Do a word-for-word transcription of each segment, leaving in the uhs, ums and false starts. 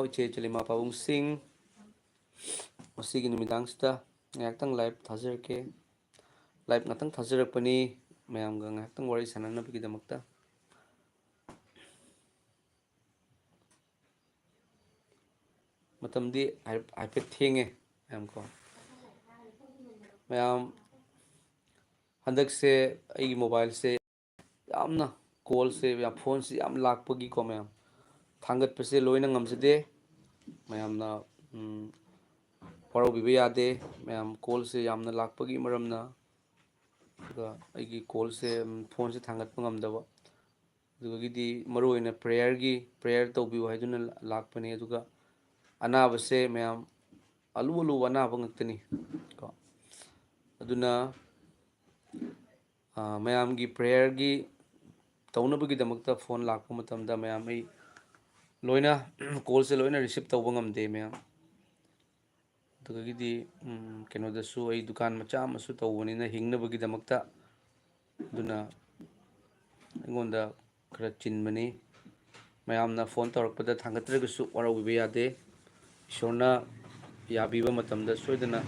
ꯏꯆꯦ ꯆꯂꯤꯃꯥ ꯄꯥꯕꯨꯡꯁꯤꯡ, ꯉꯁꯤꯒꯤ ꯅꯨꯃꯤꯗꯥꯡꯁꯤꯗ ꯉꯥꯏꯍꯥꯛꯇꯪ live ꯊꯥꯖꯔꯛꯀꯦ꯫ Live ꯉꯥꯛꯇꯪ ꯊꯥꯖꯔꯛꯄꯅꯤ, ꯃꯌꯥꯝꯒ ꯉꯥꯏꯍꯥꯛꯇꯪ ꯋꯥꯔꯤ ꯁꯥꯟꯅꯅꯕꯒꯤꯗꯃꯛꯇ꯫ ꯃꯇꯝꯗꯤ ꯍꯥꯏ-, ꯍꯥꯏꯐꯦꯠ ꯊꯦꯡꯉꯦ, ꯃꯌꯥꯝ ꯀꯣ꯫ ꯃꯌꯥꯝ, ꯍꯟꯗꯛꯁꯦ ꯑꯩꯒꯤ mobileꯁꯦ ꯌꯥꯝꯅ callꯁꯦ, ꯌꯥꯝ, phoneꯁꯦ ꯌꯥꯝ ꯂꯥꯛꯄꯒꯤꯀꯣ ꯃꯌꯥꯝ, ꯊꯥꯡꯒꯠꯄꯁꯦ ꯂꯣꯏꯅ ꯉꯝꯖꯗꯦ꯫ ꯃꯌꯥꯝꯅ, ꯎꯝ, ꯋꯥꯔꯧꯕꯤꯕ ꯌꯥꯗꯦ꯫ ꯃꯌꯥꯝ callꯁꯦ ꯌꯥꯝꯅ ꯂꯥꯛꯄꯒꯤ ꯃꯔꯝꯅ, ꯑꯗꯨꯒ ꯑꯩꯒꯤ callꯁꯦ, ꯎꯝ, phoneꯁꯦ ꯊꯥꯡꯒꯠꯄ ꯉꯝꯗꯕ꯫ ꯑꯗꯨꯗꯒꯤꯗꯤ ꯃꯔꯨꯑꯣꯏꯅ prayerꯒꯤ, prayer ꯇꯧꯕꯤꯌꯨ ꯍꯥꯏꯗꯨꯅ ꯂꯥꯛꯄꯅꯦ꯫ ꯑꯗꯨꯒ ꯑꯅꯥꯕꯁꯦ ꯃꯌꯥꯝ ꯑꯂꯨ ꯑꯂꯨꯕ ꯑꯅꯥꯕ ꯉꯥꯛꯇꯅꯤ ꯀꯣ꯫ ꯑꯗꯨꯅ, ꯑ, ꯃꯌꯥꯝꯒꯤ prayerꯒꯤ ꯇꯧꯅꯕꯒꯤꯗꯃꯛꯇ phone ꯂꯥꯛꯄ ꯃꯇꯝꯗ ꯃꯌꯥꯝ ꯑꯩ ꯂꯣꯏꯅ, callꯁꯦ ꯂꯣꯏꯅ receive ꯇꯧꯕ ꯉꯝꯗꯦ ꯃꯌꯥꯝ꯫ ꯑꯗꯨꯗꯒꯤꯗꯤ, ꯎꯝ, ꯀꯩꯅꯣꯗꯁꯨ ꯑꯩ ꯗꯨꯀꯥꯟ ꯃꯆꯥ ꯑꯃꯁꯨ ꯇꯧꯕꯅꯤꯅ ꯍꯤꯡꯅꯕꯒꯤꯗꯃꯛꯇ, ꯑꯗꯨꯅ ꯑꯩꯉꯣꯟꯗ ꯈꯔ ꯆꯤꯟꯕꯅꯤ꯫ ꯃꯌꯥꯝꯅ phone ꯇꯧꯔꯛꯄꯗ ꯊꯥꯡꯒꯠꯇ꯭ꯔꯒꯁꯨ ꯋꯥꯔꯧꯕꯤꯕ ꯌꯥꯗꯦ꯫ ꯏꯁꯣꯔꯅ ꯌꯥꯕꯤꯕ ꯃꯇꯝꯗ ꯁꯣꯏꯗꯅ,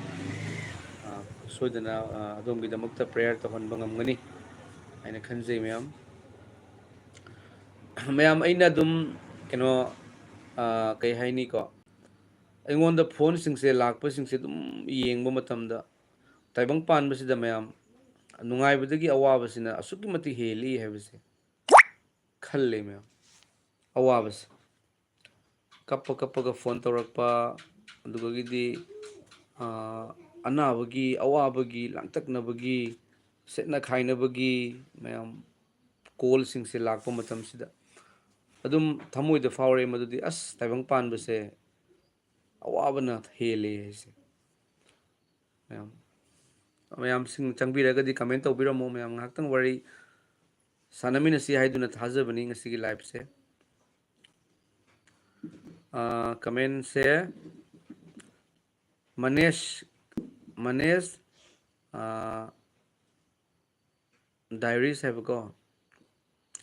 ꯑ, ꯁꯣꯏꯗꯅ, ꯑ, ꯑꯗꯣꯝꯒꯤꯗꯃꯛꯇ prayer ꯇꯧꯍꯟꯕ ꯉꯝꯒꯅꯤ ꯍꯥꯏꯅ ꯈꯟꯖꯩ ꯃꯌꯥꯝ꯫ ꯃꯌꯥꯝ, ꯑꯩꯅ ꯑꯗꯨꯝ ꯀꯩꯅꯣ, ꯑ, ꯀꯩ ꯍꯥꯏꯅꯤꯀꯣ, ꯑꯩꯉꯣꯟꯗ phoneꯁꯤꯡꯁꯦ ꯂꯥꯛꯄꯁꯤꯡꯁꯦ ꯑꯗꯨꯝ ꯌꯦꯡꯕ ꯃꯇꯝꯗ, ꯇꯥꯏꯕꯪ ꯄꯥꯟꯕꯁꯤꯗ ꯃꯌꯥꯝ ꯅꯨꯡꯉꯥꯏꯕꯗꯒꯤ ꯑꯋꯥꯕꯁꯤꯅ ꯑꯁꯨꯛꯀꯤ ꯃꯇꯤꯛ ꯍꯦꯜꯂꯤ ꯍꯥꯏꯕꯁꯦ ꯈꯜꯂꯦ ꯃꯌꯥꯝ꯫ ꯑꯋꯥꯕꯁꯦ꯫ ꯀꯞꯄ ꯀꯞꯄꯒ phone ꯇꯧꯔꯛꯄ, ꯑꯗꯨꯗꯒꯤꯗꯤ, ꯑ, ꯑꯅꯥꯕꯒꯤ, ꯑꯋꯥꯕꯒꯤ, ꯂꯥꯡꯇꯛꯅꯕꯒꯤ, ꯁꯦꯠꯅ ꯈꯥꯏꯅꯕꯒꯤ ꯃꯌꯥꯝ callꯁꯤꯡꯁꯦ ꯂꯥꯛꯄ ꯃꯇꯝꯁꯤꯗ ꯑꯗꯨꯝ ꯊꯃꯣꯏꯗ ꯐꯥꯎꯔꯦ ꯃꯗꯨꯗꯤ, ꯑꯁ, ꯇꯥꯏꯕꯪ ꯄꯥꯟꯕꯁꯦ ꯑꯋꯥꯕꯅ ꯍꯦꯜꯂꯦ ꯍꯥꯏꯁꯦ꯫ ꯃꯌꯥꯝ, ꯃꯌꯥꯝꯁꯤꯡ ꯆꯪꯕꯤꯔꯒꯗꯤ comment ꯇꯧꯕꯤꯔꯝꯃꯣ꯫ ꯃꯌꯥꯝ ꯉꯥꯏꯍꯥꯛꯇꯪ ꯋꯥꯔꯤ ꯁꯥꯟꯅꯃꯤꯟꯅꯁꯤ ꯍꯥꯏꯗꯨꯅ ꯊꯥꯖꯕꯅꯤ ꯉꯁꯤꯒꯤ liveꯁꯦ꯫ ꯑ, commentꯁꯦ ꯃꯅꯦꯁ, ꯃꯅꯦꯁ, ꯑ, Diaries ꯍꯥꯏꯕꯀꯣ꯫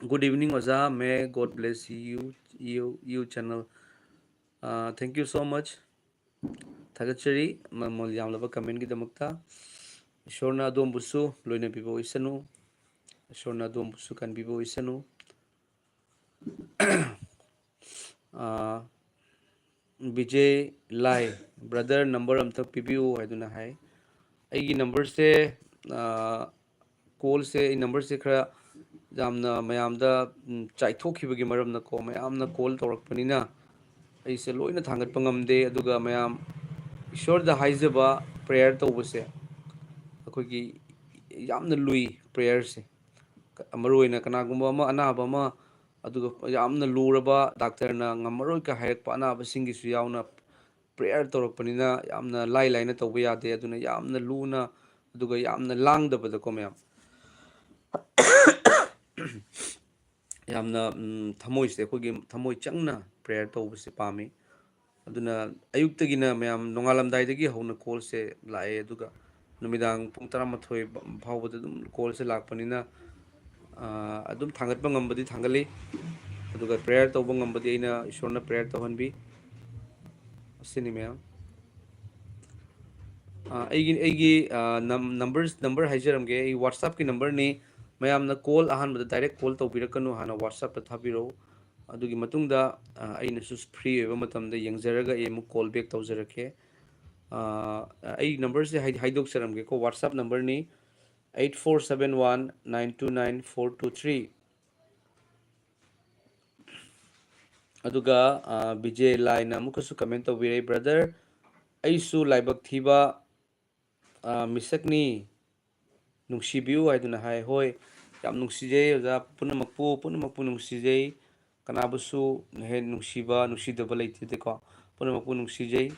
Good evening ꯑꯣꯖꯥ, may God bless you, you, you channel꯫ Ah, thank you so much. ꯊꯥꯒꯠꯆꯔꯤ ꯃꯃꯜ ꯌꯥꯝꯂꯕ comment ꯀꯤꯗꯃꯛꯇ꯫ ꯏꯁꯣꯔꯅ ꯑꯗꯣꯝꯕꯨꯁꯨ ꯂꯣꯏꯅꯕꯤꯕ ꯑꯣꯏꯁꯅꯨ꯫ ꯏꯁꯣꯔꯅ ꯑꯗꯣꯝꯕꯨꯁꯨ ꯀꯟꯕꯤꯕ ꯑꯣꯏꯁꯅꯨ꯫ ꯑꯥ, ꯕꯤꯖꯦ ꯂꯥꯏ, "Brother, number ꯑꯝꯇ ꯄꯤꯕꯤꯌꯨ" ꯍꯥꯏꯗꯨꯅ ꯍꯥꯏ꯫ ꯑꯩꯒꯤ number ꯁꯦ, ꯑꯥ, call ꯁꯦ, ꯑꯩ number ꯁꯦ ꯈꯔ ꯌꯥꯝꯅ ꯃꯌꯥꯝꯗ, ꯎꯝ, ꯆꯥꯏꯊꯣꯛꯈꯤꯕꯒꯤ ꯃꯔꯝꯅꯀꯣ, ꯃꯌꯥꯝꯅ call ꯇꯧꯔꯛꯄꯅꯤꯅ ꯑꯩꯁꯦ ꯂꯣꯏꯅ ꯊꯥꯡꯒꯠꯄ ꯉꯝꯗꯦ꯫ ꯑꯗꯨꯒ ꯃꯌꯥꯝ, ꯏꯁꯣꯔꯗ ꯍꯥꯏꯖꯕ prayer ꯇꯧꯕꯁꯦ ꯑꯩꯈꯣꯏꯒꯤ ꯌꯥꯝꯅ ꯂꯨꯏ prayer ꯁꯦ꯫ ꯃꯔꯨ ꯑꯣꯏꯅ ꯀꯅꯥꯒꯨꯝꯕ ꯑꯃ, ꯑꯅꯥꯕ ꯑꯃ, ꯑꯗꯨꯒ ꯌꯥꯝꯅ ꯂꯨꯔꯕ, doctor ꯅ ꯉꯝꯃꯔꯣꯏꯒ ꯍꯥꯏꯔꯛꯄ ꯑꯅꯥꯕꯁꯤꯡꯒꯤꯁꯨ ꯌꯥꯎꯅ prayer ꯇꯧꯔꯛꯄꯅꯤꯅ ꯌꯥꯝꯅ ꯂꯥꯏ ꯂꯥꯏꯅ ꯇꯧꯕ ꯌꯥꯗꯦ꯫ ꯑꯗꯨꯅ ꯌꯥꯝꯅ ꯂꯨꯅ, ꯑꯗꯨꯒ ꯌꯥꯝꯅ ꯂꯥꯡꯗꯕꯗꯀꯣ ꯃꯌꯥꯝ, ꯌꯥꯝꯅ, ꯎꯝ, ꯊꯃꯣꯏꯁꯦ, ꯑꯩꯈꯣꯏꯒꯤ ꯊꯃꯣꯏ ꯆꯪꯅ prayer ꯇꯧꯕꯁꯦ ꯄꯥꯝꯃꯤ꯫ ꯑꯗꯨꯅ ꯑꯌꯨꯛꯇꯒꯤꯅ ꯃꯌꯥꯝ ꯅꯣꯡꯉꯥꯜꯂꯝꯗꯥꯏꯗꯒꯤ ꯍꯧꯅ call ꯁꯦ ꯂꯥꯛꯑꯦ, ꯑꯗꯨꯒ ꯅꯨꯃꯤꯗꯥꯡ ꯄꯨꯡ ꯇꯔꯥꯃꯥꯊꯣꯏ ꯐꯥꯎꯕꯗ ꯑꯗꯨꯝ call ꯁꯦ ꯂꯥꯛꯄꯅꯤꯅ, ꯑꯥ, ꯑꯗꯨꯝ ꯊꯥꯡꯒꯠꯄ ꯉꯝꯕꯗꯤ ꯊꯥꯡꯒꯠꯂꯤ, ꯑꯗꯨꯒ prayer ꯇꯧꯕ ꯉꯝꯕꯗꯤ ꯑꯩꯅ ꯏꯁꯣꯔꯅ prayer ꯇꯧꯍꯟꯕꯤ꯫ ꯑꯁꯤꯅꯤ ꯃꯌꯥꯝ꯫ ꯑꯥ, ꯑꯩꯒꯤ, ꯑꯩꯒꯤ, ꯑꯥ, ꯅꯝ-, number, number ꯍꯥꯏꯖꯔꯝꯒꯦ꯫ ꯑꯩ WhatsApp ꯀꯤ number ꯅꯤ꯫ ꯃꯌꯥꯝꯅ call ꯑꯍꯥꯟꯕꯗ direct call ꯇꯧꯕꯤꯔꯛꯀꯅꯨ, ꯍꯥꯟꯅ WhatsApp ꯇ ꯊꯥꯕꯤꯔꯛꯎ꯫ ꯑꯗꯨꯒꯤ ꯃꯇꯨꯡꯗ, ꯑꯥ, ꯑꯩꯅꯁꯨ free ꯑꯣꯏꯕ ꯃꯇꯝꯗ ꯌꯦꯡꯖꯔꯒ ꯑꯩ ꯑꯃꯨꯛ call back ꯇꯧꯖꯔꯛꯀꯦ꯫ ꯑꯥ, ꯑꯩ number ꯁꯦ ꯍꯥꯏ-, ꯍꯥꯏꯗꯣꯛꯆꯔꯝꯒꯦꯀꯣ, WhatsApp number ꯅꯤ, eight four seven one nine two nine four two three꯫ ꯑꯗꯨꯒ, ꯑꯥ, ꯕꯤꯖꯦ ꯂꯥꯏꯅ ꯑꯃꯨꯛꯀꯁꯨ comment ꯇꯧꯕꯤꯔꯛꯏ, "Brother, ꯑꯩꯁꯨ ꯂꯥꯏꯕꯛ ꯊꯤꯕ, ꯑꯥ, ꯃꯤꯁꯛꯅꯤ, ꯅꯨꯡꯁꯤꯕꯤꯌꯨ" ꯍꯥꯏꯗꯨꯅ ꯍꯥꯏ꯫ ꯍꯣꯏ, ꯌꯥꯝ ꯅꯨꯡꯁꯤꯖꯩ ꯑꯣꯖꯥ ꯄꯨꯝꯅꯃꯛꯄꯨ, ꯄꯨꯝꯅꯃꯛꯄꯨ ꯅꯨꯡꯁꯤꯖꯩ꯫ ꯀꯅꯥꯕꯨꯁꯨ ꯍꯦꯟ ꯅꯨꯡꯁꯤꯕ, ꯅꯨꯡꯁꯤꯗꯕ ꯂꯩꯇꯦꯗꯀꯣ꯫ ꯄꯨꯝꯅꯃꯛꯄꯨ ꯅꯨꯡꯁꯤꯖꯩ꯫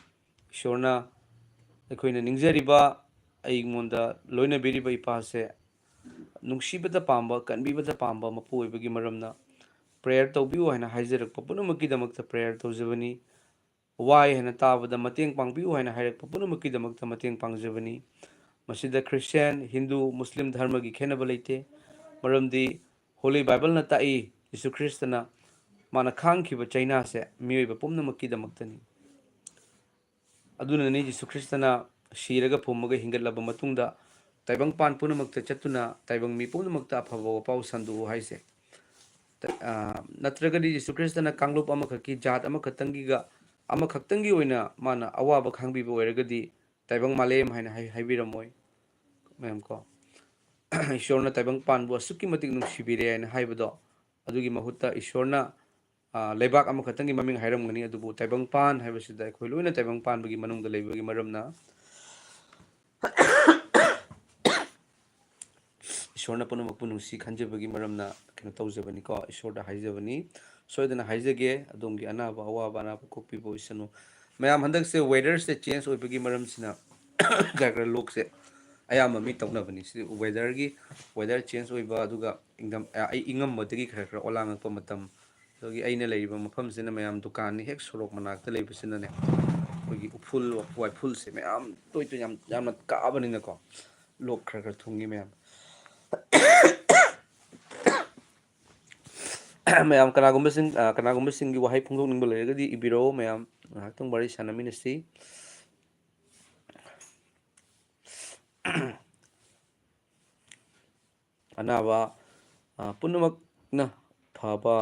ꯏꯁꯣꯔꯅ ꯑꯩꯈꯣꯏꯅ ꯅꯤꯡꯖꯔꯤꯕ, ꯑꯩꯉꯣꯟꯗ ꯂꯣꯏꯅꯕꯤꯔꯤꯕ ꯏꯄꯥꯁꯦ ꯅꯨꯡꯁꯤꯕꯇ ꯄꯥꯝꯕ, ꯀꯟꯕꯤꯕꯇ ꯄꯥꯝꯕ ꯃꯄꯨ ꯑꯣꯏꯕꯒꯤ ꯃꯔꯝꯅ prayer ꯇꯧꯕꯤꯌꯨ ꯍꯥꯏꯅ ꯍꯥꯏꯖꯔꯛꯄ ꯄꯨꯝꯅꯃꯛꯀꯤꯗꯃꯛꯇ prayer ꯇꯧꯖꯕꯅꯤ꯫ ꯋꯥꯏ ꯍꯥꯏꯅ ꯇꯥꯕꯗ ꯃꯇꯦꯡ ꯄꯥꯡꯕꯤꯌꯨ ꯍꯥꯏꯅ ꯍꯥꯏꯔꯛꯄ ꯄꯨꯝꯅꯃꯛꯀꯤꯗꯃꯛꯇ ꯃꯇꯦꯡ ꯄꯥꯡꯖꯕꯅꯤ꯫ ꯃꯁꯤꯗ Christian, Hindu, Muslim ꯙꯔꯃꯒꯤ ꯈꯦꯠꯅꯕ ꯂꯩꯇꯦ꯫ ꯃꯔꯝꯗꯤ Holy Bible ꯅ ꯇꯥꯛꯏ, ꯖꯤꯁꯨ ꯈ꯭ꯔꯤꯁꯇꯅ ꯃꯥꯅ ꯈꯥꯡꯈꯤꯕ ꯆꯩꯅꯥꯁꯦ ꯃꯤꯑꯣꯏꯕ ꯄꯨꯝꯅꯃꯛꯀꯤꯗꯃꯛꯇꯅꯤ꯫ ꯑꯗꯨꯅꯅꯤ ꯖꯤꯁꯨ ꯈ꯭ꯔꯤꯁꯇꯅ ꯁꯤꯔꯒ ꯐꯨꯝꯃꯒ ꯍꯤꯡꯒꯠꯂꯕ ꯃꯇꯨꯡꯗ ꯇꯥꯏꯕꯪꯄꯥꯟ ꯄꯨꯝꯅꯃꯛꯇ ꯆꯠꯇꯨꯅ ꯇꯥꯏꯕꯪ ꯃꯤ ꯄꯨꯝꯅꯃꯛꯇ ꯑꯐꯕ ꯋꯥꯄꯥꯎ ꯁꯟꯗꯣꯛꯎ ꯍꯥꯏꯁꯦ꯫ ꯇ-, ꯑ, ꯅꯠꯇ꯭ꯔꯒꯗꯤ ꯖꯤꯁꯨ ꯈ꯭ꯔꯤꯁꯇꯅ ꯀꯥꯡꯂꯨꯞ ꯑꯃꯈꯛꯀꯤ, ꯖꯥꯠ ꯑꯃꯈꯛꯇꯪꯒꯤꯒ, ꯑꯃꯈꯛꯇꯪꯒꯤ ꯑꯣꯏꯅ ꯃꯥꯅ ꯑꯋꯥꯕ ꯈꯥꯡꯕꯤꯕ ꯑꯣꯏꯔꯒꯗꯤ ꯇꯥꯏꯕꯪ ꯃꯥꯂꯦꯝ ꯍꯥꯏꯅ ꯍꯥꯏ-, ꯍꯥꯏꯕꯤꯔꯝꯃꯣꯏ꯫ ꯃꯌꯥꯝ ꯀꯣ, ꯏꯁꯣꯔꯅ ꯇꯥꯏꯕꯪ ꯄꯥꯟꯕꯨ ꯑꯁꯨꯛꯀꯤ ꯃꯇꯤꯛ ꯅꯨꯡꯁꯤꯕꯤꯔꯦ ꯍꯥꯏꯅ ꯍꯥꯏꯕꯗꯣ, ꯑꯗꯨꯒꯤ ꯃꯍꯨꯠꯇ ꯏꯁꯣꯔꯅ, ꯑ, ꯂꯩꯕꯥꯛ ꯑꯃꯈꯛꯇꯪꯒꯤ ꯃꯃꯤꯡ ꯍꯥꯏꯔꯝꯒꯅꯤ, ꯑꯗꯨꯕꯨ ꯇꯥꯏꯕꯪ ꯄꯥꯟ ꯍꯥꯏꯕꯁꯤꯗ ꯑꯩꯈꯣꯏ ꯂꯣꯏꯅ ꯇꯥꯏꯕꯪ ꯄꯥꯟꯕꯒꯤ ꯃꯅꯨꯡꯗ ꯂꯩꯕꯒꯤ ꯃꯔꯝꯅ ꯏꯁꯣꯔꯅ ꯄꯨꯝꯅꯃꯛꯄꯨ ꯅꯨꯡꯁꯤ ꯈꯟꯖꯕꯒꯤ ꯃꯔꯝꯅ ꯀꯩꯅꯣ ꯇꯧꯖꯕꯅꯤꯀꯣ, ꯏꯁꯣꯔꯗ ꯍꯥꯏꯖꯕꯅꯤ꯫ ꯁꯣꯏꯗꯅ ꯍꯥꯏꯖꯒꯦ, ꯑꯗꯣꯝꯒꯤ ꯑꯅꯥꯕ ꯑꯋꯥꯕ ꯑꯅꯥꯕ ꯀꯣꯛꯄꯤꯕ ꯑꯣꯏꯁꯅꯨ꯫ ꯃꯌꯥꯝ, ꯍꯟꯗꯛꯁꯦ weatherꯁꯦ change ꯑꯣꯏꯕꯒꯤ ꯃꯔꯝꯁꯤꯅ ꯈꯔ ꯈꯔ ꯂꯣꯛꯁꯦ ꯑꯌꯥꯝꯕ ꯃꯤ ꯇꯧꯅꯕꯅꯤ꯫ ꯁꯤ weatherꯒꯤ, weather change ꯑꯣꯏꯕ, ꯑꯗꯨꯒ ꯏꯪꯊꯝ-, ꯑ, ꯑꯩ ꯏꯪꯉꯝꯕꯗꯒꯤ ꯈꯔ ꯈꯔ ꯑꯣꯂꯥꯡꯉꯛꯄ ꯃꯇꯝ, ꯑꯗꯒꯤ ꯑꯩꯅ ꯂꯩꯔꯤꯕ ꯃꯐꯝꯁꯤꯅ, ꯃꯌꯥꯝ, ꯗꯨꯀꯥꯟꯅꯤ ꯍꯦꯛ ꯁꯣꯔꯣꯛ ꯃꯅꯥꯛꯇ ꯂꯩꯕꯁꯤꯅꯅꯦ, ꯑꯩꯈꯣꯏꯒꯤ ꯎꯐꯨꯜ ꯋꯥꯏꯐꯨꯜꯁꯦ ꯃꯌꯥꯝ ꯇꯣꯏ ꯇꯣꯏ ꯌꯥꯝ, ꯌꯥꯝꯅ ꯀꯥꯕꯅꯤꯅꯀꯣ, ꯂꯣꯛ ꯈꯔ ꯈꯔ ꯊꯨꯡꯉꯤ ꯃꯌꯥꯝ꯫ ꯃꯌꯥꯝ, ꯀꯅꯥꯒꯨꯝꯕꯁꯤꯡ, ꯑ, ꯀꯅꯥꯒꯨꯝꯕꯁꯤꯡꯒꯤ ꯋꯥꯍꯩ ꯐꯣꯡꯗꯣꯛꯅꯤꯡꯕ ꯂꯩꯔꯒꯗꯤ ꯏꯕꯤꯔꯛꯑꯣ ꯃꯌꯥꯝ, ꯉꯥꯏꯍꯥꯛꯇꯪ ꯋꯥꯔꯤ ꯁꯥꯟꯅꯃꯤꯟꯅꯁꯤ꯫ ꯑꯅꯥꯕ, ꯑ, ꯄꯨꯝꯅꯃꯛꯅ ꯐꯕ,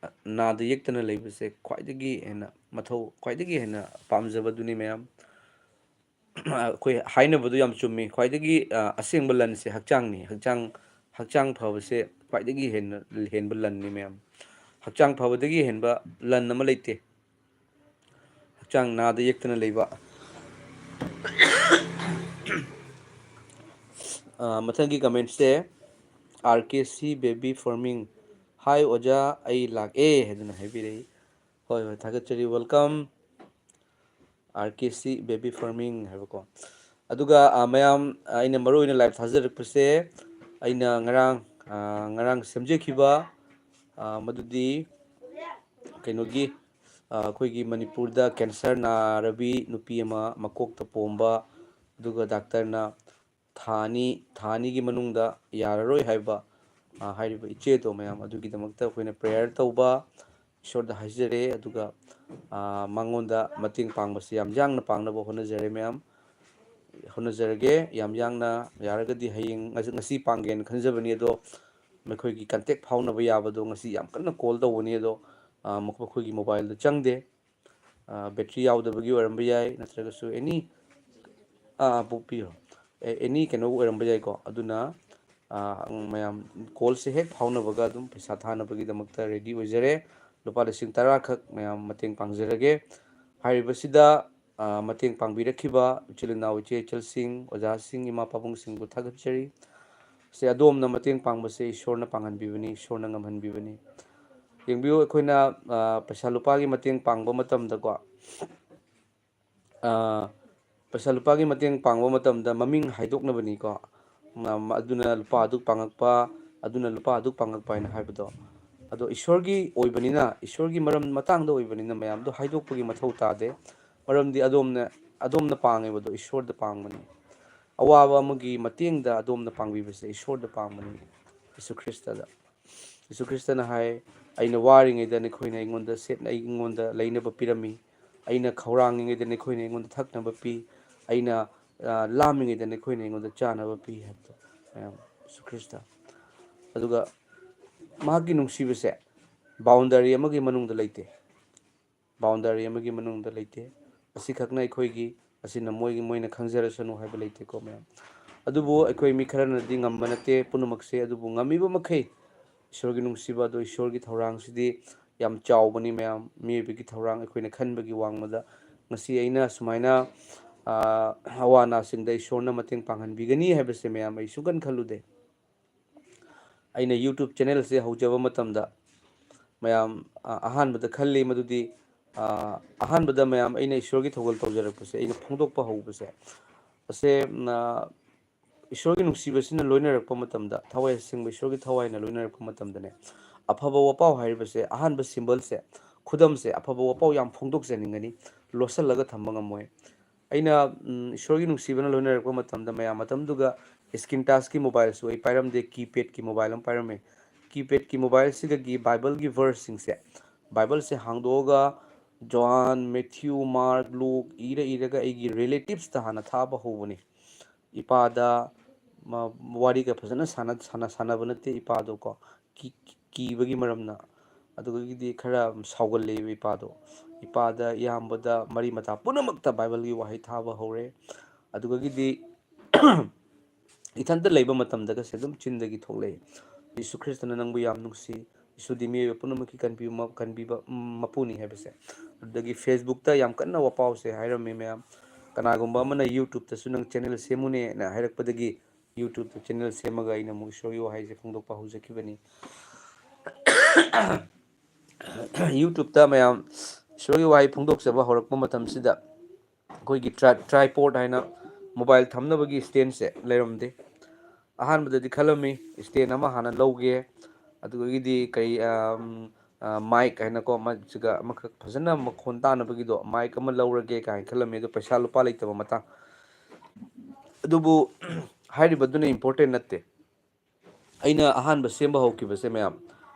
ꯑ, ꯅꯥꯗ ꯌꯦꯛꯇꯅ ꯂꯩꯕꯁꯦ ꯈ꯭ꯋꯥꯏꯗꯒꯤ ꯍꯦꯟꯅ ꯃꯊꯧ, ꯈ꯭ꯋꯥꯏꯗꯒꯤ ꯍꯦꯟꯅ ꯄꯥꯝꯖꯕꯗꯨꯅꯤ ꯃꯌꯥꯝ꯫ ꯑꯩꯈꯣꯏ ꯍꯥꯏꯅꯕꯗꯨ ꯌꯥꯝ ꯆꯨꯝꯃꯤ꯫ ꯈ꯭ꯋꯥꯏꯗꯒꯤ, ꯑ, ꯑꯁꯦꯡꯕ ꯂꯟꯁꯦ ꯍꯛꯆꯥꯡꯅꯤ꯫ ꯍꯛꯆꯥꯡ, ꯍꯛꯆꯥꯡ ꯐꯕꯁꯦ ꯈ꯭ꯋꯥꯏꯗꯒꯤ ꯍꯦꯟꯅ, ꯍꯦꯟꯕ ꯂꯟꯅꯤ ꯃꯌꯥꯝ꯫ ꯍꯛꯆꯥꯡ ꯐꯕꯗꯒꯤ ꯍꯦꯟꯕ ꯂꯟ ꯑꯃ ꯂꯩꯇꯦ꯫ ꯍꯛꯆꯥꯡ ꯅꯥꯗ ꯌꯦꯛꯇꯅ ꯂꯩꯕ꯫ ꯑ, ꯃꯊꯪꯒꯤ commentꯁꯦ, "R K C baby forming, hi ꯑꯣꯖꯥ, ꯑꯩ ꯂꯥꯛꯑꯦ" ꯍꯥꯏꯗꯨꯅ ꯍꯥꯏꯕꯤꯔꯛꯏ꯫ ꯍꯣꯏ, ꯍꯣꯏ, ꯊꯥꯒꯠꯆꯔꯤ, welcome꯫ R K C baby forming ꯍꯥꯏꯕꯀꯣ꯫ ꯑꯗꯨꯒ, ꯑ, ꯃꯌꯥꯝ, ꯑ, ꯑꯩꯅ ꯃꯔꯨ ꯑꯣꯏꯅ live ꯊꯥꯖꯔꯛꯄꯁꯦ, ꯑꯩꯅ ꯉꯔꯥꯡ, ꯑ, ꯉꯔꯥꯡ ꯁꯦꯝꯖꯈꯤꯕ, ꯑ, ꯃꯗꯨꯗꯤ ꯀꯩꯅꯣꯒꯤ, ꯑ, ꯑꯩꯈꯣꯏꯒꯤ ꯃꯅꯤꯄꯨꯔꯗ cancer ꯅꯥꯔꯕꯤ ꯅꯨꯄꯤ ꯑꯃ ꯃꯀꯣꯛꯇ ꯄꯣꯝꯕ, ꯑꯗꯨꯒ ꯗꯥꯛꯇꯔꯅ ꯊꯥ ꯑꯅꯤ, ꯊꯥ ꯑꯅꯤꯒꯤ ꯃꯅꯨꯡꯗ ꯌꯥꯔꯔꯣꯏ ꯍꯥꯏꯕ, ꯑ, ꯍꯥꯏꯔꯤꯕ ꯏꯆꯦꯗꯣ ꯃꯌꯥꯝ, ꯑꯗꯨꯒꯤꯗꯃꯛꯇ ꯑꯩꯈꯣꯏꯅ prayer ꯇꯧꯕ, ꯏꯁꯣꯔꯗ ꯍꯥꯏꯖꯔꯦ꯫ ꯑꯗꯨꯒ, ꯑ, ꯃꯉꯣꯟꯗ ꯃꯇꯦꯡ ꯄꯥꯡꯕꯁꯤ ꯌꯥꯝ ꯌꯥꯡꯅ ꯄꯥꯡꯅꯕ ꯍꯣꯠꯅꯖꯔꯦ ꯃꯌꯥꯝ꯫ ꯍꯣꯠꯅꯖꯔꯒꯦ꯫ ꯌꯥꯝ ꯌꯥꯡꯅ ꯌꯥꯔꯒꯗꯤ ꯍꯌꯦꯡ, ꯉꯁꯤ, ꯉꯁꯤ ꯄꯥꯡꯒꯦꯅ ꯈꯟꯖꯕꯅꯤ, ꯑꯗꯣ ꯃꯈꯣꯏꯒꯤ contact ꯐꯥꯎꯅꯕ ꯌꯥꯕꯗꯣ ꯉꯁꯤ ꯌꯥꯝ ꯀꯟꯅ call ꯇꯧꯕꯅꯤ, ꯑꯗꯣ, ꯑ, ꯃꯈꯣꯏꯒꯤ mobileꯗ ꯆꯪꯗꯦ꯫ ꯑ, battery ꯌꯥꯎꯗꯕꯒꯤ ꯑꯣꯏꯔꯝꯕ ꯌꯥꯏ, ꯅꯠꯇ꯭ꯔꯒꯁꯨ any, ꯑ, ꯄꯣꯛꯄꯤꯔꯣ꯫ ꯑꯦ-, any ꯀꯩꯅꯣ ꯑꯣꯏꯔꯝꯕ ꯌꯥꯏꯀꯣ꯫ ꯑꯗꯨꯅ, ꯑ, ꯃꯌꯥꯝ callꯁꯦ ꯍꯦꯛ ꯐꯥꯎꯅꯕꯒ ꯑꯗꯨꯝ ꯄꯩꯁꯥ ꯊꯥꯅꯕꯒꯤꯗꯃꯛꯇ ready ꯑꯣꯏꯖꯔꯦ꯫ ꯂꯨꯄꯥ ꯂꯤꯁꯤꯡ ꯇꯔꯥ ꯈꯛ ꯃꯌꯥꯝ ꯃꯇꯦꯡ ꯄꯥꯡꯖꯔꯒꯦ꯫ ꯍꯥꯏꯔꯤꯕꯁꯤꯗ, ꯑ, ꯃꯇꯦꯡ ꯄꯥꯡꯕꯤꯔꯛꯈꯤꯕ ꯏꯆꯤꯜ ꯏꯅꯥꯎ, ꯏꯆꯦ ꯏꯆꯜꯁꯤꯡ, ꯑꯣꯖꯥꯁꯤꯡ, ꯏꯃꯥ ꯄꯥꯕꯨꯡꯁꯤꯡꯕꯨ ꯊꯥꯒꯠꯆꯔꯤ꯫ ꯁꯦ, ꯑꯗꯣꯝꯅ ꯃꯇꯦꯡ ꯄꯥꯡꯕꯁꯦ ꯏꯁꯣꯔꯅ ꯄꯥꯡꯍꯟꯕꯤꯕꯅꯤ, ꯏꯁꯣꯔꯅ ꯉꯝꯍꯟꯕꯤꯕꯅꯤ꯫ ꯌꯦꯡꯕꯤꯌꯨ, ꯑꯩꯈꯣꯏꯅ, ꯑ, ꯄꯩꯁꯥ ꯂꯨꯄꯥꯒꯤ ꯃꯇꯦꯡ ꯄꯥꯡꯕ ꯃꯇꯝꯗꯀꯣ, ꯑ, ꯄꯩꯁꯥ ꯂꯨꯄꯥꯒꯤ ꯃꯇꯦꯡ ꯄꯥꯡꯕ ꯃꯇꯝꯗ ꯃꯃꯤꯡ ꯍꯥꯏꯗꯣꯛꯅꯕꯅꯤꯀꯣ꯫ ꯃ-, ꯃ-, ꯑꯗꯨꯅ ꯂꯨꯄꯥ ꯑꯗꯨꯛ ꯄꯥꯡꯉꯛꯄ, ꯑꯗꯨꯅ ꯂꯨꯄꯥ ꯑꯗꯨꯛ ꯄꯥꯡꯉꯛꯄ ꯍꯥꯏꯅ ꯍꯥꯏꯕꯗꯣ꯫ ꯑꯗꯣ ꯏꯁꯣꯔꯒꯤ ꯑꯣꯏꯕꯅꯤꯅ, ꯏꯁꯣꯔꯒꯤ ꯃꯔꯝ ꯃꯇꯥꯡꯗ ꯑꯣꯏꯕꯅꯤꯅ ꯃꯌꯥꯝꯗꯣ ꯍꯥꯏꯗꯣꯛꯄꯒꯤ ꯃꯊꯧ ꯇꯥꯗꯦ꯫ ꯃꯔꯝꯗꯤ ꯑꯗꯣꯝꯅ, ꯑꯗꯣꯝꯅ ꯄꯥꯡꯉꯤꯕꯗꯣ ꯏꯁꯣꯔꯗ ꯄꯥꯡꯕꯅꯤ꯫ ꯑꯋꯥꯕ ꯑꯃꯒꯤ ꯃꯇꯦꯡꯗ ꯑꯗꯣꯝꯅ ꯄꯥꯡꯕꯤꯕꯁꯦ ꯏꯁꯣꯔꯗ ꯄꯥꯡꯕꯅꯤ, ꯌꯤꯁꯨ ꯈ꯭ꯔꯤꯁꯇꯗ꯫ ꯌꯤꯁꯨ ꯈ꯭ꯔꯤꯁꯇꯅ ꯍꯥꯏ, "ꯑꯩꯅ ꯋꯥꯔꯤꯉꯩꯗ ꯅꯈꯣꯏꯅ ꯑꯩꯉꯣꯟꯗ ꯁꯦꯠꯅ, ꯑꯩꯉꯣꯟꯗ ꯂꯩꯅꯕ ꯄꯤꯔꯝꯃꯤ꯫ ꯑꯩꯅ ꯈꯧꯔꯥꯡꯉꯤꯉꯩꯗ ꯅꯈꯣꯏꯅ ꯑꯩꯉꯣꯟꯗ ꯊꯛꯅꯕ ꯄꯤ꯫ ꯑꯩꯅ, ꯑ, ꯂꯥꯝꯃꯤꯉꯩꯗ ꯅꯈꯣꯏꯅ ꯑꯩꯉꯣꯟꯗ ꯆꯥꯅꯕ ꯄꯤ" ꯍꯥꯏꯕꯗꯣ, ꯃꯌꯥꯝ, ꯌꯤꯁꯨ ꯈ꯭ꯔꯤꯁꯇ꯫ ꯑꯗꯨꯒ ꯃꯍꯥꯛꯀꯤ ꯅꯨꯡꯁꯤꯕꯁꯦ boundary ꯑꯃꯒꯤ ꯃꯅꯨꯡꯗ ꯂꯩꯇꯦ꯫ Boundary ꯑꯃꯒꯤ ꯃꯅꯨꯡꯗ ꯂꯩꯇꯦ꯫ ꯑꯁꯤꯈꯛꯅ ꯑꯩꯈꯣꯏꯒꯤ, ꯑꯁꯤꯅ ꯃꯣꯏꯒꯤ, ꯃꯣꯏꯅ ꯈꯪꯖꯔꯁꯅꯨ ꯍꯥꯏꯕ ꯂꯩꯇꯦꯀꯣ, ꯃꯌꯥꯝ꯫ ꯑꯗꯨꯕꯨ ꯑꯩꯈꯣꯏ ꯃꯤ ꯈꯔꯅꯗꯤ ꯉꯝꯕ ꯅꯠꯇꯦ ꯄꯨꯝꯅꯃꯛꯁꯦ, ꯑꯗꯨꯕꯨ ꯉꯝꯃꯤꯕ ꯃꯈꯩ ꯏꯁꯣꯔꯒꯤ ꯅꯨꯡꯁꯤꯕ ꯑꯗꯣ, ꯏꯁꯣꯔꯒꯤ ꯊꯧꯔꯥꯡꯁꯤꯗꯤ ꯌꯥꯝ ꯆꯥꯎꯕꯅꯤ, ꯃꯌꯥꯝ꯫ ꯃꯤꯑꯣꯏꯕꯒꯤ ꯊꯧꯔꯥꯡ ꯑꯩꯈꯣꯏꯅ ꯈꯟꯕꯒꯤ ꯋꯥꯡꯃꯗ ꯉꯁꯤ ꯑꯩꯅ ꯁꯨꯃꯥꯏꯅ, ꯑ, ꯑꯋꯥ ꯑꯅꯥꯁꯤꯡꯗ ꯏꯁꯣꯔꯅ ꯃꯇꯦꯡ ꯄꯥꯡꯍꯟꯕꯤꯒꯅꯤ ꯍꯥꯏꯕꯁꯦ, ꯃꯌꯥꯝ, ꯑꯩ ꯁꯨꯡꯈꯟ ꯈꯜꯂꯨꯗꯦ꯫ ꯑꯩꯅ YouTube channelꯁꯦ ꯍꯧꯖꯕ ꯃꯇꯝꯗ ꯃꯌꯥꯝ, ꯑ, ꯑꯍꯥꯟꯕꯗ ꯈꯜꯂꯤ ꯃꯗꯨꯗꯤ, ꯑ, ꯑꯍꯥꯟꯕꯗ ꯃꯌꯥꯝ ꯑꯩꯅ ꯏꯁꯣꯔꯒꯤ ꯊꯧꯒꯜ ꯇꯧꯖꯔꯛꯄꯁꯦ, ꯑꯩꯅ ꯐꯣꯡꯗꯣꯛꯄ ꯍꯧꯕꯁꯦ, ꯑꯁꯦ, ꯎꯝ, ꯑ, ꯏꯁꯣꯔꯒꯤ ꯅꯨꯡꯁꯤꯕꯁꯤꯅ ꯂꯣꯏꯅꯔꯛꯄ ꯃꯇꯝꯗ, ꯊꯋꯥꯏ ꯑꯁꯦꯡꯕ ꯏꯁꯣꯔꯒꯤ ꯊꯋꯥꯏꯅ ꯂꯣꯏꯅꯔꯛꯄ ꯃꯇꯝꯗꯅꯦ, ꯑꯐꯕ ꯋꯥꯄꯥꯎ ꯍꯥꯏꯔꯤꯕꯁꯦ, ꯑꯍꯥꯟꯕ symbolꯁꯦ, ꯈꯨꯗꯝꯁꯦ, ꯑꯐꯕ ꯋꯥꯄꯥꯎ ꯌꯥꯝ ꯐꯣꯡꯗꯣꯛꯆꯅꯤꯡꯒꯅꯤ, ꯂꯣꯠꯁꯤꯜꯂꯒ ꯊꯝꯕ ꯉꯝꯃꯣꯏ꯫ ꯑꯩꯅ, ꯎꯝ, ꯏꯁꯣꯔꯒꯤ ꯅꯨꯡꯁꯤꯕꯅ ꯂꯣꯏꯅꯔꯛꯄ ꯃꯇꯝꯗ ꯃꯌꯥꯝ ꯃꯇꯝꯗꯨꯒ ꯏꯁꯀ꯭ꯔꯤꯟ ꯇꯥꯁꯀꯤ ꯃꯣꯕꯥꯏꯜꯁꯨ ꯑꯩ ꯄꯥꯏꯔꯝꯗꯦ, ꯀꯤꯄꯦꯗꯀꯤ ꯃꯣꯕꯥꯏꯜ ꯑꯃ ꯄꯥꯏꯔꯝꯃꯦ꯫ ꯀꯤꯄꯦꯗꯀꯤ ꯃꯣꯕꯥꯏꯜꯁꯤꯗꯒꯤ ꯕꯥꯏꯕꯜꯒꯤ ꯚꯔꯁꯁꯤꯡꯁꯦ, ꯕꯥꯏꯕꯜꯁꯦ ꯍꯥꯡꯗꯣꯛꯑꯒ ꯖꯣꯍꯥꯟ, ꯃꯦꯊ꯭ꯌꯨ, ꯃꯥꯔꯛ, ꯂꯨꯛ ꯏꯔ ꯏꯔꯒ ꯑꯩꯒꯤ ꯔꯤꯂꯦꯇꯤꯞꯁꯇ ꯍꯥꯟꯅ ꯊꯥꯕ ꯍꯧꯕꯅꯤ꯫ ꯏꯄꯥꯗ ꯃ-, ꯋꯥꯔꯤꯒ ꯐꯖꯅ ꯁꯥꯟꯅ-, ꯁꯥꯟꯅ-, ꯁꯥꯟꯅꯕ ꯅꯠꯇꯦ ꯏꯄꯥꯗꯣꯀꯣ, ꯀꯤ-, ꯀꯤꯕꯒꯤ ꯃꯔꯝꯅ꯫ ꯑꯗꯨꯗꯒꯤꯗꯤ ꯈꯔ ꯁꯥꯎꯒꯜꯂꯦꯕ ꯏꯄꯥꯗꯣ꯫ ꯏꯄꯥꯗ, ꯏꯌꯥꯝꯕꯗ, ꯃꯔꯤ ꯃꯇꯥ ꯄꯨꯝꯅꯃꯛꯇ ꯕꯥꯏꯕꯜꯒꯤ ꯋꯥꯍꯩ ꯊꯥꯕ ꯍꯧꯔꯦ꯫ ꯑꯗꯨꯗꯒꯤꯗꯤ ꯏꯊꯟꯇ ꯂꯩꯕ ꯃꯇꯝꯗꯒꯁꯦ ꯑꯗꯨꯝ ꯆꯤꯟꯗꯒꯤ ꯊꯣꯛꯂꯛꯑꯦ, "ꯌꯦꯁꯨ ꯈ꯭ꯔꯤꯁꯇꯅ ꯅꯪꯕꯨ ꯌꯥꯝ ꯅꯨꯡꯁꯤ, ꯌꯦꯁꯨꯗꯤ ꯃꯤꯑꯣꯏꯕ ꯄꯨꯝꯅꯃꯛꯀꯤ ꯀꯟꯕꯤꯕ ꯃ-, ꯀꯟꯕꯤꯕ, ꯎꯝ, ꯃꯄꯨꯅꯤ" ꯍꯥꯏꯕꯁꯦ꯫ ꯑꯗꯨꯗꯒꯤ ꯐꯦꯁꯕꯨꯛꯇ ꯌꯥꯝ ꯀꯟꯅ ꯋꯥꯄꯥꯎꯁꯦ ꯍꯥꯏꯔꯝꯃꯤ ꯃꯌꯥꯝ꯫ ꯀꯅꯥꯒꯨꯝꯕ ꯑꯃꯅ YouTubeꯇꯁꯨ ꯅꯪ ꯆꯦꯅꯦꯜ ꯁꯦꯝꯃꯨꯅꯦꯅ ꯍꯥꯏꯔꯛꯄꯗꯒꯤ YouTubeꯇ ꯆꯦꯅꯦꯜ ꯁꯦꯝꯃꯒ ꯑꯩꯅ ꯑꯃꯨꯛ ꯏꯁꯣꯔꯒꯤ ꯋꯥꯍꯩꯁꯦ ꯐꯣꯡꯗꯣꯛꯄ ꯍꯧꯖꯈꯤꯕꯅꯤ꯫ YouTubeꯇ ꯃꯌꯥꯝ ꯏꯁꯣꯔꯒꯤ ꯋꯥꯍꯩ ꯐꯣꯡꯗꯣꯛꯆꯕ ꯍꯧꯔꯛꯄ ꯃꯇꯝꯁꯤꯗ ꯑꯩꯈꯣꯏꯒꯤ ꯇ꯭ꯔꯥꯏ-, ꯇ꯭ꯔꯥꯏꯄꯣꯗ ꯍꯥꯏꯅ ꯃꯣꯕꯥꯏꯜ ꯊꯝꯅꯕꯒꯤ ꯁ꯭ꯇꯦꯟꯁꯦ ꯂꯩꯔꯝꯗꯦ꯫ ꯑꯍꯥꯟꯕꯗꯗꯤ ꯈꯜꯂꯝꯃꯤ ꯁ꯭ꯇꯦꯟ ꯑꯃ ꯍꯥꯟꯅ ꯂꯧꯒꯦ, ꯑꯗꯨꯗꯒꯤꯗꯤ ꯀꯩ, ꯑꯝ, ꯑ, ꯃꯥꯏꯛ ꯍꯥꯏꯅꯀꯣ, ꯃꯁꯤꯒ ꯑꯃꯈꯛ ꯐꯖꯅ ꯃꯈꯣꯟ ꯇꯥꯅꯕꯒꯤꯗꯣ ꯃꯥꯏꯛ ꯑꯃ ꯂꯧꯔꯒꯦ ꯀꯥꯏꯅ ꯈꯜꯂꯝꯃꯤ, ꯑꯗꯣ ꯄꯩꯁꯥ ꯂꯨꯄꯥ ꯂꯩꯇꯕ ꯃꯇꯥꯡ꯫ ꯑꯗꯨꯕꯨ ꯍꯥꯏꯔꯤꯕꯗꯨꯅ ꯏꯝꯄꯣꯔꯇꯦꯟ ꯅꯠꯇꯦ꯫ ꯑꯩꯅ ꯑꯍꯥꯟꯕ ꯁꯦꯝꯕ ꯍꯧꯈꯤꯕꯁꯦ ꯃꯌꯥꯝ,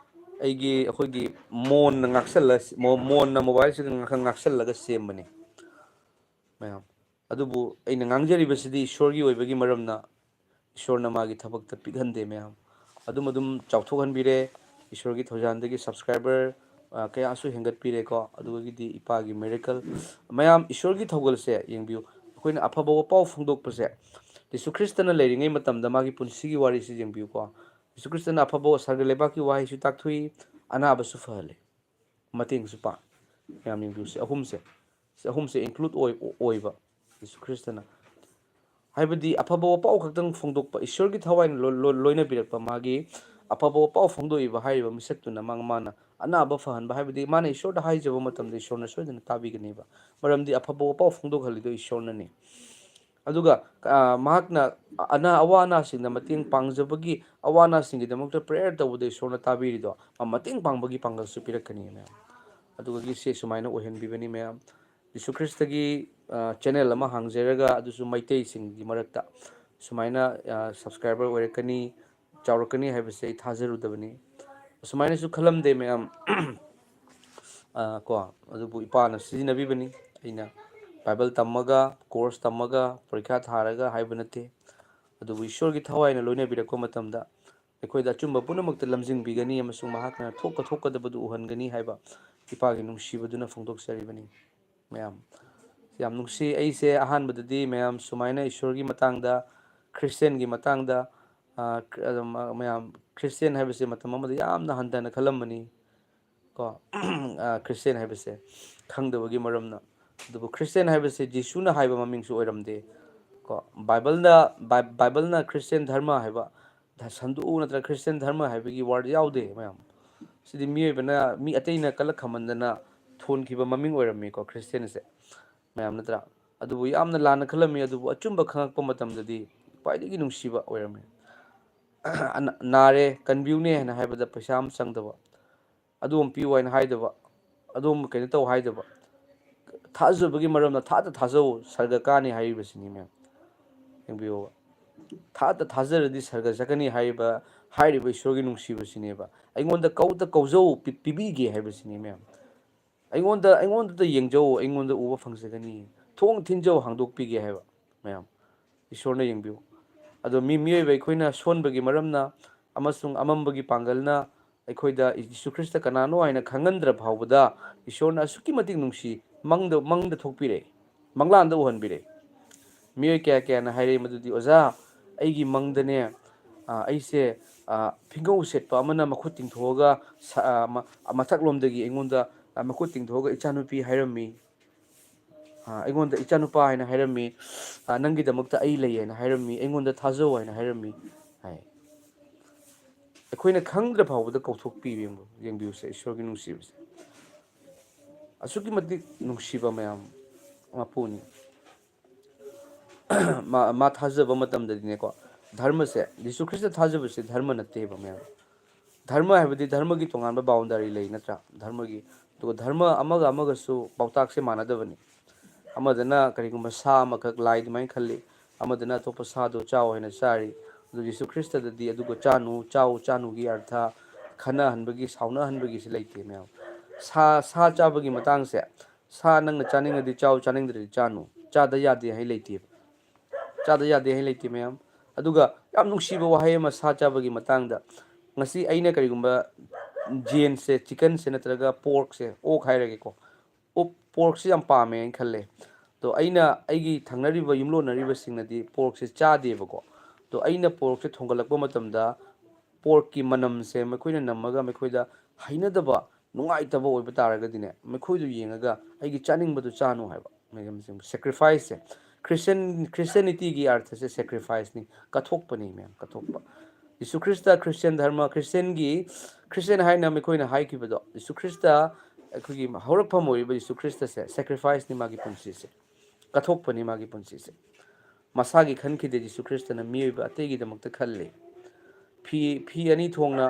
ꯑꯩꯒꯤ, ꯑꯩꯈꯣꯏꯒꯤ ꯃꯣꯟꯅ ꯉꯥꯛꯁꯜꯂ-, ꯃꯣ-, ꯃꯣꯟꯅ ꯃꯣꯕꯥꯏꯜꯁꯤꯗ ꯉꯥꯛ-, ꯉꯥꯛꯁꯜꯂꯒ ꯁꯦꯝꯕꯅꯤ ꯃꯌꯥꯝ꯫ ꯑꯗꯨꯕꯨ ꯑꯩꯅ ꯉꯥꯡꯖꯔꯤꯕꯁꯤꯗꯤ ꯏꯁꯣꯔꯒꯤ ꯑꯣꯏꯕꯒꯤ ꯃꯔꯝꯅ ꯏꯁꯣꯔꯅ ꯃꯥꯒꯤ ꯊꯕꯛꯇ ꯄꯤꯛꯍꯟꯗꯦ ꯃꯌꯥꯝ꯫ ꯑꯗꯨꯝ ꯑꯗꯨꯝ ꯆꯥꯎꯊꯣꯛꯍꯟꯕꯤꯔꯦ꯫ ꯏꯁꯣꯔꯒꯤ ꯊꯧꯖꯥꯟꯗꯒꯤ subscriber, ꯑ, ꯀꯌꯥꯁꯨ ꯍꯦꯟꯒꯠꯄꯤꯔꯦꯀꯣ꯫ ꯑꯗꯨꯗꯒꯤꯗꯤ ꯏꯄꯥꯒꯤ miracle꯫ ꯃꯌꯥꯝ ꯏꯁꯣꯔꯒꯤ ꯊꯧꯒꯜꯁꯦ ꯌꯦꯡꯕꯤꯌꯨ꯫ ꯑꯩꯈꯣꯏꯅ ꯑꯐꯕ ꯋꯥꯄꯥꯎ ꯐꯣꯡꯗꯣꯛꯄꯁꯦ, ꯖꯤꯁꯨ ꯈ꯭ꯔꯤꯁꯇꯅ ꯂꯩꯔꯤꯉꯩ ꯃꯇꯝꯗ ꯃꯥꯒꯤ ꯄꯨꯟꯁꯤꯒꯤ ꯋꯥꯔꯤꯁꯤ ꯌꯦꯡꯕꯤꯌꯨꯀꯣ꯫ ꯖꯤꯁꯨ ꯈ꯭ꯔꯤꯁꯇꯅ ꯑꯐꯕ ꯁꯔꯒ ꯂꯩꯕꯥꯛꯀꯤ ꯋꯥꯍꯩꯁꯨ ꯇꯥꯛꯊꯣꯛꯏ, ꯑꯅꯥꯕꯁꯨ ꯐꯍꯜꯂꯤ, ꯃꯇꯦꯡꯁꯨ ꯄꯥꯡꯉꯤ꯫ ꯃꯌꯥꯝ ꯌꯦꯡꯕꯤꯌꯨ, ꯁꯤ ꯑꯍꯨꯝꯁꯦ, ꯁꯤ ꯑꯍꯨꯝꯁꯦ include ꯑꯣꯏ-, ꯑꯣꯏꯕ ꯖꯤꯁꯨ ꯈ꯭ꯔꯤꯁꯇꯅ꯫ ꯍꯥꯏꯕꯗꯤ ꯑꯐꯕ ꯋꯥꯄꯥꯎ ꯈꯛꯇꯪ ꯐꯣꯡꯗꯣꯛꯄ, ꯏꯁꯣꯔꯒꯤ ꯊꯋꯥꯏꯅ ꯂꯣ-, ꯂꯣ-, ꯂꯣꯏꯅꯕꯤꯔꯛꯄ ꯃꯥꯒꯤ ꯑꯐꯕ ꯋꯥꯄꯥꯎ ꯐꯣꯡꯗꯣꯛꯏꯕ ꯍꯥꯏꯔꯤꯕ ꯃꯤꯁꯛꯇꯨꯅ ꯃꯥ-, ꯃꯥꯅ ꯑꯅꯥꯕ ꯐꯍꯟꯕ, ꯍꯥꯏꯕꯗꯤ ꯃꯥꯅ ꯏꯁꯣꯔꯗ ꯍꯥꯏꯖꯕ ꯃꯇꯝꯗ ꯏꯁꯣꯔꯅ ꯁꯣꯏꯗꯅ ꯇꯥꯕꯤꯒꯅꯦꯕ꯫ ꯃꯔꯝꯗꯤ ꯑꯐꯕ ꯋꯥꯄꯥꯎ ꯐꯣꯡꯗꯣꯛꯍꯜꯂꯤꯗꯣ ꯏꯁꯣꯔꯅꯅꯤ꯫ ꯑꯗꯨꯒ, ꯑ, ꯃꯍꯥꯛꯅ ꯑꯅꯥ-, ꯑꯋꯥ ꯑꯅꯥꯁꯤꯡꯗ ꯃꯇꯦꯡ ꯄꯥꯡꯖꯕꯒꯤ, ꯑꯋꯥ ꯑꯅꯥꯁꯤꯡꯒꯤꯗꯃꯛꯇ prayer ꯇꯧꯕꯗ ꯏꯁꯣꯔꯅ ꯇꯥꯕꯤꯔꯤꯗꯣ, ꯃꯥ ꯃꯇꯦꯡ ꯄꯥꯡꯕꯒꯤ ꯄꯥꯡꯒꯜꯁꯨ ꯄꯤꯔꯛꯀꯅꯤ ꯃꯌꯥꯝ꯫ ꯑꯗꯨꯒꯤ ꯁꯤ ꯁꯨꯃꯥꯏꯅ ꯑꯣꯏꯍꯟꯕꯤꯕꯅꯤ ꯃꯌꯥꯝ꯫ ꯖꯤꯁꯨ ꯈ꯭ꯔꯤꯁꯇꯒꯤ, ꯑ, ꯆꯦꯅꯦꯜ ꯑꯃ ꯍꯥꯡꯖꯔꯒ, ꯑꯗꯨꯁꯨ ꯃꯩꯇꯩꯁꯤꯡꯒꯤ ꯃꯔꯛꯇ, ꯁꯨꯃꯥꯏꯅ ꯁꯕꯁꯀ꯭ꯔꯥꯏꯕꯔ ꯑꯣꯏꯔꯛꯀꯅꯤ, ꯆꯥꯎꯔꯛꯀꯅꯤ ꯍꯥꯏꯕꯁꯦ ꯑꯩ ꯊꯥꯖꯔꯨꯗꯕꯅꯤ꯫ ꯑꯁꯨꯃꯥꯏꯅꯁꯨ ꯈꯜꯂꯝꯗꯦ ꯃꯌꯥꯝ꯫ ꯑ, ꯀꯣ ꯑꯗꯨꯕꯨ ꯏꯄꯥꯅ ꯁꯤꯖꯤꯟꯅꯕꯤꯕꯅꯤ꯫ ꯑꯩꯅ ꯕꯥꯏꯕꯜ ꯇꯝꯃꯒ, ꯀꯣꯔꯁ ꯇꯝꯃꯒ, ꯄꯔꯤꯈ꯭ꯌꯥ ꯊꯥꯔꯒ ꯍꯥꯏꯕ ꯅꯠꯇꯦ꯫ ꯑꯗꯨꯕꯨ ꯏꯁꯣꯔꯒꯤ ꯊꯋꯥꯏꯅ ꯂꯣꯏꯅꯕꯤꯔꯛꯄ ꯃꯇꯝꯗ ꯑꯩꯈꯣꯏꯗ ꯑꯆꯨꯝꯕ ꯄꯨꯝꯅꯃꯛꯇ ꯂꯝꯖꯤꯡꯕꯤꯒꯅꯤ ꯑꯃꯁꯨꯡ ꯃꯍꯥꯛꯅ ꯊꯣꯛꯀ ꯊꯣꯛꯀꯗꯕꯗꯨ ꯎꯍꯟꯒꯅꯤ ꯍꯥꯏꯕ ꯏꯄꯥꯒꯤ ꯅꯨꯡꯁꯤꯕꯗꯨꯅ ꯐꯣꯡꯗꯣꯛꯆꯔꯤꯕꯅꯤ꯫ ꯃꯌꯥꯝ ꯌꯥꯝ ꯅꯨꯡꯁꯤ꯫ ꯑꯩꯁꯦ ꯑꯍꯥꯟꯕꯗꯗꯤ ꯃꯌꯥꯝ ꯁꯨꯃꯥꯏꯅ ꯏꯁꯣꯔꯒꯤ ꯃꯇꯥꯡꯗ, ꯈ꯭ꯔꯤꯁꯇꯦꯟꯒꯤ ꯃꯇꯥꯡꯗ, ꯑ, ꯀ-, ꯑꯗꯨꯝ, ꯑ, ꯃꯌꯥꯝ ꯈ꯭ꯔꯤꯁꯇꯦꯟ ꯍꯥꯏꯕꯁꯦ ꯃꯇꯝ ꯑꯃꯗ ꯌꯥꯝꯅ ꯍꯟꯊꯅ ꯈꯜꯂꯝꯕꯅꯤ ꯀꯣ꯫ ꯑ, ꯈ꯭ꯔꯤꯁꯇꯦꯟ ꯍꯥꯏꯕꯁꯦ ꯈꯪꯗꯕꯒꯤ ꯃꯔꯝꯅ꯫ ꯑꯗꯨꯕꯨ ꯈ꯭ꯔꯤꯁꯇꯦꯟ ꯍꯥꯏꯕꯁꯦ ꯖꯤꯁꯨꯅ ꯍꯥꯏꯕ ꯃꯃꯤꯡꯁꯨ ꯑꯣꯏꯔꯝꯗꯦ ꯀꯣ꯫ ꯕꯥꯏꯕꯜꯅ, ꯕꯥꯏ-, ꯕꯥꯏꯕꯜꯅ ꯈ꯭ꯔꯤꯁꯇꯦꯟ ꯙꯔꯃ ꯍꯥꯏꯕ ꯁꯟꯗꯣꯛꯎ ꯅꯠꯇ꯭ꯔꯒ ꯈ꯭ꯔꯤꯁꯇꯦꯟ ꯙꯔꯃ ꯍꯥꯏꯕꯒꯤ ꯋꯥꯔꯗ ꯌꯥꯎꯗꯦ ꯃꯌꯥꯝ꯫ ꯁꯤꯗꯤ ꯃꯤꯑꯣꯏꯕꯅ, ꯃꯤ ꯑꯇꯩꯅ ꯀꯜꯂꯛ ꯈꯝꯃꯟꯗꯅ ꯊꯣꯟꯈꯤꯕ ꯃꯃꯤꯡ ꯑꯣꯏꯔꯝꯃꯤꯀꯣ ꯈ꯭ꯔꯤꯁꯇꯦꯟꯁꯦ ꯃꯌꯥꯝ, ꯅꯠꯇ꯭ꯔꯥ? ꯑꯗꯨꯕꯨ ꯌꯥꯝꯅ ꯂꯥꯟꯅ ꯈꯜꯂꯝꯃꯤ꯫ ꯑꯗꯨꯕꯨ ꯑꯆꯨꯝꯕ ꯈꯪꯉꯛꯄ ꯃꯇꯝꯗꯗꯤ ꯈ꯭ꯋꯥꯏꯗꯒꯤ ꯅꯨꯡꯁꯤꯕ ꯑꯣꯏꯔꯝꯃꯤ꯫ ꯑꯅ-, ꯅꯥꯔꯦ, ꯀꯟꯕꯤꯌꯨꯅꯦ ꯍꯥꯏꯅ ꯍꯥꯏꯕꯗ ꯄꯩꯁꯥ ꯑꯃ ꯆꯪꯗꯕ, ꯑꯗꯨ ꯑꯃ ꯄꯤꯌꯨ ꯍꯥꯏꯅ ꯍꯥꯏꯗꯕ, ꯑꯗꯨ ꯑꯃ ꯀꯩꯅꯣ ꯇꯧ ꯍꯥꯏꯗꯕ, ꯊꯥꯖꯕꯒꯤ ꯃꯔꯝꯅ ꯊꯥꯗ ꯊꯥꯖꯧ, ꯁꯔꯒ ꯀꯥꯅꯤ ꯍꯥꯏꯔꯤꯕꯁꯤꯅꯤ ꯃꯌꯥꯝ꯫ ꯌꯦꯡꯕꯤꯌꯣꯕ, ꯊꯥꯗ ꯊꯥꯖꯔꯗꯤ ꯁꯔꯒ ꯆꯠꯀꯅꯤ ꯍꯥꯏꯔꯤꯕ, ꯍꯥꯏꯔꯤꯕ ꯏꯁꯣꯔꯒꯤ ꯅꯨꯡꯁꯤꯕꯁꯤꯅꯦꯕ꯫ ꯑꯩꯉꯣꯟꯗ ꯀꯧꯗ ꯀꯧꯖꯧ, ꯄꯤ-, ꯄꯤꯕꯤꯒꯦ ꯍꯥꯏꯕꯁꯤꯅꯤ ꯃꯌꯥꯝ꯫ ꯑꯩꯉꯣꯟꯗ, ꯑꯩꯉꯣꯟꯗꯇ ꯌꯦꯡꯖꯧ, ꯑꯩꯉꯣꯟꯗ ꯎꯕ ꯐꯪꯖꯒꯅꯤ꯫ ꯊꯣꯡ ꯊꯤꯟꯖꯧ, ꯍꯥꯡꯗꯣꯛꯄꯤꯒꯦ ꯍꯥꯏꯕ ꯃꯌꯥꯝ꯫ ꯏꯁꯣꯔꯅ ꯌꯦꯡꯕꯤꯌꯨ꯫ ꯑꯗꯣ ꯃꯤ, ꯃꯤꯑꯣꯏꯕ ꯑꯩꯈꯣꯏꯅ ꯁꯣꯟꯕꯒꯤ ꯃꯔꯝꯅ ꯑꯃꯁꯨꯡ ꯑꯃꯝꯕꯒꯤ ꯄꯥꯡꯒꯜꯅ ꯑꯩꯈꯣꯏꯗ ꯖꯤꯁꯨ ꯈ꯭ꯔꯤꯁꯇ ꯀꯅꯥꯅꯣ ꯍꯥꯏꯅ ꯈꯪꯍꯟꯗ꯭ꯔ ꯐꯥꯎꯕꯗ ꯏꯁꯣꯔꯅ ꯑꯁꯨꯛꯀꯤ ꯃꯇꯤꯛ ꯅꯨꯡꯁꯤ, ꯃꯪꯗ, ꯃꯪꯗ ꯊꯣꯛꯄꯤꯔꯛꯏ, ꯃꯪꯂꯥꯟꯗ ꯎꯍꯟꯕꯤꯔꯛꯏ꯫ ꯃꯤꯑꯣꯏ ꯀꯌꯥ ꯀꯌꯥꯅ ꯍꯥꯏꯔꯛꯏ ꯃꯗꯨꯗꯤ, "ꯑꯣꯖꯥ, ꯑꯩꯒꯤ ꯃꯪꯗꯅꯦ, ꯑ, ꯑꯩꯁꯦ, ꯑ, ꯐꯤꯡꯒꯧ ꯁꯦꯠꯄ ꯑꯃꯅ ꯃꯈꯨꯠ ꯇꯤꯡꯊꯣꯛꯑꯒ ꯁ-, ꯑ, ꯃ-, ꯃꯊꯛꯂꯣꯝꯗꯒꯤ ꯑꯩꯉꯣꯟꯗ, ꯑ, ꯃꯈꯨꯠ ꯇꯤꯡꯊꯣꯛꯑꯒ ꯏꯆꯥꯅꯨꯄꯤ ꯍꯥꯏꯔꯝꯃꯤ꯫ ꯑ, ꯑꯩꯉꯣꯟꯗ ꯏꯆꯥꯅꯨꯄꯥ ꯍꯥꯏꯅ ꯍꯥꯏꯔꯝꯃꯤ꯫ ꯑ, ꯅꯪꯒꯤꯗꯃꯛꯇ ꯑꯩ ꯂꯩ ꯍꯥꯏꯅ ꯍꯥꯏꯔꯝꯃꯤ꯫ ꯑꯩꯉꯣꯟꯗ ꯊꯥꯖꯧ ꯍꯥꯏꯅ ꯍꯥꯏꯔꯝꯃꯤ" ꯍꯥꯏ꯫ ꯑꯩꯈꯣꯏꯅ ꯈꯪꯗ꯭ꯔ ꯐꯥꯎꯕꯗ ꯀꯧꯊꯣꯛꯄꯤꯕ ꯌꯦꯡꯕ-, ꯌꯦꯡꯕꯤꯌꯨꯁꯦ, ꯏꯁꯣꯔꯒꯤ ꯅꯨꯡꯁꯤꯕꯁꯦ꯫ ꯑꯁꯨꯛꯀꯤ ꯃꯇꯤꯛ ꯅꯨꯡꯁꯤꯕ ꯃꯌꯥꯝ ꯃꯄꯨꯅꯤ꯫ ꯃꯥ, ꯃꯥ ꯊꯥꯖꯕ ꯃꯇꯝꯗꯗꯤꯅꯦꯀꯣ, ꯙꯔꯃꯁꯦ, ꯖꯤꯁꯨ ꯈ꯭ꯔꯤꯁꯇ ꯊꯥꯖꯕꯁꯦ ꯙꯔꯃ ꯅꯠꯇꯦꯕ ꯃꯌꯥꯝ꯫ ꯙꯔꯃ ꯍꯥꯏꯕꯗꯤ ꯙꯔꯃꯒꯤ ꯇꯣꯉꯥꯟꯕ ꯕꯥꯎꯟꯗꯔꯤ ꯂꯩ, ꯅꯠꯇ꯭ꯔꯥ? ꯙꯔꯃꯒꯤ, ꯑꯗꯨꯒ ꯙꯔꯃ ꯑꯃꯒ ꯑꯃꯒꯁꯨ ꯄꯥꯎꯇꯥꯛꯁꯦ ꯃꯥꯟꯅꯗꯕꯅꯤ꯫ ꯑꯃꯗꯅ ꯀꯔꯤꯒꯨꯝꯕ ꯁꯥ ꯑꯃꯈꯛ, ꯂꯥꯏ ꯑꯗꯨꯃꯥꯏꯅ ꯈꯜꯂꯤ, ꯑꯃꯗꯅ ꯑꯇꯣꯞꯄ ꯁꯥꯗꯣ ꯆꯥꯎ ꯍꯥꯏꯅ ꯆꯥꯔꯤ꯫ ꯑꯗꯨ ꯖꯤꯁꯨ ꯈ꯭ꯔꯤꯁꯇꯗꯗꯤ ꯑꯗꯨꯒ ꯆꯥꯅꯨ, ꯆꯥꯎ, ꯆꯥꯅꯨꯒꯤ ꯑꯔꯊ, ꯈꯠꯅꯍꯟꯕꯒꯤ, ꯁꯥꯎꯅꯍꯟꯕꯒꯤꯁꯤ ꯂꯩꯇꯦ ꯃꯌꯥꯝ꯫ ꯁꯥ, ꯁꯥ ꯆꯥꯕꯒꯤ ꯃꯇꯥꯡꯁꯦ, ꯁꯥ ꯅꯪꯅ ꯆꯥꯅꯤꯡꯉꯗꯤ ꯆꯥꯎ, ꯆꯥꯅꯤꯡꯗ꯭ꯔꯗꯤ ꯆꯥꯅꯨ, ꯆꯥꯗ ꯌꯥꯗꯦ ꯍꯥꯏ ꯂꯩꯇꯦꯕ꯫ ꯆꯥꯗ ꯌꯥꯗꯦ ꯍꯥꯏ ꯂꯩꯇꯦ ꯃꯌꯥꯝ꯫ ꯑꯗꯨꯒ ꯌꯥꯝ ꯅꯨꯡꯁꯤꯕ ꯋꯥꯍꯩ ꯑꯃ ꯁꯥ ꯆꯥꯕꯒꯤ ꯃꯇꯥꯡꯗ, ꯉꯁꯤ ꯑꯩꯅ ꯀꯔꯤꯒꯨꯝꯕ ꯌꯦꯟꯁꯦ, ꯆꯤꯀꯟꯁꯦ ꯅꯠꯇ꯭ꯔꯒ ꯄꯣꯔꯛꯁꯦ, ꯑꯣꯛ ꯍꯥꯏꯔꯒꯦꯀꯣ, ꯑꯣꯛ, ꯄꯣꯔꯛꯁꯤ ꯌꯥꯝ ꯄꯥꯝꯃꯦ ꯍꯥꯏꯅ ꯈꯜꯂꯦ꯫ ꯑꯗꯣ ꯑꯩꯅ ꯑꯩꯒꯤ ꯊꯪꯅꯔꯤꯕ ꯌꯨꯝꯂꯣꯟꯅꯔꯤꯕꯁꯤꯡꯅꯗꯤ ꯄꯣꯔꯛꯁꯦ ꯆꯥꯗꯦꯕꯀꯣ꯫ ꯑꯗꯣ ꯑꯩꯅ ꯄꯣꯔꯛꯁꯦ ꯊꯣꯡꯒꯠꯂꯛꯄ ꯃꯇꯝꯗ ꯄꯣꯔꯛꯀꯤ ꯃꯅꯝꯁꯦ ꯃꯈꯣꯏꯅ ꯅꯝꯃꯒ ꯃꯈꯣꯏꯗ ꯍꯩꯅꯗꯕ, ꯅꯨꯡꯉꯥꯏꯇꯕ ꯑꯣꯏꯕ ꯇꯥꯔꯒꯗꯤꯅꯦ, ꯃꯈꯣꯏꯗꯨ ꯌꯦꯡꯉꯒ ꯑꯩꯒꯤ ꯆꯥꯅꯤꯡꯕꯗꯨ ꯆꯥꯅꯨ ꯍꯥꯏꯕ꯫ ꯁꯦꯀ꯭ꯔꯤꯐꯥꯏꯁꯁꯦ, ꯈ꯭ꯔꯤꯁꯇꯤꯌꯟ, ꯈ꯭ꯔꯤꯁꯇꯤꯌꯥꯅꯤꯇꯤꯒꯤ ꯑꯔꯊꯁꯦ ꯁꯦꯀ꯭ꯔꯤꯐꯥꯏꯁꯅꯤ, ꯀꯠꯊꯣꯛꯄꯅꯤ ꯃꯌꯥꯝ, ꯀꯠꯊꯣꯛꯄ꯫ ꯖꯤꯁꯨ ꯈ꯭ꯔꯤꯁꯇ, ꯈ꯭ꯔꯤꯁꯇꯤꯌꯟ ꯙꯔꯃ, ꯈ꯭ꯔꯤꯁꯇꯤꯌꯟꯒꯤ, ꯈ꯭ꯔꯤꯁꯇꯤꯌꯟ ꯍꯥꯏꯅ ꯃꯈꯣꯏꯅ ꯍꯥꯏꯈꯤꯕꯗꯣ, ꯖꯤꯁꯨ ꯈ꯭ꯔꯤꯁꯇ, ꯑꯩꯈꯣꯏꯒꯤ ꯍꯧꯔꯛꯐꯝ ꯑꯣꯏꯔꯤꯕ ꯖꯤꯁꯨ ꯈ꯭ꯔꯤꯁꯇꯁꯦ ꯁꯦꯀ꯭ꯔꯤꯐꯥꯏꯁꯅꯤ ꯃꯥꯒꯤ ꯄꯨꯟꯁꯤꯁꯦ, ꯀꯠꯊꯣꯛꯄꯅꯤ ꯃꯥꯒꯤ ꯄꯨꯟꯁꯤꯁꯦ꯫ ꯃꯁꯥꯒꯤ ꯈꯟꯈꯤꯗꯦ ꯖꯤꯁꯨ ꯈ꯭ꯔꯤꯁꯇꯅ ꯃꯤꯑꯣꯏꯕ ꯑꯇꯩꯒꯤꯗꯃꯛꯇ ꯈꯜꯂꯤ꯫ ꯐꯤ, ꯐꯤ ꯑꯅꯤ ꯊꯣꯡꯅ,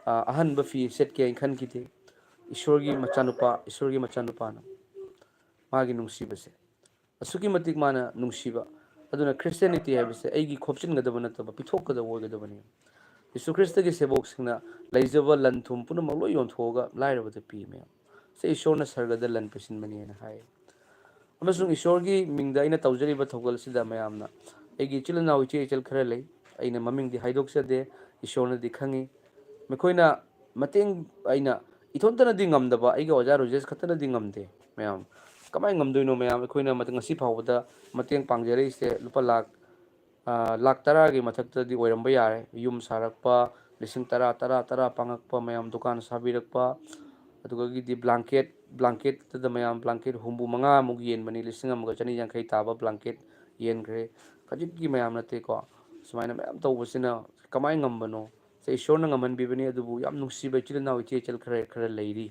ꯑ, ꯑꯍꯟꯕ ꯐꯤ ꯁꯦꯠꯀꯦ ꯍꯥꯏꯅ ꯈꯟꯈꯤꯗꯦ꯫ ꯏꯁꯣꯔꯒꯤ ꯃꯆꯥꯅꯨꯄꯥ, ꯏꯁꯣꯔꯒꯤ ꯃꯆꯥꯅꯨꯄꯥꯅ ꯃꯥꯒꯤ ꯅꯨꯡꯁꯤꯕꯁꯦ, ꯑꯁꯨꯛꯀꯤ ꯃꯇꯤꯛ ꯃꯥꯅ ꯅꯨꯡꯁꯤꯕ꯫ ꯑꯗꯨꯅ ꯈ꯭ꯔꯤꯁꯇꯤꯌꯥꯅꯤꯇꯤ ꯍꯥꯏꯕꯁꯦ ꯑꯩꯒꯤ ꯈꯣꯞꯆꯤꯟꯒꯗꯕ ꯅꯠꯇꯕ, ꯄꯤꯊꯣꯛꯀꯗꯕ ꯑꯣꯏꯒꯗꯕꯅꯤ꯫ ꯖꯤꯁꯨ ꯈ꯭ꯔꯤꯁꯇꯒꯤ ꯁꯦꯕꯣꯛꯁꯤꯡꯅ ꯂꯩꯖꯕ ꯂꯟ ꯊꯨꯝ ꯄꯨꯝꯅꯃꯛ ꯂꯣꯏ ꯌꯣꯟꯊꯣꯛꯑꯒ ꯂꯥꯏꯔꯕꯗ ꯄꯤ ꯃꯌꯥꯝ꯫ ꯁꯦ ꯏꯁꯣꯔꯅ ꯁꯔꯒꯗ ꯂꯟ ꯄꯤꯁꯤꯟꯕꯅꯤ ꯍꯥꯏꯅ ꯍꯥꯏ꯫ ꯑꯃꯁꯨꯡ ꯏꯁꯣꯔꯒꯤ ꯃꯤꯡꯗ ꯑꯩꯅ ꯇꯧꯖꯔꯤꯕ ꯊꯧꯒꯜꯁꯤꯗ ꯃꯌꯥꯝꯅ, ꯑꯩꯒꯤ ꯏꯆꯤꯜ ꯏꯅꯥꯎ ꯏꯆꯦ ꯏꯆꯜ ꯈꯔ ꯂꯩ, ꯑꯩꯅ ꯃꯃꯤꯡꯗꯤ ꯍꯥꯏꯗꯣꯛꯆꯗꯦ, ꯏꯁꯣꯔꯅꯗꯤ ꯈꯪꯉꯤ꯫ ꯃꯈꯣꯏꯅ ꯃꯇꯦꯡ, ꯑꯩꯅ ꯏꯊꯣꯟꯇꯅꯗꯤ ꯉꯝꯗꯕ, ꯑꯩꯒꯤ ꯑꯣꯖꯥ ꯔꯣꯖꯦꯁ ꯈꯛꯇꯅꯗꯤ ꯉꯝꯗꯦ ꯃꯌꯥꯝ꯫ ꯀꯃꯥꯏꯅ ꯉꯝꯗꯣꯏꯅꯣ ꯃꯌꯥꯝ? ꯑꯩꯈꯣꯏꯅ ꯃꯇ-, ꯉꯁꯤ ꯐꯥꯎꯕꯗ ꯃꯇꯦꯡ ꯄꯥꯡꯖꯔꯛꯏꯁꯦ ꯂꯨꯄꯥ ꯂꯥꯛ, ꯑ, ꯂꯥꯛ ꯇꯔꯥꯒꯤ ꯃꯊꯛꯇꯗꯤ ꯑꯣꯏꯔꯝꯕ ꯌꯥꯔꯦ꯫ ꯌꯨꯝ ꯁꯥꯔꯛꯄ, ꯂꯤꯁꯤꯡ ꯇꯔꯥ, ꯇꯔꯥ, ꯇꯔꯥ ꯄꯥꯡꯉꯛꯄ ꯃꯌꯥꯝ, ꯗꯨꯀꯥꯟ ꯁꯥꯕꯤꯔꯛꯄ, ꯑꯗꯨꯗꯒꯤꯗꯤ ꯕ꯭ꯂꯥꯡꯀꯦꯠ, ꯕ꯭ꯂꯥꯡꯀꯦꯠꯇꯗ ꯃꯌꯥꯝ ꯕ꯭ꯂꯥꯡꯀꯦꯠ ꯍꯨꯝꯐꯨ ꯃꯉꯥꯃꯨꯛ ꯌꯦꯟꯕꯅꯤ, ꯂꯤꯁꯤꯡ ꯑꯃꯒ ꯆꯅꯤ ꯌꯥꯡꯈꯩ ꯇꯥꯕ ꯕ꯭ꯂꯥꯡꯀꯦꯠ ꯌꯦꯟꯈ꯭ꯔꯦ꯫ ꯈꯖꯤꯛꯀꯤ ꯃꯌꯥꯝ ꯅꯠꯇꯦꯀꯣ, ꯁꯨꯃꯥꯏꯅ ꯃꯌꯥꯝ ꯇꯧꯕꯁꯤꯅ ꯀꯃꯥꯏꯅ ꯉꯝꯕꯅꯣ? ꯁꯦ ꯏꯁꯣꯔꯅ ꯉꯝꯍꯟꯕꯤꯕꯅꯤ, ꯑꯗꯨꯕꯨ ꯌꯥꯝ ꯅꯨꯡꯁꯤꯕ ꯏꯆꯤꯜ ꯏꯅꯥꯎ ꯏꯆꯦ ꯏꯆꯜ ꯈꯔ, ꯈꯔ ꯂꯩꯔꯤ꯫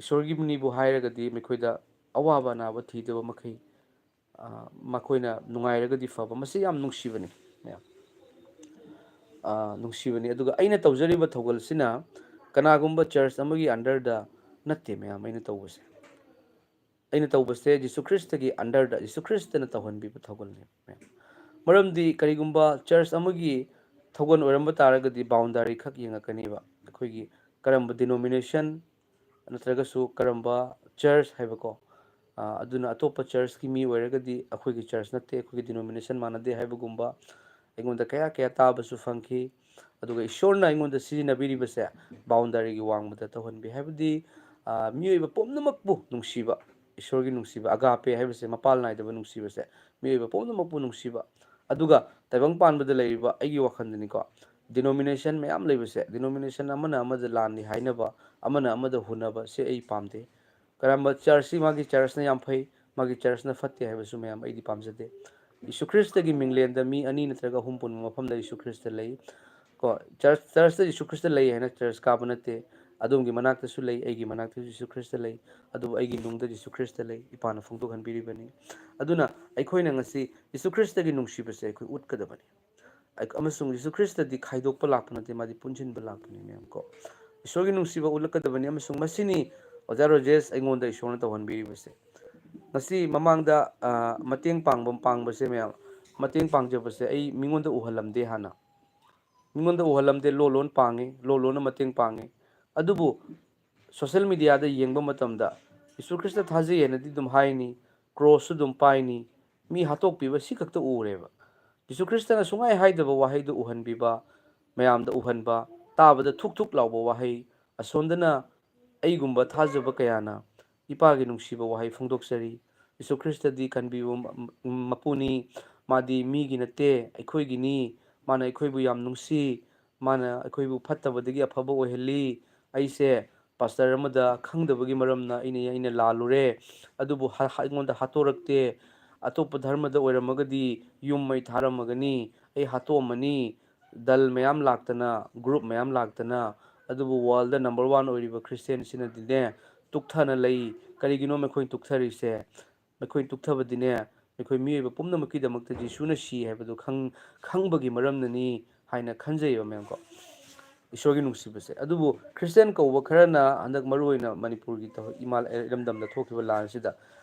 ꯏꯁꯣꯔꯒꯤꯕꯨꯅꯤꯕꯨ ꯍꯥꯏꯔꯒꯗꯤ ꯃꯈꯣꯏꯗ ꯑꯋꯥꯕ ꯑꯅꯥꯕ ꯊꯤꯗꯕ ꯃꯈꯩ, ꯑ, ꯃꯈꯣꯏꯅ ꯅꯨꯡꯉꯥꯏꯔꯒꯗꯤ ꯐꯕ꯫ ꯃꯁꯤ ꯌꯥꯝ ꯅꯨꯡꯁꯤꯕꯅꯤ ꯃꯌꯥꯝ꯫ ꯑ, ꯅꯨꯡꯁꯤꯕꯅꯤ꯫ ꯑꯗꯨꯒ ꯑꯩꯅ ꯇꯧꯖꯔꯤꯕ ꯊꯧꯒꯜꯁꯤꯅ ꯀꯅꯥꯒꯨꯝꯕ ꯆꯔꯆ ꯑꯃꯒꯤ ꯑꯟꯗꯔꯗ ꯅꯠꯇꯦ ꯃꯌꯥꯝ ꯑꯩꯅ ꯇꯧꯕꯁꯦ꯫ ꯑꯩꯅ ꯇꯧꯕꯁꯦ ꯖꯤꯁꯨ ꯈ꯭ꯔꯤꯁꯇꯒꯤ ꯑꯟꯗꯔꯗ, ꯖꯤꯁꯨ ꯈ꯭ꯔꯤꯁꯇꯅ ꯇꯧꯍꯟꯕꯤꯕ ꯊꯧꯒꯜꯅꯦ꯫ ꯃꯔꯝꯗꯤ ꯀꯔꯤꯒꯨꯝꯕ ꯆꯔꯆ ꯑꯃꯒꯤ ꯊꯧꯒꯜ ꯑꯣꯏꯔꯝꯕ ꯇꯥꯔꯒꯗꯤ ꯕꯥꯎꯟꯗꯥꯔꯤ ꯈꯛ ꯌꯦꯡꯉꯛꯀꯅꯦꯕ꯫ ꯑꯩꯈꯣꯏꯒꯤ ꯀꯔꯝꯕ ꯗꯤꯅꯣꯃꯤꯅꯦꯁꯟ ꯅꯠꯇ꯭ꯔꯒꯁꯨ ꯀꯔꯝꯕ ꯆꯔꯆ ꯍꯥꯏꯕꯀꯣ꯫ ꯑ, ꯑꯗꯨꯅ ꯑꯇꯣꯞꯄ ꯆꯔꯆꯀꯤ ꯃꯤ ꯑꯣꯏꯔꯒꯗꯤ ꯑꯩꯈꯣꯏꯒꯤ ꯆꯔꯆ ꯅꯠꯇꯦ, ꯑꯩꯈꯣꯏꯒꯤ ꯗꯤꯅꯣꯃꯤꯅꯦꯁꯟ ꯃꯥꯟꯅꯗꯦ ꯍꯥꯏꯕꯒꯨꯝꯕ ꯑꯩꯉꯣꯟꯗ ꯀꯌꯥ ꯀꯌꯥ ꯇꯥꯕꯁꯨ ꯐꯪꯈꯤ꯫ ꯑꯗꯨꯒ ꯏꯁꯣꯔꯅ ꯑꯩꯉꯣꯟꯗ ꯁꯤꯖꯤꯟꯅꯕꯤꯔꯤꯕꯁꯦ ꯕꯥꯎꯟꯗꯥꯔꯤꯒꯤ ꯋꯥꯡꯃꯗ ꯇꯧꯍꯟꯕꯤ꯫ ꯍꯥꯏꯕꯗꯤ, ꯑ, ꯃꯤꯑꯣꯏꯕ ꯄꯨꯝꯅꯃꯛꯄꯨ ꯅꯨꯡꯁꯤꯕ, ꯏꯁꯣꯔꯒꯤ ꯅꯨꯡꯁꯤꯕ, ꯑꯒꯥꯄꯦ ꯍꯥꯏꯕꯁꯦ, ꯃꯄꯥꯜ ꯅꯥꯏꯗꯕ ꯅꯨꯡꯁꯤꯕꯁꯦ, ꯃꯤꯑꯣꯏꯕ ꯄꯨꯝꯅꯃꯛꯄꯨ ꯅꯨꯡꯁꯤꯕ꯫ ꯑꯗꯨꯒ ꯇꯥꯏꯕꯪ ꯄꯥꯟꯕꯗ ꯂꯩꯔꯤꯕ, ꯑꯩꯒꯤ ꯋꯥꯈꯜꯗꯅꯤꯀꯣ, ꯗꯤꯅꯣꯃꯤꯅꯦꯁꯟ ꯃꯌꯥꯝ ꯂꯩꯕꯁꯦ, ꯗꯤꯅꯣꯃꯤꯅꯦꯁꯟ ꯑꯃꯅ ꯑꯃꯗ ꯂꯥꯟꯅꯤ ꯍꯥꯏꯅꯕ, ꯑꯃꯅ ꯑꯃꯗ ꯍꯨꯟꯅꯕ, ꯁꯦ ꯑꯩ ꯄꯥꯝꯗꯦ꯫ ꯀꯔꯝꯕ ꯆꯔꯆꯁꯤ ꯃꯥꯒꯤ ꯆꯔꯆꯅ ꯌꯥꯝ ꯐꯩ, ꯃꯥꯒꯤ ꯆꯔꯆꯅ ꯐꯠꯇꯦ ꯍꯥꯏꯕꯁꯨ ꯃꯌꯥꯝ ꯑꯩꯗꯤ ꯄꯥꯝꯖꯗꯦ꯫ ꯌꯤꯁꯨ ꯈ꯭ꯔꯤꯁꯇꯒꯤ ꯃꯤꯡꯂꯦꯟꯗ ꯃꯤ ꯑꯅꯤ ꯅꯠꯇ꯭ꯔꯒ ꯑꯍꯨꯝ ꯄꯨꯟꯕ ꯃꯐꯝꯗ ꯌꯤꯁꯨ ꯈ꯭ꯔꯤꯁꯇ ꯂꯩ꯫ ꯀꯣ, ꯆꯔꯆ, ꯆꯔꯆꯇ ꯌꯤꯁꯨ ꯈ꯭ꯔꯤꯁꯇ ꯂꯩ ꯍꯥꯏꯅ ꯆꯔꯆ ꯀꯥꯕ ꯅꯠꯇꯦ꯫ ꯑꯗꯣꯝꯒꯤ ꯃꯅꯥꯛꯇꯁꯨ ꯂꯩ, ꯑꯩꯒꯤ ꯃꯅꯥꯛꯇꯁꯨ ꯌꯤꯁꯨ ꯈ꯭ꯔꯤꯁꯇ ꯂꯩ, ꯑꯗꯨꯕꯨ ꯑꯩꯒꯤ ꯅꯨꯡꯗ ꯌꯤꯁꯨ ꯈ꯭ꯔꯤꯁꯇ ꯂꯩ, ꯏꯄꯥꯅ ꯐꯣꯡꯗꯣꯛꯍꯟꯕꯤꯔꯤꯕꯅꯤ꯫ ꯑꯗꯨꯅ ꯑꯩꯈꯣꯏꯅ ꯉꯁꯤ ꯌꯤꯁꯨ ꯈ꯭ꯔꯤꯁꯇꯒꯤ ꯅꯨꯡꯁꯤꯕꯁꯦ ꯑꯩꯈꯣꯏ ꯎꯠꯀꯗꯕꯅꯤ꯫ ꯑꯩ-, ꯑꯃꯁꯨꯡ ꯌꯤꯁꯨ ꯈ꯭ꯔꯤꯁꯇꯗꯤ ꯈꯥꯏꯗꯣꯛꯄ ꯂꯥꯛꯄ ꯅꯠꯇꯦ, ꯃꯥꯗꯤ ꯄꯨꯟꯁꯤꯟꯕ ꯂꯥꯛꯄꯅꯤ ꯃꯌꯥꯝ ꯀꯣ꯫ ꯏꯁꯣꯔꯒꯤ ꯅꯨꯡꯁꯤꯕ ꯎꯠꯂꯛꯀꯗꯕꯅꯤ, ꯑꯃꯁꯨꯡ ꯃꯁꯤꯅꯤ ꯑꯣꯖꯥ ꯔꯣꯖꯦꯁ ꯑꯩꯉꯣꯟꯗ ꯏꯁꯣꯔꯅ ꯇꯧꯍꯟꯕꯤꯔꯤꯕꯁꯦ꯫ ꯉꯁꯤ ꯃꯃꯥꯡꯗ, ꯑ, ꯃꯇꯦꯡ ꯄꯥꯡꯕ, ꯄꯥꯡꯕꯁꯦ ꯃꯌꯥꯝ, ꯃꯇꯦꯡ ꯄꯥꯡꯖꯕꯁꯦ ꯑꯩ ꯃꯤꯉꯣꯟꯗ ꯎꯍꯜꯂꯝꯗꯦ ꯍꯥꯟꯅ꯫ ꯃꯤꯉꯣꯟꯗ ꯎꯍꯜꯂꯝꯗꯦ, ꯂꯣꯟ ꯂꯣꯟ ꯄꯥꯡꯉꯤ, ꯂꯣꯟ ꯂꯣꯟꯅ ꯃꯇꯦꯡ ꯄꯥꯡꯉꯤ꯫ ꯑꯗꯨꯕꯨ ꯁꯣꯁꯦꯜ ꯃꯤꯗꯤꯌꯥꯗ ꯌꯦꯡꯕ ꯃꯇꯝꯗ ꯌꯤꯁꯨ ꯈ꯭ꯔꯤꯁꯇ ꯊꯥꯖꯩ ꯍꯥꯏꯅꯗꯤ ꯑꯗꯨꯝ ꯍꯥꯏꯅꯤ, ꯀ꯭ꯔꯣꯁꯁꯨ ꯑꯗꯨꯝ ꯄꯥꯏꯅꯤ, ꯃꯤ ꯍꯥꯠꯇꯣꯛꯄꯤꯕ ꯁꯤ ꯈꯛꯇ ꯎꯔꯦꯕ꯫ ꯌꯤꯁꯨ ꯈ꯭ꯔꯤꯁꯇꯅ ꯁꯨꯡꯍꯥꯏ ꯍꯥꯏꯗꯕ ꯋꯥꯍꯩꯗꯨ ꯎꯍꯟꯕꯤꯕ, ꯃꯌꯥꯝꯗ ꯎꯍꯟꯕ, ꯇꯥꯕꯗ ꯊꯨꯛ ꯊꯨꯛ ꯂꯥꯎꯕ ꯋꯥꯍꯩ, ꯑꯁꯣꯝꯗꯅ ꯑꯩꯒꯨꯝꯕ ꯊꯥꯖꯕ ꯀꯌꯥꯅ ꯏꯄꯥꯒꯤ ꯅꯨꯡꯁꯤꯕ ꯋꯥꯍꯩ ꯐꯣꯡꯗꯣꯛꯆꯔꯤ꯫ ꯌꯤꯁꯨ ꯈ꯭ꯔꯤꯁꯇꯗꯤ ꯀꯟꯕꯤꯕ ꯃ-, ꯃꯄꯨꯅꯤ, ꯃꯥꯗꯤ ꯃꯤꯒꯤ ꯅꯠꯇꯦ, ꯑꯩꯈꯣꯏꯒꯤꯅꯤ, ꯃꯥꯅ ꯑꯩꯈꯣꯏꯕꯨ ꯌꯥꯝ ꯅꯨꯡꯁꯤ, ꯃꯥꯅ ꯑꯩꯈꯣꯏꯕꯨ ꯐꯠꯇꯕꯗꯒꯤ ꯑꯐꯕ ꯑꯣꯏꯍꯜꯂꯤ꯫ ꯑꯩꯁꯦ ꯄꯥꯁꯇꯔ ꯑꯃꯗ ꯈꯪꯗꯕꯒꯤ ꯃꯔꯝꯅ ꯑꯩꯅ, ꯑꯩꯅ ꯂꯥꯜꯂꯨꯔꯦ, ꯑꯗꯨꯕꯨ ꯍ-, ꯍ-, ꯑꯩꯉꯣꯟꯗ ꯍꯥꯠꯇꯣꯔꯛꯇꯦ꯫ ꯑꯇꯣꯞꯄ ꯙꯔꯃꯗ ꯑꯣꯏꯔꯝꯃꯒꯗꯤ ꯌꯨꯝ ꯃꯩ ꯊꯥꯔꯝꯃꯒꯅꯤ, ꯑꯩ ꯍꯥꯠꯇꯣꯛꯑꯝꯃꯅꯤ꯫ ꯗꯜ ꯃꯌꯥꯝ ꯂꯥꯛꯇꯅ, ꯒ꯭ꯔꯨꯞ ꯃꯌꯥꯝ ꯂꯥꯛꯇꯅ, ꯑꯗꯨꯕꯨ ꯋꯥꯔꯜꯗ ꯅꯝꯕꯔ ꯋꯥꯟ ꯑꯣꯏꯔꯤꯕ ꯈ꯭ꯔꯤꯁꯇꯦꯟꯁꯤꯅꯗꯤꯅꯦ ꯇꯨꯛꯊꯅ ꯂꯩ꯫ ꯀꯔꯤꯒꯤꯅꯣ ꯃꯈꯣꯏꯅ ꯇꯨꯛꯊꯔꯤꯁꯦ? ꯃꯈꯣꯏꯅ ꯇꯨꯛꯊꯕꯗꯤꯅꯦ, ꯑꯩꯈꯣꯏ ꯃꯤꯑꯣꯏꯕ ꯄꯨꯝꯅꯃꯛꯀꯤꯗꯃꯛꯇ ꯖꯤꯁꯨꯅ ꯁꯤ ꯍꯥꯏꯕꯗꯨ ꯈꯪ-, ꯈꯪꯕꯒꯤ ꯃꯔꯝꯅꯅꯤ ꯍꯥꯏꯅ ꯈꯟꯖꯩꯕ ꯃꯌꯥꯝ ꯀꯣ꯫ ꯏꯁꯣꯔꯒꯤ ꯅꯨꯡꯁꯤꯕꯁꯦ꯫ ꯑꯗꯨꯕꯨ ꯈ꯭ꯔꯤꯁꯇꯤꯌꯥꯟ ꯀꯧꯕ ꯈꯔꯅ ꯍꯟꯗꯛ ꯃꯔꯨꯑꯣꯏꯅ ꯃꯅꯤꯄꯨꯔꯒꯤ ꯇꯧ-, ꯏꯃꯥ ꯏꯔꯝꯗꯝꯗ ꯊꯣꯛꯈꯤꯕ ꯂꯥꯟꯁꯤꯗ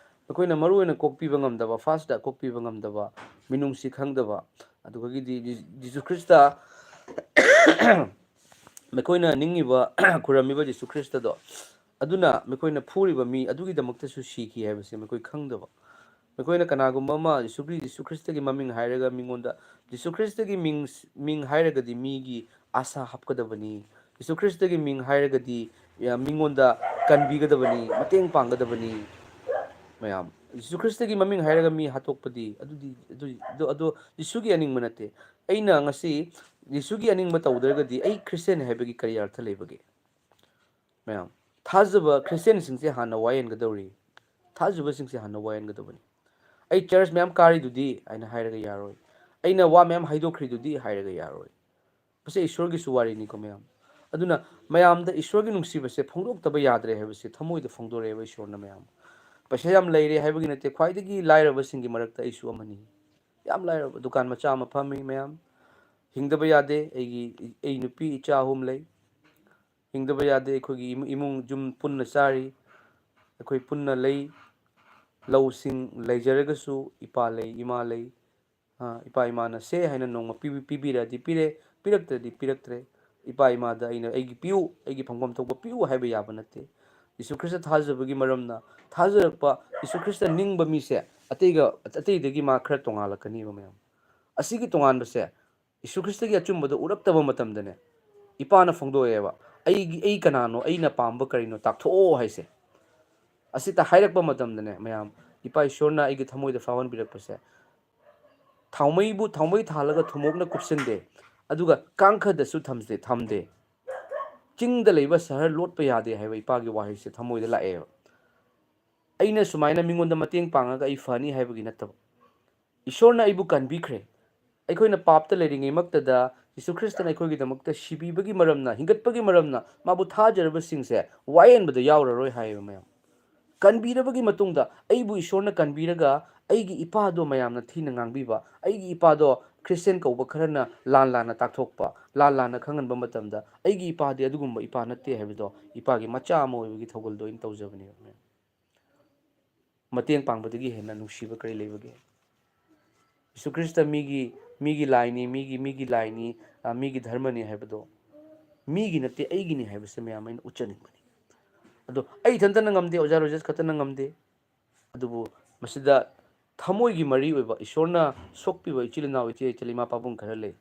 ꯃꯈꯣꯏꯅ ꯃꯔꯨꯑꯣꯏꯅ ꯀꯣꯛꯄꯤꯕ ꯉꯝꯗꯕ, ꯐꯥꯔꯁꯇ ꯀꯣꯛꯄꯤꯕ ꯉꯝꯗꯕ ꯃꯤꯅꯨꯡꯁꯤ ꯈꯪꯗꯕ, ꯑꯗꯨꯗꯒꯤꯗꯤ ꯖꯤ-, ꯖꯤꯁꯨ ꯈ꯭ꯔꯤꯁꯇ ꯃꯈꯣꯏꯅ ꯅꯤꯡꯉꯤꯕ, ꯈꯨꯔꯝꯃꯤꯕ ꯖꯤꯁꯨ ꯈ꯭ꯔꯤꯁꯇꯗꯣ, ꯑꯗꯨꯅ ꯃꯈꯣꯏꯅ ꯐꯨꯔꯤꯕ ꯃꯤ ꯑꯗꯨꯒꯤꯗꯃꯛꯇꯁꯨ ꯁꯤꯈꯤ ꯍꯥꯏꯕꯁꯦ ꯃꯈꯣꯏ ꯈꯪꯗꯕ꯫ ꯃꯈꯣꯏꯅ ꯀꯅꯥꯒꯨꯝꯕ ꯑꯃ ꯖꯤꯁꯨ ꯈ꯭ꯔꯤ-, ꯖꯤꯁꯨ ꯈ꯭ꯔꯤꯁꯇꯒꯤ ꯃꯃꯤꯡ ꯍꯥꯏꯔꯒ ꯃꯤꯉꯣꯟꯗ, ꯖꯤꯁꯨ ꯈ꯭ꯔꯤꯁꯇꯒꯤ ꯃꯤꯡ, ꯃꯤꯡ ꯍꯥꯏꯔꯒꯗꯤ ꯃꯤꯒꯤ ꯑꯥꯁꯥ ꯍꯥꯞꯀꯗꯕꯅꯤ, ꯖꯤꯁꯨ ꯈ꯭ꯔꯤꯁꯇꯒꯤ ꯃꯤꯡ ꯍꯥꯏꯔꯒꯗꯤ, ꯑ, ꯃꯤꯉꯣꯟꯗ ꯀꯟꯕꯤꯒꯗꯕꯅꯤ, ꯃꯇꯦꯡ ꯄꯥꯡꯒꯗꯕꯅꯤ꯫ ꯃꯌꯥꯝ, ꯖꯤꯁꯨ ꯈ꯭ꯔꯤꯁꯇꯒꯤ ꯃꯃꯤꯡ ꯍꯥꯏꯔꯒ ꯃꯤ ꯍꯥꯠꯇꯣꯛꯄꯗꯤ, ꯑꯗꯨꯗꯤ, ꯑꯗꯨ, ꯑꯗꯨ, ꯑꯗꯨ ꯖꯤꯁꯨꯒꯤ ꯑꯅꯤꯡꯕ ꯅꯠꯇꯦ꯫ ꯑꯩꯅ ꯉꯁꯤ ꯖꯤꯁꯨꯒꯤ ꯑꯅꯤꯡꯕ ꯇꯧꯗ꯭ꯔꯒꯗꯤ ꯑꯩ ꯈ꯭ꯔꯤꯁꯇꯤꯌꯥꯟ ꯍꯥꯏꯕꯒꯤ ꯀꯔꯤ ꯑꯔꯊ ꯂꯩꯕꯒꯦ? ꯃꯌꯥꯝ, ꯊꯥꯖꯕ ꯈ꯭ꯔꯤꯁꯇꯤꯌꯥꯟꯁꯤꯡꯁꯦ ꯍꯥꯟꯅ ꯋꯥꯌꯦꯟꯒꯗꯧꯔꯤ꯫ ꯊꯥꯖꯕꯁꯤꯡꯁꯦ ꯍꯥꯟꯅ ꯋꯥꯌꯦꯟꯒꯗꯕꯅꯤ꯫ "ꯑꯩ ꯆꯔꯆ ꯃꯌꯥꯝ ꯀꯥꯔꯤꯗꯨꯗꯤ" ꯍꯥꯏꯅ ꯍꯥꯏꯔꯒ ꯌꯥꯔꯣꯏ꯫ "ꯑꯩꯅ ꯋꯥ ꯃꯌꯥꯝ ꯍꯥꯏꯗꯣꯛꯈ꯭ꯔꯤꯗꯨꯗꯤ" ꯍꯥꯏꯔꯒ ꯌꯥꯔꯣꯏ꯫ ꯃꯁꯤ ꯏꯁꯣꯔꯒꯤꯁꯨ ꯋꯥꯔꯤꯅꯤꯀꯣ, ꯃꯌꯥꯝ꯫ ꯑꯗꯨꯅ ꯃꯌꯥꯝꯗ ꯏꯁꯣꯔꯒꯤ ꯅꯨꯡꯁꯤꯕꯁꯦ ꯐꯣꯡꯗꯣꯛꯇꯕ ꯌꯥꯗ꯭ꯔꯦ ꯍꯥꯏꯕꯁꯦ ꯊꯃꯣꯏꯗ ꯐꯣꯡꯗꯣꯔꯛꯑꯦꯕ ꯏꯁꯣꯔꯅ, ꯃꯌꯥꯝ꯫ ꯄꯩꯁꯥ ꯌꯥꯝ ꯂꯩꯔꯦ ꯍꯥꯏꯕꯒꯤ ꯅꯠꯇꯦ, ꯈ꯭ꯋꯥꯏꯗꯒꯤ ꯂꯥꯏꯔꯕꯁꯤꯡꯒꯤ ꯃꯔꯛꯇ ꯑꯩꯁꯨ ꯑꯃꯅꯤ꯫ ꯌꯥꯝ ꯂꯥꯏꯔꯕ, ꯗꯨꯀꯥꯟ ꯃꯆꯥ ꯑꯃ ꯐꯝꯃꯤ, ꯃꯌꯥꯝ꯫ ꯍꯤꯡꯗꯕ ꯌꯥꯗꯦ꯫ ꯑꯩꯒꯤ, ꯑꯩ ꯅꯨꯄꯤ ꯏꯆꯥ ꯑꯍꯨꯝ ꯂꯩ꯫ ꯍꯤꯡꯗꯕ ꯌꯥꯗꯦ꯫ ꯑꯩꯈꯣꯏꯒꯤ ꯏꯃꯨ-, ꯏꯃꯨꯡ ꯌꯨꯝ ꯄꯨꯟꯅ ꯆꯥꯔꯤ꯫ ꯑꯩꯈꯣꯏ ꯄꯨꯟꯅ ꯂꯩ꯫ ꯂꯧꯁꯤꯡ ꯂꯩꯖꯔꯒꯁꯨ ꯏꯄꯥ ꯂꯩ, ꯏꯃꯥ ꯂꯩ꯫ ꯑ, ꯏꯄꯥ ꯏꯃꯥꯅ "ꯁꯦ" ꯍꯥꯏꯅ ꯅꯣꯡꯃ ꯄꯤꯕꯤ-, ꯄꯤꯕꯤꯔꯛꯑꯗꯤ ꯄꯤꯔꯦ, ꯄꯤꯔꯛꯇ꯭ꯔꯗꯤ ꯄꯤꯔꯛꯇ꯭ꯔꯦ꯫ ꯏꯄꯥ ꯏꯃꯥꯗ ꯑꯩꯅ "ꯑꯩꯒꯤ ꯄꯤꯌꯨ, ꯑꯩꯒꯤ ꯐꯪꯐꯝ ꯊꯣꯛꯄ ꯄꯤꯌꯨ" ꯍꯥꯏꯕ ꯌꯥꯕ ꯅꯠꯇꯦ꯫ ꯖꯤꯁꯨ ꯈ꯭ꯔꯤꯁꯇ ꯊꯥꯖꯕꯒꯤ ꯃꯔꯝꯅ, ꯊꯥꯖꯔꯛꯄ, ꯖꯤꯁꯨ ꯈ꯭ꯔꯤꯁꯇ ꯅꯤꯡꯕ ꯃꯤꯁꯦ ꯑꯇꯩꯒ, ꯑꯇꯩꯗꯒꯤ ꯃꯥ ꯈꯔ ꯇꯣꯉꯥꯜꯂꯛꯀꯅꯤꯕ, ꯃꯌꯥꯝ꯫ ꯑꯁꯤꯒꯤ ꯇꯣꯉꯥꯟꯕꯁꯦ ꯖꯤꯁꯨ ꯈ꯭ꯔꯤꯁꯇꯒꯤ ꯑꯆꯨꯝꯕꯗꯣ ꯎꯔꯛꯇꯕ ꯃꯇꯝꯗꯅꯦ, ꯏꯄꯥꯅ ꯐꯣꯡꯗꯣꯛꯑꯦꯕ, "ꯑꯩꯒꯤ, ꯑꯩ ꯀꯅꯥꯅꯣ, ꯑꯩꯅ ꯄꯥꯝꯕ ꯀꯔꯤꯅꯣ ꯇꯥꯛꯊꯣꯛꯑꯣ" ꯍꯥꯏꯁꯦ꯫ ꯑꯁꯤꯇ ꯍꯥꯏꯔꯛꯄ ꯃꯇꯝꯗꯅꯦ, ꯃꯌꯥꯝ, ꯏꯄꯥ ꯏꯁꯣꯔꯅ ꯑꯩꯒꯤ ꯊꯃꯣꯏꯗ ꯐꯥꯎꯍꯟꯕꯤꯔꯛꯄꯁꯦ, ꯊꯥꯎꯃꯩꯕꯨ, ꯊꯥꯎꯃꯩ ꯊꯥꯜꯂꯒ ꯊꯨꯝꯃꯣꯛꯅ ꯀꯨꯞꯁꯤꯟꯗꯦ, ꯑꯗꯨꯒ ꯀꯥꯡꯈꯗꯁꯨ ꯊꯝꯗꯦ, ꯊꯝꯗꯦ꯫ "ꯆꯤꯡꯗ ꯂꯩꯕ ꯁꯍꯔ ꯂꯣꯠꯄ ꯌꯥꯗꯦ" ꯍꯥꯏꯕ ꯏꯄꯥꯒꯤ ꯋꯥꯍꯩꯁꯦ ꯊꯃꯣꯏꯗ ꯂꯥꯛꯑꯦꯕ꯫ ꯑꯩꯅ ꯁꯨꯃꯥꯏꯅ ꯃꯤꯉꯣꯟꯗ ꯃꯇꯦꯡ ꯄꯥꯡꯉꯒ ꯑꯩ ꯐꯅꯤ ꯍꯥꯏꯕꯒꯤ ꯅꯠꯇꯕ, ꯏꯁꯣꯔꯅ ꯑꯩꯕꯨ ꯀꯟꯕꯤꯈ꯭ꯔꯦ꯫ ꯑꯩꯈꯣꯏꯅ ꯄꯥꯞꯇ ꯂꯩꯔꯤꯉꯩꯃꯛꯇꯗ ꯖꯤꯁꯨ ꯈ꯭ꯔꯤꯁꯇꯅ ꯑꯩꯈꯣꯏꯒꯤꯗꯃꯛꯇ ꯁꯤꯕꯤꯕꯒꯤ ꯃꯔꯝꯅ, ꯍꯤꯡꯒꯠꯄꯒꯤ ꯃꯔꯝꯅ ꯃꯥꯕꯨ ꯊꯥꯖꯔꯕꯁꯤꯡꯁꯦ ꯋꯥꯌꯦꯟꯕꯗ ꯌꯥꯎꯔꯔꯣꯏ ꯍꯥꯏꯌꯦꯕ, ꯃꯌꯥꯝ꯫ ꯀꯟꯕꯤꯔꯕꯒꯤ ꯃꯇꯨꯡꯗ ꯑꯩꯕꯨ ꯏꯁꯣꯔꯅ ꯀꯟꯕꯤꯔꯒ ꯑꯩꯒꯤ ꯏꯄꯥꯗꯣ ꯃꯌꯥꯝꯅ ꯊꯤꯅ ꯉꯥꯡꯕꯤꯕ, ꯑꯩꯒꯤ ꯏꯄꯥꯗꯣ ꯈ꯭ꯔꯤꯁꯇꯤꯌꯥꯟ ꯀꯧꯕ ꯈꯔꯅ ꯂꯥꯟ ꯂꯥꯟꯅ ꯇꯥꯛꯊꯣꯛꯄ, ꯂꯥꯟ ꯂꯥꯟꯅ ꯈꯪꯍꯟꯕ ꯃꯇꯝꯗ, ꯑꯩꯒꯤ ꯏꯄꯥꯗꯤ ꯑꯗꯨꯒꯨꯝꯕ ꯏꯄꯥ ꯅꯠꯇꯦ ꯍꯥꯏꯕꯗꯣ, ꯏꯄꯥꯒꯤ ꯃꯆꯥ ꯑꯃ ꯑꯣꯏꯕꯒꯤ ꯊꯧꯒꯜꯗꯣ ꯑꯩꯅ ꯇꯧꯖꯕꯅꯦꯕ꯫ ꯃꯇꯦꯡ ꯄꯥꯡꯕꯗꯒꯤ ꯍꯦꯟꯅ ꯅꯨꯡꯁꯤꯕ ꯀꯔꯤ ꯂꯩꯕꯒꯦ? ꯌꯤꯁꯨ ꯈ꯭ꯔꯤꯁꯇ ꯃꯤꯒꯤ, ꯃꯤꯒꯤ ꯂꯥꯏꯅꯤ, ꯃꯤꯒꯤ, ꯃꯤꯒꯤ ꯂꯥꯏꯅꯤ, ꯑ, ꯃꯤꯒꯤ ꯙꯔꯃꯅꯤ ꯍꯥꯏꯕꯗꯣ ꯃꯤꯒꯤ ꯅꯠꯇꯦ, ꯑꯩꯒꯤꯅꯤ ꯍꯥꯏꯕꯁꯦ ꯃꯌꯥꯝ ꯑꯩꯅ ꯎꯠꯆꯅꯤꯡꯕꯅꯤ꯫ ꯑꯗꯣ ꯑꯩ ꯏꯊꯟꯇꯅ ꯉꯝꯗꯦ, ꯑꯣꯖꯥ ꯔꯣꯖꯦꯁ ꯈꯛꯇꯅ ꯉꯝꯗꯦ꯫ ꯑꯗꯨꯕꯨ ꯃꯁꯤꯗ ꯊꯃꯣꯏꯒꯤ ꯃꯔꯤ ꯑꯣꯏꯕ, ꯏꯁꯣꯔꯅ ꯁꯣꯛꯄꯤꯕ ꯏꯆꯤꯜ ꯏꯅꯥꯎ, ꯏꯆꯦ ꯏꯆꯜ, ꯏꯃꯥ ꯄꯥꯕꯨꯡ ꯈꯔ ꯂꯩ꯫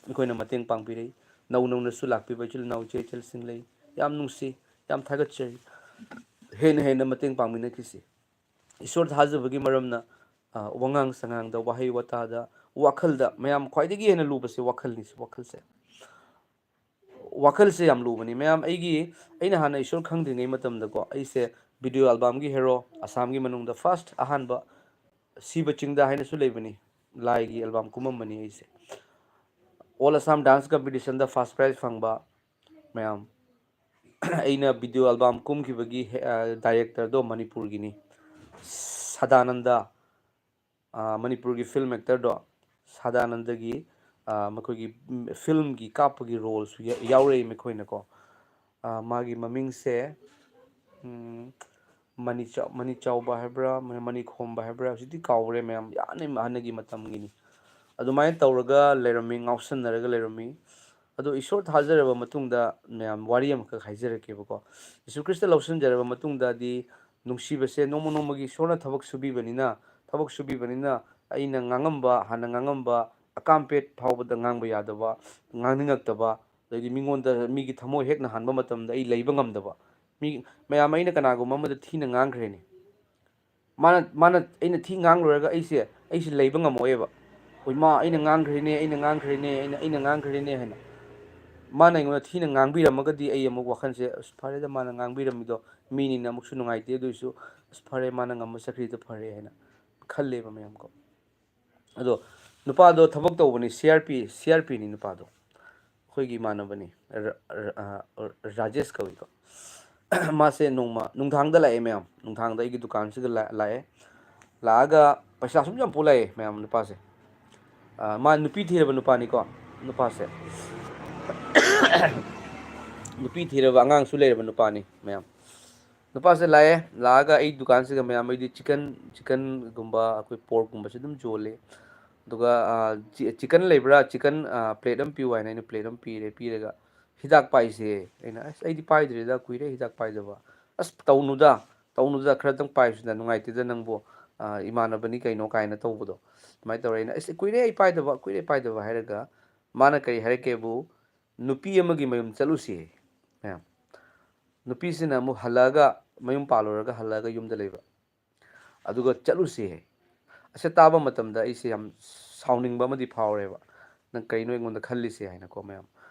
ꯑꯩꯈꯣꯏꯅ ꯃꯇꯦꯡ ꯄꯥꯡꯕꯤꯔꯛꯏ꯫ ꯅꯧ ꯅꯧꯅꯁꯨ ꯂꯥꯛꯄꯤꯕ ꯏꯆꯤꯜ ꯏꯅꯥꯎ, ꯏꯆꯦ ꯏꯆꯜꯁꯤꯡ ꯂꯩ꯫ ꯌꯥꯝ ꯅꯨꯡꯁꯤ, ꯌꯥꯝ ꯊꯥꯒꯠꯆꯔꯤ꯫ ꯍꯦꯟꯅ ꯍꯦꯟꯅ ꯃꯇꯦꯡ ꯄꯥꯡꯃꯤꯟꯅꯈꯤꯁꯤ꯫ ꯏꯁꯣꯔ ꯊꯥꯖꯕꯒꯤ ꯃꯔꯝꯅ, ꯑ, ꯋꯥꯉꯥꯡ ꯁꯉꯥꯡꯗ, ꯋꯥꯍꯩ ꯋꯥꯇꯥꯗ, ꯋꯥꯈꯜꯗ, ꯃꯌꯥꯝ ꯈ꯭ꯋꯥꯏꯗꯒꯤ ꯍꯦꯟꯅ ꯂꯨꯕꯁꯦ ꯋꯥꯈꯜꯅꯤ, ꯋꯥꯈꯜꯁꯦ꯫ ꯋꯥꯈꯜꯁꯦ ꯌꯥꯝ ꯂꯨꯕꯅꯤ꯫ ꯃꯌꯥꯝ, ꯑꯩꯒꯤ, ꯑꯩꯅ ꯍꯥꯟꯅ ꯏꯁꯣꯔ ꯈꯪꯗ꯭ꯔꯤꯉꯩ ꯃꯇꯝꯗꯀꯣ, ꯑꯩꯁꯦ ꯚꯤꯗꯤꯑꯣ ꯑꯦꯜꯕꯝꯒꯤ ꯍꯦꯔꯣ, ꯑꯁꯥꯝꯒꯤ ꯃꯅꯨꯡꯗ ꯐꯥꯔꯁ ꯑꯍꯥꯟꯕ ꯁꯤꯕ ꯆꯤꯡꯗ ꯍꯥꯏꯅꯁꯨ ꯂꯩꯕꯅꯤ, ꯂꯥꯏꯒꯤ ꯑꯦꯜꯕꯝ ꯀꯨꯝꯃꯝꯕꯅꯤ ꯑꯩꯁꯦ꯫ ꯑꯣꯜ ꯑꯁꯥꯝ ꯗꯥꯟꯁ ꯀꯝꯄꯤꯇꯤꯁꯟꯗ ꯐꯥꯔꯁ ꯄ꯭ꯔꯥꯏꯖ ꯐꯪꯕ ꯃꯌꯥꯝ꯫ ꯑꯩꯅ ꯚꯤꯗꯤꯑꯣ ꯑꯦꯜꯕꯝ ꯀꯨꯝꯈꯤꯕꯒꯤ ꯍꯦ-, ꯑ, ꯗꯥꯏꯔꯦꯛꯇꯔꯗꯣ ꯃꯅꯤꯄꯨꯔꯒꯤꯅꯤ, ꯁꯗꯥꯅꯟꯗ, ꯑ, ꯃꯅꯤꯄꯨꯔꯒꯤ ꯐꯤꯜꯝ ꯑꯦꯛꯇꯔꯗꯣ ꯁꯗꯥꯅꯟꯗꯒꯤ, ꯑ, ꯃꯈꯣꯏꯒꯤ, ꯎꯝ, ꯐꯤꯜꯝꯒꯤ ꯀꯥꯞꯄꯒꯤ ꯔꯣꯜꯁꯨ ꯌꯥ-, ꯌꯥꯎꯔꯛꯏ ꯃꯈꯣꯏꯅꯀꯣ꯫ ꯑ, ꯃꯥꯒꯤ ꯃꯃꯤꯡꯁꯦ, ꯎꯝ, ꯃꯅꯤ ꯆꯥꯎ-, ꯃꯅꯤ ꯆꯥꯎꯕ ꯍꯥꯏꯕ꯭ꯔꯥ, ꯃ-, ꯃꯅꯤ ꯈꯣꯝꯕ ꯍꯥꯏꯕ꯭ꯔꯥ, ꯍꯧꯖꯤꯛꯇꯤ ꯀꯥꯎꯔꯦ ꯃꯌꯥꯝ, ꯌꯥꯝꯅ ꯍꯥꯟꯅꯒꯤ ꯃꯇꯝꯒꯤꯅꯤ꯫ ꯑꯗꯨꯃꯥꯏꯅ ꯇꯧꯔꯒ ꯂꯩꯔꯝꯃꯤ, ꯉꯥꯎꯁꯟꯅꯔꯒ ꯂꯩꯔꯝꯃꯤ꯫ ꯑꯗꯣ ꯏꯁꯣꯔ ꯊꯥꯖꯔꯕ ꯃꯇꯨꯡꯗ ꯃꯌꯥꯝ ꯋꯥꯔꯤ ꯑꯃꯈꯛ ꯍꯥꯏꯖꯔꯛꯀꯦꯕꯀꯣ꯫ ꯌꯤꯁꯨ ꯈ꯭ꯔꯤꯁꯇ ꯂꯧꯁꯤꯟꯖꯔꯕ ꯃꯇꯨꯡꯗꯗꯤ ꯅꯨꯡꯁꯤꯕꯁꯦ ꯅꯣꯡꯃ ꯅꯣꯡꯃꯒꯤ ꯏꯁꯣꯔꯅ ꯊꯕꯛ ꯁꯨꯕꯤꯕꯅꯤꯅ, ꯊꯕꯛ ꯁꯨꯕꯤꯕꯅꯤꯅ ꯑꯩꯅ ꯉꯥꯡꯉꯝꯕ, ꯍꯥꯟꯅ ꯉꯥꯡꯉꯝꯕ ꯑꯀꯥꯝꯄꯦꯠ ꯐꯥꯎꯕꯗ ꯉꯥꯡꯕ ꯌꯥꯗꯕ, ꯉꯥꯡꯅꯤꯡꯉꯛꯇꯕ, ꯑꯗꯩꯗꯤ ꯃꯤꯉꯣꯟꯗ, ꯃꯤꯒꯤ ꯊꯃꯣꯏ ꯍꯦꯛ ꯅꯥꯍꯟꯕ ꯃꯇꯝꯗ ꯑꯩ ꯂꯩꯕ ꯉꯝꯗꯕ꯫ ꯃꯤ ꯃꯌꯥꯝ, ꯑꯩꯅ ꯀꯅꯥꯒꯨꯝꯕ ꯑꯃꯗ ꯊꯤꯅ ꯉꯥꯡꯈ꯭ꯔꯦꯅꯦ꯫ ꯃꯥꯅ, ꯃꯥꯅ ꯑꯩꯅ ꯊꯤ ꯉꯥꯡꯂꯨꯔꯒ ꯑꯩꯁꯦ, ꯑꯩꯁꯦ ꯂꯩꯕ ꯉꯝꯃꯛꯑꯣꯏꯕ꯫ "ꯍꯣꯏ ꯃꯥ, ꯑꯩꯅ ꯉꯥꯡꯈ꯭ꯔꯦꯅꯦ, ꯑꯩꯅ ꯉꯥꯡꯈ꯭ꯔꯦꯅꯦ, ꯑꯩꯅ, ꯑꯩꯅ ꯉꯥꯡꯈ꯭ꯔꯦꯅꯦ" ꯍꯥꯏꯅ꯫ ꯃꯥꯅ ꯑꯩꯉꯣꯟꯗ ꯊꯤꯅ ꯉꯥꯡꯕꯤꯔꯝꯃꯒꯗꯤ ꯑꯩ ꯑꯃꯨꯛ ꯋꯥꯈꯜꯁꯦ, "ꯑꯁ, ꯐꯔꯦꯗ, ꯃꯥꯅ ꯉꯥꯡꯕꯤꯔꯝꯃꯤꯗꯣ ꯃꯤꯅꯤꯅ ꯑꯃꯨꯛꯁꯨ ꯅꯨꯡꯉꯥꯏꯇꯦ, ꯑꯗꯨ ꯑꯣꯏꯁꯨ, ꯑꯁ, ꯐꯔꯦ, ꯃꯥꯅ ꯉꯝꯕ ꯆꯠꯈ꯭ꯔꯤꯗꯣ ꯐꯔꯦ" ꯍꯥꯏꯅ ꯈꯜꯂꯦꯕ ꯃꯌꯥꯝꯀꯣ꯫ ꯑꯗꯣ ꯅꯨꯄꯥꯗꯣ ꯊꯕꯛ ꯇꯧꯕꯅꯤ, C R P, C R ꯄꯤꯅꯤ ꯅꯨꯄꯥꯗꯣ꯫ ꯑꯩꯈꯣꯏꯒꯤ ꯏꯃꯥꯟꯅꯕꯅꯤ, ꯔ-, ꯔ-, ꯑ, ꯔꯥꯖꯦꯁ ꯀꯧꯏꯀꯣ꯫ ꯃꯥꯁꯦ ꯅꯣꯡꯃ ꯅꯨꯡꯗꯥꯡꯗ ꯂꯥꯛꯑꯦ ꯃꯌꯥꯝ, ꯅꯨꯡꯗꯥꯡꯗ ꯑꯩꯒꯤ ꯗꯨꯀꯥꯟꯁꯤꯗ ꯂꯥ-, ꯂꯥꯛꯑꯦ꯫ ꯂꯥꯛꯑꯒ ꯄꯩꯁꯥ ꯁꯨꯝ ꯌꯥꯝ ꯄꯨꯂꯛꯑꯦ ꯃꯌꯥꯝ ꯅꯨꯄꯥꯁꯦ꯫ ꯑ, ꯃꯥ ꯅꯨꯄꯤ ꯊꯤꯔꯕ ꯅꯨꯄꯥꯅꯤꯀꯣ, ꯅꯨꯄꯥꯁꯦ꯫ ꯅꯨꯄꯤ ꯊꯤꯔꯕ, ꯑꯉꯥꯡꯁꯨ ꯂꯩꯔꯕ ꯅꯨꯄꯥꯅꯤ, ꯃꯌꯥꯝ꯫ ꯅꯨꯄꯥꯁꯦ ꯂꯥꯛꯑꯦ, ꯂꯥꯛꯑꯒ ꯑꯩ ꯗꯨꯀꯥꯟꯁꯤꯗ, "ꯃꯌꯥꯝ, ꯑꯩꯗꯤ ꯆꯤꯀꯟ, ꯆꯤꯀꯟꯒꯨꯝꯕ, ꯑꯩꯈꯣꯏ ꯄꯣꯔꯛꯀꯨꯝꯕꯁꯦ ꯑꯗꯨꯝ ꯌꯣꯜꯂꯦ꯫ ꯑꯗꯨꯒ, ꯑ, ꯆꯤ-, ꯆꯤꯀꯟ ꯂꯩꯕ꯭ꯔꯥ? ꯆꯤꯀꯟ, ꯑ, ꯄ꯭ꯂꯦꯠ ꯑꯃ ꯄꯤꯌꯨ" ꯍꯥꯏꯅ ꯑꯩꯅ ꯄ꯭ꯂꯦꯠ ꯑꯃ ꯄꯤꯔꯦ꯫ ꯄꯤꯔꯒ, "ꯍꯤꯗꯥꯛ ꯄꯥꯏꯁꯦ?" ꯑꯩꯅ, "ꯑꯁ, ꯑꯩꯗꯤ ꯄꯥꯏꯗ꯭ꯔꯤꯗ, ꯀꯨꯏꯔꯦ ꯍꯤꯗꯥꯛ ꯄꯥꯏꯗꯕ꯫" "ꯑꯁ, ꯇꯧꯅꯨꯗ, ꯇꯧꯅꯨꯗ, ꯈꯔꯗꯪ ꯄꯥꯏꯁꯤꯗ, ꯅꯨꯡꯉꯥꯏꯇꯦꯗ ꯅꯪꯕꯨ, ꯑ, ꯏꯃꯥꯟꯅꯕꯅꯤ ꯀꯩꯅꯣ" ꯀꯥꯏꯅ ꯇꯧꯕꯗꯣ꯫ ꯑꯗꯨꯃꯥꯏꯅ ꯇꯧꯔꯦ꯫ ꯑꯩꯅ, "ꯑꯁ, ꯀꯨꯏꯔꯦ ꯑꯩ ꯄꯥꯏꯗꯕ, ꯀꯨꯏꯔꯦ ꯄꯥꯏꯗꯕ" ꯍꯥꯏꯔꯒ, ꯃꯥꯅ ꯀꯔꯤ ꯍꯥꯏꯔꯛꯀꯦꯕꯨ, "ꯅꯨꯄꯤ ꯑꯃꯒꯤ ꯃꯌꯨꯝ ꯆꯠꯂꯨꯁꯤ", ꯃꯌꯥꯝ꯫ ꯅꯨꯄꯤꯁꯤꯅ ꯑꯃꯨꯛ ꯍꯜꯂꯛꯑꯒ, ꯃꯌꯨꯝ ꯄꯥꯜꯂꯨꯔꯒ ꯍꯜꯂꯛꯑꯒ ꯌꯨꯝꯗ ꯂꯩꯕ꯫ ꯑꯗꯨꯒ ꯆꯠꯂꯨꯁꯤ꯫ ꯑꯁꯤ ꯇꯥꯕ ꯃꯇꯝꯗ ꯑꯩꯁꯦ ꯌꯥꯝ ꯁꯥꯎꯅꯤꯡꯕ ꯑꯃꯗꯤ ꯐꯥꯎꯔꯦꯕ꯫ "ꯅꯪ ꯀꯩꯅꯣ ꯑꯩꯉꯣꯟꯗ ꯈꯜꯂꯤꯁꯦ?" ꯍꯥꯏꯅꯀꯣ, ꯃꯌꯥꯝ꯫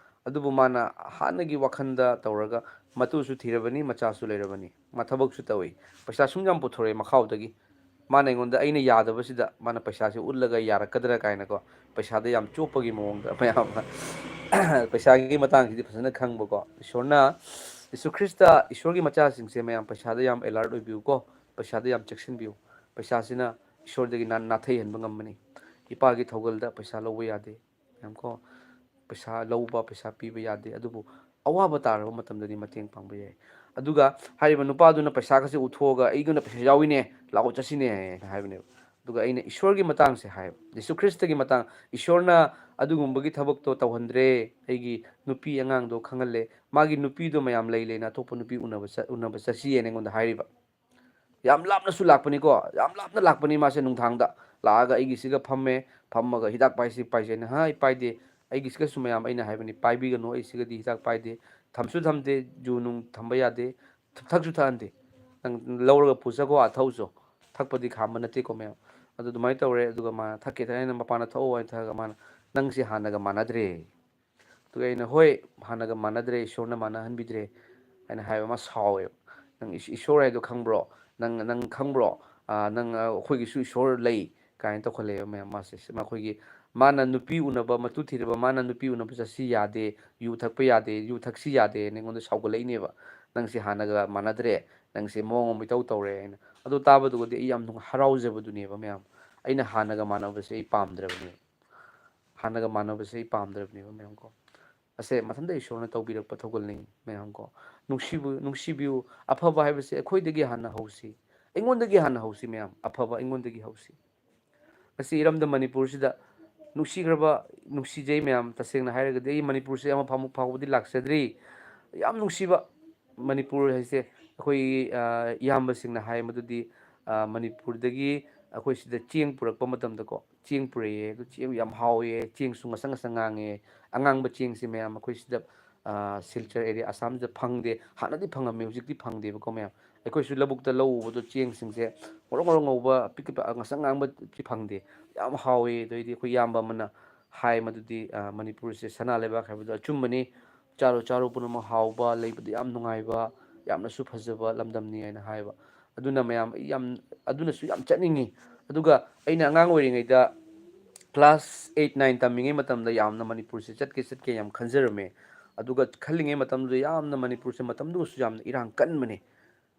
ꯑꯗꯨꯕꯨ ꯃꯥꯅ ꯍꯥꯟꯅꯒꯤ ꯋꯥꯈꯜꯗ ꯇꯧꯔꯒ, ꯃꯇꯨꯁꯨ ꯊꯤꯔꯕꯅꯤ, ꯃꯆꯥꯁꯨ ꯂꯩꯔꯕꯅꯤ, ꯃꯥ ꯊꯕꯛꯁꯨ ꯇꯧꯏ, ꯄꯩꯁꯥ ꯁꯨꯝ ꯌꯥꯝ ꯄꯨꯊꯣꯔꯛꯑꯦ ꯃꯈꯥꯎꯗꯒꯤ꯫ ꯃꯥꯅ ꯑꯩꯉꯣꯟꯗ, ꯑꯩꯅ ꯌꯥꯗꯕꯁꯤꯗ ꯃꯥꯅ ꯄꯩꯁꯥꯁꯦ ꯎꯠꯂꯒ ꯌꯥꯔꯛꯀꯗ꯭ꯔꯥ ꯀꯥꯏꯅꯀꯣ, ꯄꯩꯁꯥꯗ ꯌꯥꯝ ꯆꯣꯞꯄꯒꯤ ꯃꯑꯣꯡꯗ ꯃꯌꯥꯝ ꯑꯃ꯫ ꯄꯩꯁꯥꯒꯤ ꯃꯇꯥꯡꯁꯤꯗꯤ ꯐꯖꯅ ꯈꯪꯕꯀꯣ꯫ ꯏꯁꯣꯔꯅ, ꯌꯤꯁꯨ ꯈ꯭ꯔꯤꯁꯇ, ꯏꯁꯣꯔꯒꯤ ꯃꯆꯥꯁꯤꯡꯁꯦ ꯃꯌꯥꯝ ꯄꯩꯁꯥꯗ ꯌꯥꯝ alert ꯑꯣꯏꯕꯤꯌꯨꯀꯣ, ꯄꯩꯁꯥꯗ ꯌꯥꯝ ꯆꯦꯛꯁꯤꯟꯕꯤꯌꯨ꯫ ꯄꯩꯁꯥꯁꯤꯅ ꯏꯁꯣꯔꯗꯒꯤ ꯅꯥ-, ꯅꯥꯊꯩꯍꯟꯕ ꯉꯝꯕꯅꯤ꯫ ꯏꯄꯥꯒꯤ ꯊꯧꯒꯜꯗ ꯄꯩꯁꯥ ꯂꯧꯕ ꯌꯥꯗꯦ꯫ ꯌꯥꯝ ꯀꯣ, ꯄꯩꯁꯥ ꯂꯧꯕ, ꯄꯩꯁꯥ ꯄꯤꯕ ꯌꯥꯗꯦ꯫ ꯑꯗꯨꯕꯨ ꯑꯋꯥꯕ ꯇꯥꯔꯕ ꯃꯇꯝꯗꯗꯤ ꯃꯇꯦꯡ ꯄꯥꯡꯕ ꯌꯥꯏ꯫ ꯑꯗꯨꯒ ꯍꯥꯏꯔꯤꯕ ꯅꯨꯄꯥꯗꯨꯅ ꯄꯩꯁꯥꯒꯁꯦ ꯎꯠꯊꯣꯛꯑꯒ, "ꯑꯩꯉꯣꯟꯗ ꯄꯩꯁꯥ ꯌꯥꯎꯏꯅꯦ, ꯂꯥꯛꯑꯣ ꯆꯠꯁꯤꯅꯦ" ꯍꯥꯏꯅ ꯍꯥꯏꯕꯅꯦꯕ꯫ ꯑꯗꯨꯒ ꯑꯩꯅ ꯏꯁꯣꯔꯒꯤ ꯃꯇꯥꯡꯁꯦ ꯍꯥꯏꯕ, ꯌꯤꯁꯨ ꯈ꯭ꯔꯤꯁꯇꯒꯤ ꯃꯇꯥꯡ, ꯏꯁꯣꯔꯅ ꯑꯗꯨꯒꯨꯝꯕꯒꯤ ꯊꯕꯛꯇꯣ ꯇꯧꯍꯟꯗ꯭ꯔꯦ, ꯑꯩꯒꯤ ꯅꯨꯄꯤ ꯑꯉꯥꯡꯗꯣ ꯈꯪꯍꯜꯂꯦ, ꯃꯥꯒꯤ ꯅꯨꯄꯤꯗꯣ ꯃꯌꯥꯝ ꯂꯩ ꯂꯩꯅ ꯑꯇꯣꯞꯄ ꯅꯨꯄꯤ ꯎꯅꯕ ꯆꯠ-, ꯎꯅꯕ ꯆꯠꯁꯤꯌꯦꯅ ꯑꯩꯉꯣꯟꯗ ꯍꯥꯏꯔꯤꯕ꯫ ꯌꯥꯝ ꯂꯥꯞꯅꯁꯨ ꯂꯥꯛꯄꯅꯤꯀꯣ, ꯌꯥꯝ ꯂꯥꯞꯅ ꯂꯥꯛꯄꯅꯤ ꯃꯥꯁꯦ꯫ ꯅꯨꯡꯗꯥꯡꯗ ꯂꯥꯛꯑꯒ ꯑꯩꯒꯤꯁꯤꯒ ꯐꯝꯃꯦ, ꯐꯝꯃꯒ, "ꯍꯤꯗꯥꯛ ꯄꯥꯏꯁꯤ, ꯄꯥꯏꯁꯤ" ꯍꯥꯏꯅ꯫ "ꯍꯥꯏ, ꯄꯥꯏꯗꯦ, ꯑꯩꯒꯤꯁꯤꯒꯁꯨ ꯃꯌꯥꯝ ꯑꯩꯅ ꯍꯥꯏꯕꯅꯤ, ꯄꯥꯏꯕꯤꯒꯅꯨ, ꯑꯩꯁꯤꯒꯗꯤ ꯍꯤꯗꯥꯛ ꯄꯥꯏꯗꯦ, ꯊꯝꯁꯨ ꯊꯝꯗꯦ, ꯖꯨ ꯅꯨꯡ ꯊꯝꯕ ꯌꯥꯗꯦ, ꯊꯛꯁꯨ ꯊꯛꯍꯟꯗꯦ, ꯅꯪ ꯂꯧꯔꯒ ꯄꯨꯖꯈꯣ ꯑꯥ ꯊꯛꯎꯆꯣ, ꯊꯛꯄꯗꯤ ꯈꯥꯝꯕ ꯅꯠꯇꯦꯀꯣ ꯃꯌꯥꯝ"꯫ ꯑꯗꯨ ꯑꯗꯨꯃꯥꯏꯅ ꯇꯧꯔꯦ꯫ ꯑꯗꯨꯒ ꯃꯥꯅ, "ꯊꯛꯀꯦ ꯊꯛꯑꯦ, ꯅꯪ ꯃꯄꯥꯟꯗ ꯊꯛꯑꯣ" ꯍꯥꯏꯅ ꯊꯛꯑꯒ ꯃꯥꯅ, "ꯅꯪꯁꯦ ꯍꯥꯟꯅꯒ ꯃꯥꯟꯅꯗ꯭ꯔꯦ"꯫ ꯑꯗꯨꯒ ꯑꯩꯅ, "ꯍꯣꯏ, ꯍꯥꯟꯅꯒ ꯃꯥꯟꯅꯗ꯭ꯔꯦ, ꯏꯁꯣꯔꯅ ꯃꯥꯟꯅꯍꯟꯕꯤꯗ꯭ꯔꯦ" ꯍꯥꯏꯅ ꯍꯥꯏꯕ꯫ ꯃꯥ ꯁꯥꯎꯋꯦꯕ꯫ "ꯅꯪ ꯏꯁ-, ꯏꯁꯣꯔ ꯍꯥꯏꯗꯣ ꯈꯪꯕ꯭ꯔꯣ? ꯅꯪ, ꯅꯪ ꯈꯪꯕ꯭ꯔꯣ? ꯑꯥ, ꯅꯪ, ꯑꯥ, ꯑꯩꯈꯣꯏꯒꯤꯁꯨ ꯏꯁꯣꯔ ꯂꯩ" ꯀꯥꯏꯅ ꯇꯧꯈꯠꯂꯛꯑꯦꯕ ꯃꯌꯥꯝ ꯃꯥꯁꯦ꯫ ꯃꯈꯣꯏꯒꯤ, ꯃꯥꯅ ꯅꯨꯄꯤ ꯎꯅꯕ, ꯃꯇꯨ ꯊꯤꯔꯕ ꯃꯥꯅ ꯅꯨꯄꯤ ꯎꯅꯕ ꯆꯠꯁꯤ ꯌꯥꯗꯦ, ꯌꯨ ꯊꯛꯄ ꯌꯥꯗꯦ, ꯌꯨ ꯊꯛꯁꯤ ꯌꯥꯗꯦꯅ ꯑꯩꯉꯣꯟꯗ ꯁꯥꯎꯒꯠꯂꯛꯏꯅꯦꯕ꯫ "ꯅꯪꯁꯦ ꯍꯥꯟꯅꯒ ꯃꯥꯟꯅꯗ꯭ꯔꯦ, ꯅꯪꯁꯦ ꯃꯑꯣꯡ ꯑꯃ ꯏꯇꯧ ꯇꯧꯔꯦ" ꯍꯥꯏꯅ꯫ ꯑꯗꯨ ꯇꯥꯕꯗꯨꯒꯗꯤ ꯑꯩ ꯌꯥꯝ ꯅꯨꯡ-, ꯍꯔꯥꯎꯖꯕꯗꯨꯅꯦꯕ ꯃꯌꯥꯝ꯫ ꯑꯩꯅ ꯍꯥꯟꯅꯒ ꯃꯥꯟꯅꯕꯁꯦ ꯑꯩ ꯄꯥꯝꯗ꯭ꯔꯕꯅꯦꯕ꯫ ꯍꯥꯟꯅꯒ ꯃꯥꯟꯅꯕꯁꯦ ꯑꯩ ꯄꯥꯝꯗ꯭ꯔꯕꯅꯦꯕ, ꯃꯌꯥꯝ ꯀꯣ꯫ ꯑꯁꯦ ꯃꯊꯟꯇ ꯏꯁꯣꯔꯅ ꯇꯧꯕꯤꯔꯛꯄ ꯊꯧꯒꯜꯅꯤ, ꯃꯌꯥꯝ ꯀꯣ꯫ ꯅꯨꯡꯁꯤꯕꯨ ꯅꯨꯡꯁꯤꯕꯤꯌꯨ꯫ ꯑꯐꯕ ꯍꯥꯏꯕꯁꯦ ꯑꯩꯈꯣꯏꯗꯒꯤ ꯍꯥꯟꯅ ꯍꯧꯁꯤ, ꯑꯩꯉꯣꯟꯗꯒꯤ ꯍꯥꯟꯅ ꯍꯧꯁꯤ ꯃꯌꯥꯝ, ꯑꯐꯕ ꯑꯩꯉꯣꯟꯗꯒꯤ ꯍꯧꯁꯤ꯫ ꯉꯁꯤ ꯏꯔꯝꯗꯝ ꯃꯅꯤꯄꯨꯔꯁꯤꯗ ꯅꯨꯡꯁꯤꯈ꯭ꯔꯕ, ꯅꯨꯡꯁꯤꯖꯩ ꯃꯌꯥꯝ꯫ ꯇꯁꯦꯡꯅ ꯍꯥꯏꯔꯒꯗꯤ ꯑꯩ ꯃꯅꯤꯄꯨꯔꯁꯦ ꯑꯃ ꯐꯥꯎꯕꯗꯤ ꯂꯥꯛꯆꯗ꯭ꯔꯤ꯫ ꯌꯥꯝ ꯅꯨꯡꯁꯤꯕ ꯃꯅꯤꯄꯨꯔ ꯍꯥꯏꯁꯦ꯫ ꯑꯩꯈꯣꯏ, ꯑ, ꯏꯌꯥꯝꯕꯁꯤꯡꯅ ꯍꯥꯏ ꯃꯗꯨꯗꯤ, ꯑ, ꯃꯅꯤꯄꯨꯔꯗꯒꯤ ꯑꯩꯈꯣꯏ ꯁꯤꯗ ꯆꯦꯡ ꯄꯨꯔꯛꯄ ꯃꯇꯝꯗꯀꯣ, ꯆꯦꯡ ꯄꯨꯔꯛꯑꯦ, ꯑꯗꯨ ꯆꯦꯡ ꯌꯥꯝ ꯍꯥꯎꯋꯦ, ꯆꯦꯡꯁꯨ ꯉꯁꯪ ꯉꯁꯪ ꯉꯥꯡꯉꯦ꯫ ꯑꯉꯥꯡꯕ ꯆꯦꯡꯁꯦ ꯃꯌꯥꯝ ꯑꯩꯈꯣꯏ ꯁꯤꯗ, ꯑ, ꯁꯤꯜꯆꯔ ꯑꯦꯔꯤꯌꯥ ꯑꯁꯥꯝꯁꯤꯗ ꯐꯪꯗꯦ꯫ ꯍꯥꯟꯅꯗꯤ ꯐꯪꯉꯝꯃꯤ, ꯍꯧꯖꯤꯛꯇꯤ ꯐꯪꯗꯦꯕꯀꯣ ꯃꯌꯥꯝ꯫ ꯑꯩꯈꯣꯏꯁꯨ ꯂꯧꯕꯨꯛꯇ ꯂꯧ ꯎꯕꯗꯣ ꯆꯦꯡꯁꯤꯡꯁꯦ ꯉꯧꯔꯣꯛ ꯉꯧꯔꯣꯛ ꯉꯧꯕ, ꯄꯤꯛ ꯄꯤꯛꯄ, ꯉꯁꯪ ꯉꯥꯡꯕꯁꯤ ꯐꯪꯗꯦ꯫ ꯌꯥꯝ ꯍꯥꯎꯋꯦ꯫ ꯑꯗꯩꯗꯤ ꯑꯩꯈꯣꯏ ꯏꯌꯥꯝꯕ ꯑꯃꯅ ꯍꯥꯏ ꯃꯗꯨꯗꯤ, ꯑ, ꯃꯅꯤꯄꯨꯔꯁꯦ ꯁꯅꯥ ꯂꯩꯕꯥꯛ ꯍꯥꯏꯕꯗꯣ ꯑꯆꯨꯝꯕꯅꯤ꯫ ꯆꯥꯔꯨ ꯆꯥꯔꯨ ꯄꯨꯝꯅꯃꯛ ꯍꯥꯎꯕ, ꯂꯩꯕꯗ ꯌꯥꯝ ꯅꯨꯡꯉꯥꯏꯕ, ꯌꯥꯝꯅꯁꯨ ꯐꯖꯕ ꯂꯝꯗꯝꯅꯤ ꯍꯥꯏꯅ ꯍꯥꯏꯕ꯫ ꯑꯗꯨꯅ ꯃꯌꯥꯝ ꯑꯩ ꯌꯥꯝ, ꯑꯗꯨꯅꯁꯨ ꯌꯥꯝ ꯆꯠꯅꯤꯡꯉꯤ꯫ ꯑꯗꯨꯒ ꯑꯩꯅ ꯑꯉꯥꯡ ꯑꯣꯏꯔꯤꯉꯩꯗ class eight, nine ꯇꯝꯃꯤꯉꯩ ꯃꯇꯝꯗ ꯌꯥꯝꯅ ꯃꯅꯤꯄꯨꯔꯁꯦ ꯆꯠꯀꯦ ꯆꯠꯀꯦ ꯌꯥꯝ ꯈꯟꯖꯔꯝꯃꯦ꯫ ꯑꯗꯨꯒ ꯈꯜꯂꯤꯉꯩ ꯃꯇꯝꯗꯨꯗ ꯌꯥꯝꯅ ꯃꯅꯤꯄꯨꯔꯁꯦ ꯃꯇꯝꯗꯨꯗꯁꯨ ꯌꯥꯝꯅ ꯏꯔꯥꯡ ꯀꯟꯕꯅꯦ꯫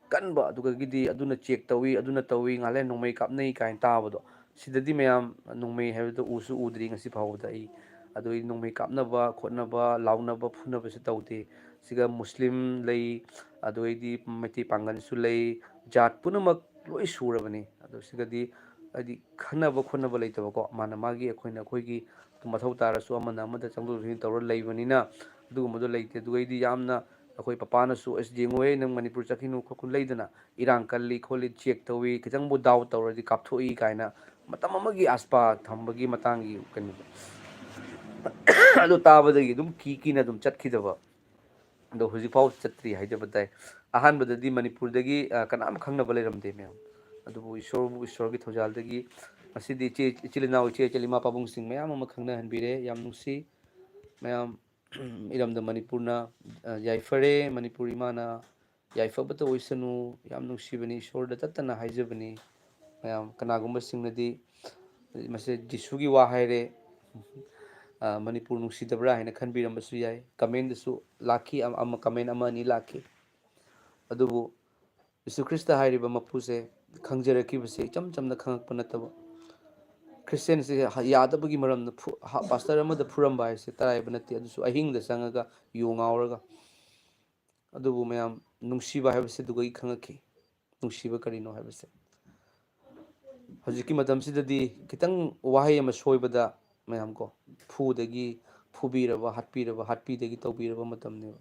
ꯀꯟꯕ, ꯑꯗꯨꯗꯒꯤꯗꯤ ꯑꯗꯨꯅ check ꯇꯧꯏ, ꯑꯗꯨꯅ ꯇꯧꯏ, ꯉꯥꯏꯍꯥꯛ ꯂꯩꯔ ꯅꯣꯡꯃꯩ ꯀꯥꯞꯅꯩ ꯀꯥꯏꯅ ꯇꯥꯕꯗꯣ꯫ ꯁꯤꯗꯗꯤ ꯃꯌꯥꯝ ꯅꯣꯡꯃꯩ ꯍꯥꯏꯕꯗꯣ ꯎꯁꯨ ꯎꯗ꯭ꯔꯤ ꯉꯁꯤ ꯐꯥꯎꯕꯗ ꯑꯩ꯫ ꯑꯗꯨꯒꯤ ꯅꯣꯡꯃꯩ ꯀꯥꯞꯅꯕ ꯈꯣꯠꯅꯕ, ꯂꯥꯎꯅꯕ ꯐꯨꯅꯕꯁꯨ ꯇꯧꯗꯦ꯫ ꯁꯤꯒ ꯃꯨꯁꯂꯤꯝ ꯂꯩ, ꯑꯗꯨꯗꯩꯗꯤ ꯃꯩꯇꯩ ꯄꯥꯡꯒꯜꯁꯨ ꯂꯩ, ꯖꯥꯠ ꯄꯨꯝꯅꯃꯛ ꯂꯣꯏ ꯁꯨꯔꯕꯅꯤ꯫ ꯑꯗꯣ ꯁꯤꯒꯗꯤ ꯍꯥꯏꯗꯤ ꯈꯟꯅꯕ ꯈꯣꯠꯅꯕ ꯂꯩꯇꯕꯀꯣ, ꯃꯥꯅ ꯃꯥꯒꯤ, ꯑꯩꯈꯣꯏꯅ ꯑꯩꯈꯣꯏꯒꯤ ꯃꯊꯧ ꯇꯥꯔꯁꯨ ꯑꯃꯅ ꯑꯃꯗ ꯆꯪꯊꯣꯛ ꯆꯪꯁꯤꯟ ꯇꯧꯔ ꯂꯩꯕꯅꯤꯅ ꯑꯗꯨꯒꯨꯝꯕꯗꯣ ꯂꯩꯇꯦ꯫ ꯑꯗꯨꯒꯩꯗꯤ ꯌꯥꯝꯅ ꯑꯩꯈꯣꯏ ꯄꯄꯥꯅꯁꯨ "ꯑꯁ, ꯌꯦꯡꯉꯨꯍꯦ, ꯅꯪ ꯃꯅꯤꯄꯨꯔ ꯆꯠꯈꯤꯅꯨ ꯈꯣꯠꯈꯤꯅꯨ" ꯂꯩꯗꯅ, ꯏꯔꯥꯡ ꯀꯜꯂꯤ ꯈꯣꯠꯂꯤ, check ꯇꯧꯏ, ꯈꯤꯇꯪꯕꯨ doubt ꯇꯧꯔꯗꯤ ꯀꯥꯞꯊꯣꯛꯏ ꯀꯥꯏꯅ ꯃꯇꯝ ꯑꯃꯒꯤ ꯑꯁꯄꯥ ꯊꯝꯕꯒꯤ ꯃꯇꯥꯡꯒꯤ ꯀꯩꯅꯣꯗꯣ꯫ ꯑꯗꯨ ꯇꯥꯕꯗꯒꯤ ꯑꯗꯨꯝ ꯀꯤ ꯀꯤꯅ ꯑꯗꯨꯝ ꯆꯠꯈꯤꯗꯕ꯫ ꯑꯗꯣ ꯍꯧꯖꯤꯛꯐꯥꯎ ꯆꯠꯇ꯭ꯔꯤ ꯍꯥꯏꯖꯕ ꯇꯥꯏ꯫ ꯑꯍꯥꯟꯕꯗꯗꯤ ꯃꯅꯤꯄꯨꯔꯗꯒꯤ, ꯑ, ꯀꯅꯥꯝ ꯈꯪꯅꯕ ꯂꯩꯔꯝꯗꯦ ꯃꯌꯥꯝ꯫ ꯑꯗꯨꯕꯨ ꯏꯁꯣꯔꯕꯨ, ꯏꯁꯣꯔꯒꯤ ꯊꯧꯖꯥꯜꯗꯒꯤ ꯉꯁꯤꯗꯤ ꯏꯆꯦ, ꯏꯆꯤꯜ ꯏꯅꯥꯎ, ꯏꯆꯦ ꯏꯆꯜ, ꯏꯃꯥ ꯄꯥꯕꯨꯡꯁꯤꯡ ꯃꯌꯥꯝ ꯑꯃ ꯈꯪꯅꯍꯟꯕꯤꯔꯦ꯫ ꯌꯥꯝ ꯅꯨꯡꯁꯤ꯫ ꯃꯌꯥꯝ, ꯏꯔꯝꯗꯝ ꯃꯅꯤꯄꯨꯔꯅ, ꯑ, ꯌꯥꯏꯐꯔꯦ꯫ ꯃꯅꯤꯄꯨꯔ ꯏꯃꯥꯅ ꯌꯥꯏꯐꯕꯇ ꯑꯣꯏꯁꯅꯨ꯫ ꯌꯥꯝ ꯅꯨꯡꯁꯤꯕꯅꯤ, ꯏꯁꯣꯔꯗ ꯇꯠꯇꯅ ꯍꯥꯏꯖꯕꯅꯤ꯫ ꯃꯌꯥꯝ ꯀꯅꯥꯒꯨꯝꯕꯁꯤꯡꯅꯗꯤ ꯃꯁꯤ ꯖꯤꯁꯨꯒꯤ ꯋꯥ ꯍꯥꯏꯔꯦ, ꯑ, ꯃꯅꯤꯄꯨꯔ ꯅꯨꯡꯁꯤꯗꯕ꯭ꯔꯥ ꯍꯥꯏꯅ ꯈꯟꯕꯤꯔꯝꯕꯁꯨ ꯌꯥꯏ꯫ Commentꯗꯁꯨ ꯂꯥꯛꯈꯤ, ꯑꯃ, ꯑꯃ, comment ꯑꯃ ꯑꯅꯤ ꯂꯥꯛꯈꯤ꯫ ꯑꯗꯨꯕꯨ ꯖꯤꯁꯨ ꯈ꯭ꯔꯤꯁꯇ ꯍꯥꯏꯔꯤꯕ ꯃꯄꯨꯁꯦ ꯈꯪꯖꯔꯛꯈꯤꯕꯁꯦ ꯏꯆꯝ ꯆꯝꯅ ꯈꯪꯉꯛꯄ ꯅꯠꯇꯕ, ꯈ꯭ꯔꯤꯁꯇꯦꯟꯁꯦ ꯌꯥꯗꯕꯒꯤ ꯃꯔꯝꯅ ꯐꯨ-, ꯍꯥ-, ꯄꯥꯁꯇꯔ ꯑꯃꯗ ꯐꯨꯔꯝꯕ ꯍꯥꯏꯁꯦ ꯇꯔꯥꯏꯕ ꯅꯠꯇꯦ, ꯑꯗꯨꯁꯨ ꯑꯍꯤꯡꯗ ꯆꯪꯉꯒ ꯌꯨ ꯉꯥꯎꯔꯒ꯫ ꯑꯗꯨꯕꯨ ꯃꯌꯥꯝ, ꯅꯨꯡꯁꯤꯕ ꯍꯥꯏꯕꯁꯦ ꯑꯗꯨꯗꯒꯤ ꯈꯪꯉꯛꯈꯤ꯫ ꯅꯨꯡꯁꯤꯕ ꯀꯔꯤꯅꯣ ꯍꯥꯏꯕꯁꯦ꯫ ꯍꯧꯖꯤꯛꯀꯤ ꯃꯇꯝꯁꯤꯗꯗꯤ ꯈꯤꯇꯪ ꯋꯥꯍꯩ ꯑꯃ ꯁꯣꯏꯕꯗ ꯃꯌꯥꯝ ꯀꯣ, ꯐꯨꯗꯒꯤ, ꯐꯨꯕꯤꯔꯕ, ꯍꯥꯠꯄꯤꯔꯕ, ꯍꯥꯠꯄꯤꯗꯒꯤ ꯇꯧꯕꯤꯔꯕ ꯃꯇꯝꯅꯦꯕ꯫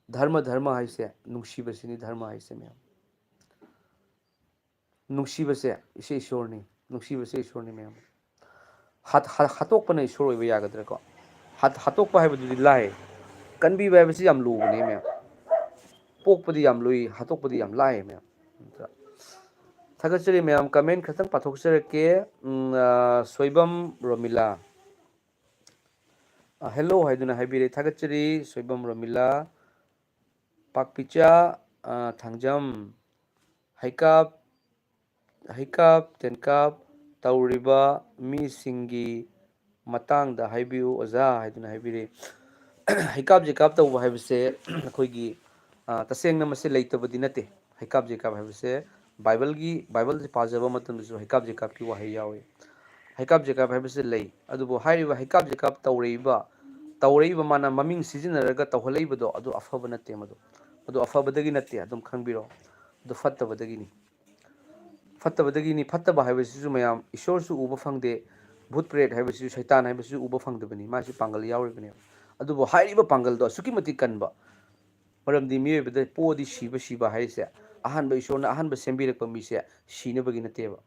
ꯙꯔꯃ, ꯙꯔꯃ ꯍꯥꯏꯁꯦ ꯅꯨꯡꯁꯤꯕꯁꯤꯅꯤ, ꯙꯔꯃ ꯍꯥꯏꯁꯦ ꯃꯌꯥꯝ꯫ ꯅꯨꯡꯁꯤꯕꯁꯦ ꯏꯁꯦ ꯏꯁꯣꯔꯅꯤ, ꯅꯨꯡꯁꯤꯕꯁꯦ ꯏꯁꯣꯔꯅꯤ ꯃꯌꯥꯝ꯫ ꯍꯥꯠ-, ꯍꯥꯠ-, ꯍꯥꯠꯇꯣꯛꯄꯅ ꯏꯁꯣꯔ ꯑꯣꯏꯕ ꯌꯥꯒꯗ꯭ꯔꯥꯀꯣ? ꯍꯥꯠ-, ꯍꯥꯠꯇꯣꯛꯄ ꯍꯥꯏꯕꯗꯨꯗꯤ ꯂꯥꯏ, ꯀꯟꯕꯤꯕ ꯍꯥꯏꯕꯁꯤ ꯌꯥꯝ ꯂꯨꯕꯅꯦ ꯃꯌꯥꯝ꯫ ꯄꯣꯛꯄꯗꯤ ꯌꯥꯝ ꯂꯨꯏ, ꯍꯥꯠꯇꯣꯛꯄꯗꯤ ꯌꯥꯝ ꯂꯥꯏ ꯃꯌꯥꯝ꯫ ꯊꯥꯒꯠꯆꯔꯤ ꯃꯌꯥꯝ, comment ꯈꯛꯇꯪ ꯄꯥꯊꯣꯛꯆꯔꯛꯀꯦ꯫ ꯎꯝ, ꯑ, ꯁꯣꯏꯕꯝ ꯔꯣꯃꯤꯂꯥ, ꯑ, hello ꯍꯥꯏꯗꯨꯅ ꯍꯥꯏꯕꯤꯔꯦ, ꯊꯥꯒꯠꯆꯔꯤ ꯁꯣꯏꯕꯝ ꯔꯣꯃꯤꯂꯥ꯫ ꯄꯥꯛꯄꯤꯆꯥ, ꯑ, ꯊꯥꯡꯖꯝ, ꯍꯩꯀꯥꯞ, ꯍꯩꯀꯥꯞ ꯇꯦꯟꯀꯥꯞ ꯇꯧꯔꯤꯕ ꯃꯤꯁꯤꯡꯒꯤ ꯃꯇꯥꯡꯗ ꯍꯥꯏꯕꯤꯌꯨ ꯑꯣꯖꯥ ꯍꯥꯏꯗꯨꯅ ꯍꯥꯏꯕꯤꯔꯦ꯫ ꯍꯩꯀꯥꯞ ꯖꯦꯀꯥꯞ ꯇꯧꯕ ꯍꯥꯏꯕꯁꯦ ꯑꯩꯈꯣꯏꯒꯤ, ꯑ, ꯇꯁꯦꯡꯅ ꯃꯁꯤ ꯂꯩꯇꯕꯗꯤ ꯅꯠꯇꯦ꯫ ꯍꯩꯀꯥꯞ ꯖꯦꯀꯥꯞ ꯍꯥꯏꯕꯁꯦ ꯕꯥꯏꯕꯜꯒꯤ, ꯕꯥꯏꯕꯜꯁꯦ ꯄꯥꯖꯕ ꯃꯇꯝꯗꯁꯨ ꯍꯩꯀꯥꯞ ꯖꯦꯀꯥꯞꯀꯤ ꯋꯥꯍꯩ ꯌꯥꯎꯏ꯫ ꯍꯩꯀꯥꯞ ꯖꯦꯀꯥꯞ ꯍꯥꯏꯕꯁꯦ ꯂꯩ, ꯑꯗꯨꯕꯨ ꯍꯥꯏꯔꯤꯕ ꯍꯩꯀꯥꯞ ꯖꯦꯀꯥꯞ ꯇꯧꯔꯛꯏꯕ, ꯇꯧꯔꯛꯏꯕ ꯃꯥꯅ ꯃꯃꯤꯡ ꯁꯤꯖꯤꯟꯅꯔꯒ ꯇꯧꯍꯜꯂꯛꯏꯕꯗꯣ, ꯑꯗꯨ ꯑꯐꯕ ꯅꯠꯇꯦ ꯃꯗꯨ꯫ ꯑꯗꯨ ꯑꯐꯕꯗꯒꯤ ꯅꯠꯇꯦ, ꯑꯗꯨꯝ ꯈꯪꯕꯤꯔꯣ꯫ ꯑꯗꯨ ꯐꯠꯇꯕꯗꯒꯤꯅꯤ꯫ ꯐꯠꯇꯕꯗꯒꯤꯅꯤ꯫ ꯐꯠꯇꯕ ꯍꯥꯏꯕꯁꯤꯁꯨ ꯃꯌꯥꯝ, ꯏꯁꯣꯔꯁꯨ ꯎꯕ ꯐꯪꯗꯦ, ꯚꯨꯠ ꯄ꯭ꯔꯦꯠ ꯍꯥꯏꯕꯁꯤꯁꯨ, ꯁꯩꯇꯥꯟ ꯍꯥꯏꯕꯁꯤꯁꯨ ꯎꯕ ꯐꯪꯗꯕꯅꯤ, ꯃꯥꯁꯤ ꯄꯥꯡꯒꯜ ꯌꯥꯎꯔꯤꯕꯅꯦꯕ꯫ ꯑꯗꯨꯕꯨ ꯍꯥꯏꯔꯤꯕ ꯄꯥꯡꯒꯜꯗꯣ ꯑꯁꯨꯛꯀꯤ ꯃꯇꯤꯛ ꯀꯟꯕ, ꯃꯔꯝꯗꯤ ꯃꯤꯑꯣꯏꯕꯗ ꯄꯣꯛꯑꯗꯤ ꯁꯤꯕ, ꯁꯤꯕ ꯍꯥꯏꯔꯤꯁꯦ ꯑꯍꯥꯟꯕ ꯏꯁꯣꯔꯅ ꯑꯍꯥꯟꯕ ꯁꯦꯝꯕꯤꯔꯛꯄ ꯃꯤꯁꯦ ꯁꯤꯅꯕꯒꯤ ꯅꯠꯇꯦꯕ꯫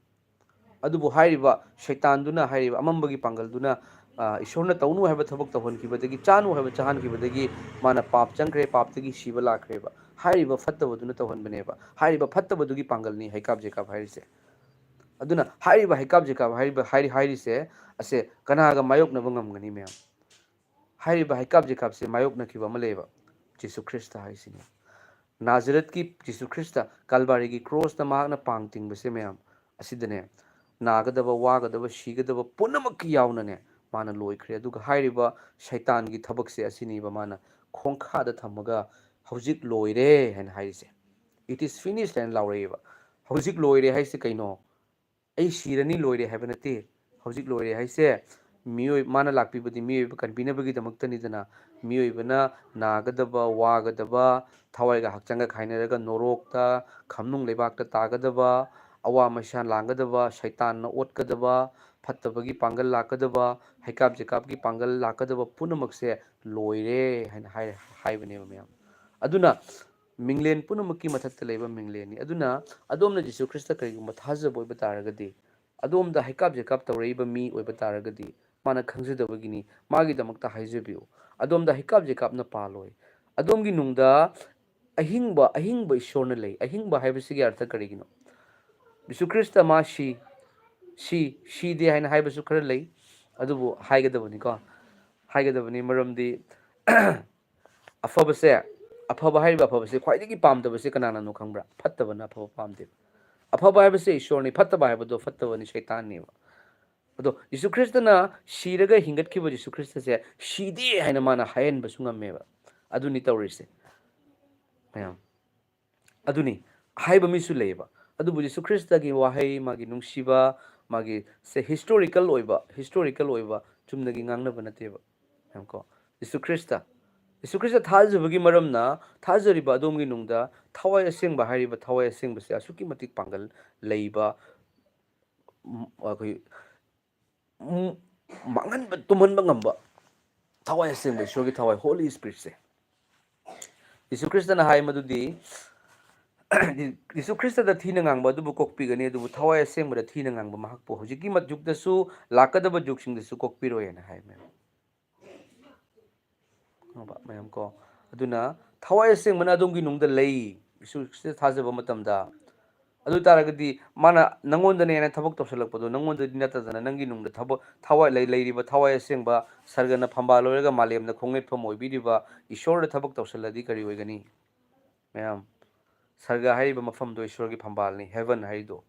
ꯑꯗꯨꯕꯨ ꯍꯥꯏꯔꯤꯕ ꯁꯩꯇꯥꯟꯗꯨꯅ, ꯍꯥꯏꯔꯤꯕ ꯑꯃꯝꯕꯒꯤ ꯄꯥꯡꯒꯜꯗꯨꯅ, ꯑ, ꯏꯁꯣꯔꯅ ꯇꯧꯅꯨ ꯍꯥꯏꯕ ꯊꯕꯛ ꯇꯧꯍꯟꯈꯤꯕꯗꯒꯤ, ꯆꯥꯅꯨ ꯍꯥꯏꯕ ꯆꯥꯍꯟꯈꯤꯕꯗꯒꯤ ꯃꯥꯅ ꯄꯥꯞ ꯆꯪꯈ꯭ꯔꯦ, ꯄꯥꯞꯇꯒꯤ ꯁꯤꯕ ꯂꯥꯛꯈ꯭ꯔꯦꯕ꯫ ꯍꯥꯏꯔꯤꯕ ꯐꯠꯇꯕꯗꯨꯅ ꯇꯧꯍꯟꯕꯅꯦꯕ꯫ ꯍꯥꯏꯔꯤꯕ ꯐꯠꯇꯕꯗꯨꯒꯤ ꯄꯥꯡꯒꯜꯅꯤ ꯍꯩꯀꯥꯞ ꯖꯦꯀꯥꯞ ꯍꯥꯏꯔꯤꯁꯦ꯫ ꯑꯗꯨꯅ ꯍꯥꯏꯔꯤꯕ ꯍꯩꯀꯥꯞ ꯖꯦꯀꯥꯞ ꯍꯥꯏꯔꯤꯕ, ꯍꯥꯏꯔꯤ-, ꯍꯥꯏꯔꯤꯁꯦ ꯑꯁꯦ ꯀꯅꯥꯒ ꯃꯥꯌꯣꯛꯅꯕ ꯉꯝꯒꯅꯤ ꯃꯌꯥꯝ? ꯍꯥꯏꯔꯤꯕ ꯍꯩꯀꯥꯞ ꯖꯦꯀꯥꯞꯁꯦ ꯃꯥꯌꯣꯛꯅꯈꯤꯕ ꯑꯃ ꯂꯩꯌꯦꯕ, ꯖꯤꯁꯨ ꯈ꯭ꯔꯤꯁꯇ ꯍꯥꯏꯁꯤꯅꯤ꯫ ꯅꯥꯖꯔꯦꯠꯀꯤ ꯖꯤꯁꯨ ꯈ꯭ꯔꯤꯁꯇ ꯀꯜꯕꯥꯔꯤꯒꯤ ꯀ꯭ꯔꯣꯁꯇ ꯃꯍꯥꯛꯅ ꯄꯥꯡ ꯇꯤꯡꯕꯁꯦ ꯃꯌꯥꯝ, ꯑꯁꯤꯗꯅꯦ ꯅꯥꯒꯗꯕ, ꯋꯥꯒꯗꯕ, ꯁꯤꯒꯗꯕ ꯄꯨꯝꯅꯃꯛꯀꯤ ꯌꯥꯎꯅꯅꯦ ꯃꯥꯅ ꯂꯣꯏꯈ꯭ꯔꯦ꯫ ꯑꯗꯨꯒ ꯍꯥꯏꯔꯤꯕ ꯁꯩꯇꯥꯟꯒꯤ ꯊꯕꯛꯁꯦ ꯑꯁꯤꯅꯦꯕ ꯃꯥꯅ ꯈꯣꯡꯈꯥꯗ ꯊꯝꯃꯒ "ꯍꯧꯖꯤꯛ ꯂꯣꯏꯔꯦ" ꯍꯥꯏꯅ ꯍꯥꯏꯔꯤꯁꯦ꯫ "It is finished" ꯍꯥꯏꯅ ꯂꯥꯎꯔꯛꯑꯦꯕ꯫ ꯍꯧꯖꯤꯛ ꯂꯣꯏꯔꯦ ꯍꯥꯏꯁꯦ ꯀꯩꯅꯣ? ꯑꯩ ꯁꯤꯔꯅꯤ ꯂꯣꯏꯔꯦ ꯍꯥꯏꯕ ꯅꯠꯇꯦ꯫ ꯍꯧꯖꯤꯛ ꯂꯣꯏꯔꯦ ꯍꯥꯏꯁꯦ ꯃꯤꯑꯣꯏ ꯃꯥꯅ ꯂꯥꯛꯄꯤꯕꯗꯤ ꯃꯤꯑꯣꯏꯕ ꯀꯟꯕꯤꯅꯕꯒꯤꯗꯃꯛꯇꯅꯤꯗꯅ, ꯃꯤꯑꯣꯏꯕꯅ ꯅꯥꯒꯗꯕ, ꯋꯥꯒꯗꯕ, ꯊꯋꯥꯏꯒ ꯍꯛꯆꯥꯡꯒ ꯈꯥꯏꯅꯔꯒ ꯅꯣꯔꯣꯛꯇ, ꯈꯝꯅꯨꯡ ꯂꯩꯕꯥꯛꯇ ꯇꯥꯒꯗꯕ, ꯑꯋꯥ ꯃꯩꯁꯥ ꯂꯥꯡꯒꯗꯕ, ꯁꯩꯇꯥꯟꯅ ꯑꯣꯠꯀꯗꯕ, ꯐꯠꯇꯕꯒꯤ ꯄꯥꯡꯒꯜ ꯂꯥꯛꯀꯗꯕ, ꯍꯩꯀꯥꯞ ꯆꯩꯀꯥꯞꯀꯤ ꯄꯥꯡꯒꯜ ꯂꯥꯛꯀꯗꯕ ꯄꯨꯝꯅꯃꯛꯁꯦ ꯂꯣꯏꯔꯦ ꯍꯥꯏꯅ ꯍꯥꯏ-, ꯍꯥꯏꯕꯅꯦꯕ ꯃꯌꯥꯝ꯫ ꯑꯗꯨꯅ ꯃꯤꯡꯂꯦꯟ ꯄꯨꯝꯅꯃꯛꯀꯤ ꯃꯊꯛꯇ ꯂꯩꯕ ꯃꯤꯡꯂꯦꯟꯅꯤ꯫ ꯑꯗꯨꯅ ꯑꯗꯣꯝꯅ ꯖꯤꯁꯨ ꯈ꯭ꯔꯤꯁꯇ ꯀꯔꯤꯒꯨꯝꯕ ꯊꯥꯖꯕ ꯑꯣꯏꯕ ꯇꯥꯔꯒꯗꯤ, ꯑꯗꯣꯝꯗ ꯍꯩꯀꯥꯞ ꯖꯩꯀꯥꯞ ꯇꯧꯔꯛꯏꯕ ꯃꯤ ꯑꯣꯏꯕ ꯇꯥꯔꯒꯗꯤ, ꯃꯥꯅ ꯈꯪꯖꯗꯕꯒꯤꯅꯤ꯫ ꯃꯥꯒꯤꯗꯃꯛꯇ ꯍꯥꯏꯖꯕꯤꯌꯨ꯫ ꯑꯗꯣꯝꯗ ꯍꯩꯀꯥꯞ ꯖꯩꯀꯥꯞꯅ ꯄꯥꯜꯂꯣꯏ꯫ ꯑꯗꯣꯝꯒꯤ ꯅꯨꯡꯗ ꯑꯍꯤꯡꯕ, ꯑꯍꯤꯡꯕ ꯏꯁꯣꯔꯅ ꯂꯩ꯫ ꯑꯍꯤꯡꯕ ꯍꯥꯏꯕꯁꯤꯒꯤ ꯑꯔꯊ ꯀꯔꯤꯒꯤꯅꯣ? ꯖꯤꯁꯨ ꯈ꯭ꯔꯤꯁꯇ ꯃꯥ ꯁꯤ, ꯁꯤ, ꯁꯤꯗꯦ ꯍꯥꯏꯅ ꯍꯥꯏꯕꯁꯨ ꯈꯔ ꯂꯩ꯫ ꯑꯗꯨꯕꯨ ꯍꯥꯏꯒꯗꯕꯅꯤꯀꯣ꯫ ꯍꯥꯏꯒꯗꯕꯅꯤ, ꯃꯔꯝꯗꯤ ꯑꯐꯕꯁꯦ, ꯑꯐꯕ ꯍꯥꯏꯔꯤꯕ ꯑꯐꯕꯁꯦ ꯈ꯭ꯋꯥꯏꯗꯒꯤ ꯄꯥꯝꯗꯕꯁꯦ ꯀꯅꯥꯅꯅꯣ ꯈꯪꯕ꯭ꯔꯥ? ꯐꯠꯇꯕꯅ ꯑꯐꯕ ꯄꯥꯝꯗꯦꯕ꯫ ꯑꯐꯕ ꯍꯥꯏꯕꯁꯦ ꯏꯁꯣꯔꯅꯤ, ꯐꯠꯇꯕ ꯍꯥꯏꯕꯗꯣ ꯐꯠꯇꯕꯅꯤ, ꯁꯩꯇꯥꯟꯅꯦꯕ꯫ ꯑꯗꯣ ꯖꯤꯁꯨ ꯈ꯭ꯔꯤꯁꯇꯅ ꯁꯤꯔꯒ ꯍꯤꯡꯒꯠꯈꯤꯕ ꯖꯤꯁꯨ ꯈ꯭ꯔꯤꯁꯇꯁꯦ ꯁꯤꯗꯦ ꯍꯥꯏꯅ ꯃꯥꯅ ꯍꯥꯏꯍꯟꯕꯁꯨ ꯉꯝꯃꯦꯕ꯫ ꯑꯗꯨꯅꯤ ꯇꯧꯔꯤꯁꯦ ꯃꯌꯥꯝ꯫ ꯑꯗꯨꯅꯤ ꯍꯥꯏꯕ ꯃꯤꯁꯨ ꯂꯩꯌꯦꯕ꯫ ꯑꯗꯨꯕꯨ ꯖꯤꯁꯨ ꯈ꯭ꯔꯤꯁꯇꯒꯤ ꯋꯥꯍꯩ, ꯃꯥꯒꯤ ꯅꯨꯡꯁꯤꯕ, ꯃꯥꯒꯤ ꯁꯦ ꯍꯤꯁꯇꯣꯔꯤꯀꯦꯜ ꯑꯣꯏꯕ, ꯍꯤꯁꯇꯣꯔꯤꯀꯦꯜ ꯑꯣꯏꯕ ꯆꯨꯝꯅꯒꯤ ꯉꯥꯡꯅꯕ ꯅꯠꯇꯦꯕ꯫ ꯌꯦꯡꯉꯨꯀꯣ, ꯖꯤꯁꯨ ꯈ꯭ꯔꯤꯁꯇ, ꯖꯤꯁꯨ ꯈ꯭ꯔꯤꯁꯇ ꯊꯥꯖꯕꯒꯤ ꯃꯔꯝꯅ ꯊꯥꯖꯔꯤꯕ ꯑꯗꯣꯝꯒꯤ ꯅꯨꯡꯗ ꯊꯋꯥꯏ ꯑꯁꯦꯡꯕ ꯍꯥꯏꯔꯤꯕ ꯊꯋꯥꯏ ꯑꯁꯦꯡꯕꯁꯦ ꯑꯁꯨꯛꯀꯤ ꯃꯇꯤꯛ ꯄꯥꯡꯒꯜ ꯂꯩꯕ, ꯎꯝ, ꯑꯩꯈꯣꯏ ꯎꯝ, ꯃꯥꯡꯍꯟꯕ, ꯇꯨꯝꯍꯟꯕ ꯉꯝꯕ ꯊꯋꯥꯏ ꯑꯁꯦꯡꯕ ꯏꯁꯣꯔꯒꯤ ꯊꯋꯥꯏ, ꯍꯣꯂꯤ ꯏꯁꯄꯤꯔꯤꯠꯁꯦ꯫ ꯖꯤꯁꯨ ꯈ꯭ꯔꯤꯁꯇꯅ ꯍꯥꯏ ꯃꯗꯨꯗꯤ, ꯖꯤꯁꯨ ꯈ꯭ꯔꯤꯁꯇꯗ ꯊꯤꯅ ꯉꯥꯡꯕ ꯑꯗꯨꯕꯨ ꯀꯣꯛꯄꯤꯒꯅꯤ, ꯑꯗꯨꯕꯨ ꯊꯋꯥꯏ ꯑꯁꯦꯡꯕꯗ ꯊꯤꯅ ꯉꯥꯡꯕ ꯃꯍꯥꯛꯄꯨ ꯍꯧꯖꯤꯛꯀꯤ ꯃ-, ꯌꯨꯒꯇꯁꯨ ꯂꯥꯛꯀꯗꯕ ꯌꯨꯒꯁꯤꯡꯗꯁꯨ ꯀꯣꯛꯄꯤꯔꯣꯏ ꯍꯥꯏꯅ ꯍꯥꯏ ꯃꯌꯥꯝ꯫ ꯈꯪꯉꯕ ꯃꯌꯥꯝ ꯀꯣ? ꯑꯗꯨꯅ ꯊꯋꯥꯏ ꯑꯁꯦꯡꯕꯅ ꯑꯗꯣꯝꯒꯤ ꯅꯨꯡꯗ ꯂꯩ, ꯖꯤꯁꯨ ꯈ꯭ꯔꯤꯁꯇ ꯊꯥꯖꯕ ꯃꯇꯝꯗ꯫ ꯑꯗꯨ ꯑꯣꯏ ꯇꯥꯔꯒꯗꯤ ꯃꯥꯅ ꯅꯪꯉꯣꯟꯗꯅꯦꯅ ꯊꯕꯛ ꯇꯧꯁꯜꯂꯛꯄꯗꯣ ꯅꯪꯉꯣꯟꯗꯗꯤ ꯅꯠꯇꯗꯅ ꯅꯪꯒꯤ ꯅꯨꯡꯗ ꯊꯕꯛ, ꯊꯋꯥꯏ ꯂꯩ-, ꯂꯩꯔꯤꯕ ꯊꯋꯥꯏ ꯑꯁꯦꯡꯕ ꯁꯔꯒꯅ ꯐꯝꯕꯥꯜ ꯑꯣꯏꯔꯒ ꯃꯥꯂꯦꯝꯗ ꯈꯣꯡꯅꯦꯠꯐꯝ ꯑꯣꯏꯕꯤꯔꯤꯕ ꯏꯁꯣꯔꯗ ꯊꯕꯛ ꯇꯧꯁꯜꯂꯗꯤ ꯀꯔꯤ ꯑꯣꯏꯒꯅꯤ? ꯃꯌꯥꯝ, ꯁꯔꯒ ꯍꯥꯏꯔꯤꯕ ꯃꯐꯝꯗꯣ ꯏꯁꯣꯔꯒꯤ ꯐꯝꯕꯥꯜꯅꯤ, ꯍꯦꯚꯟ ꯍꯥꯏꯔꯤꯗꯣ꯫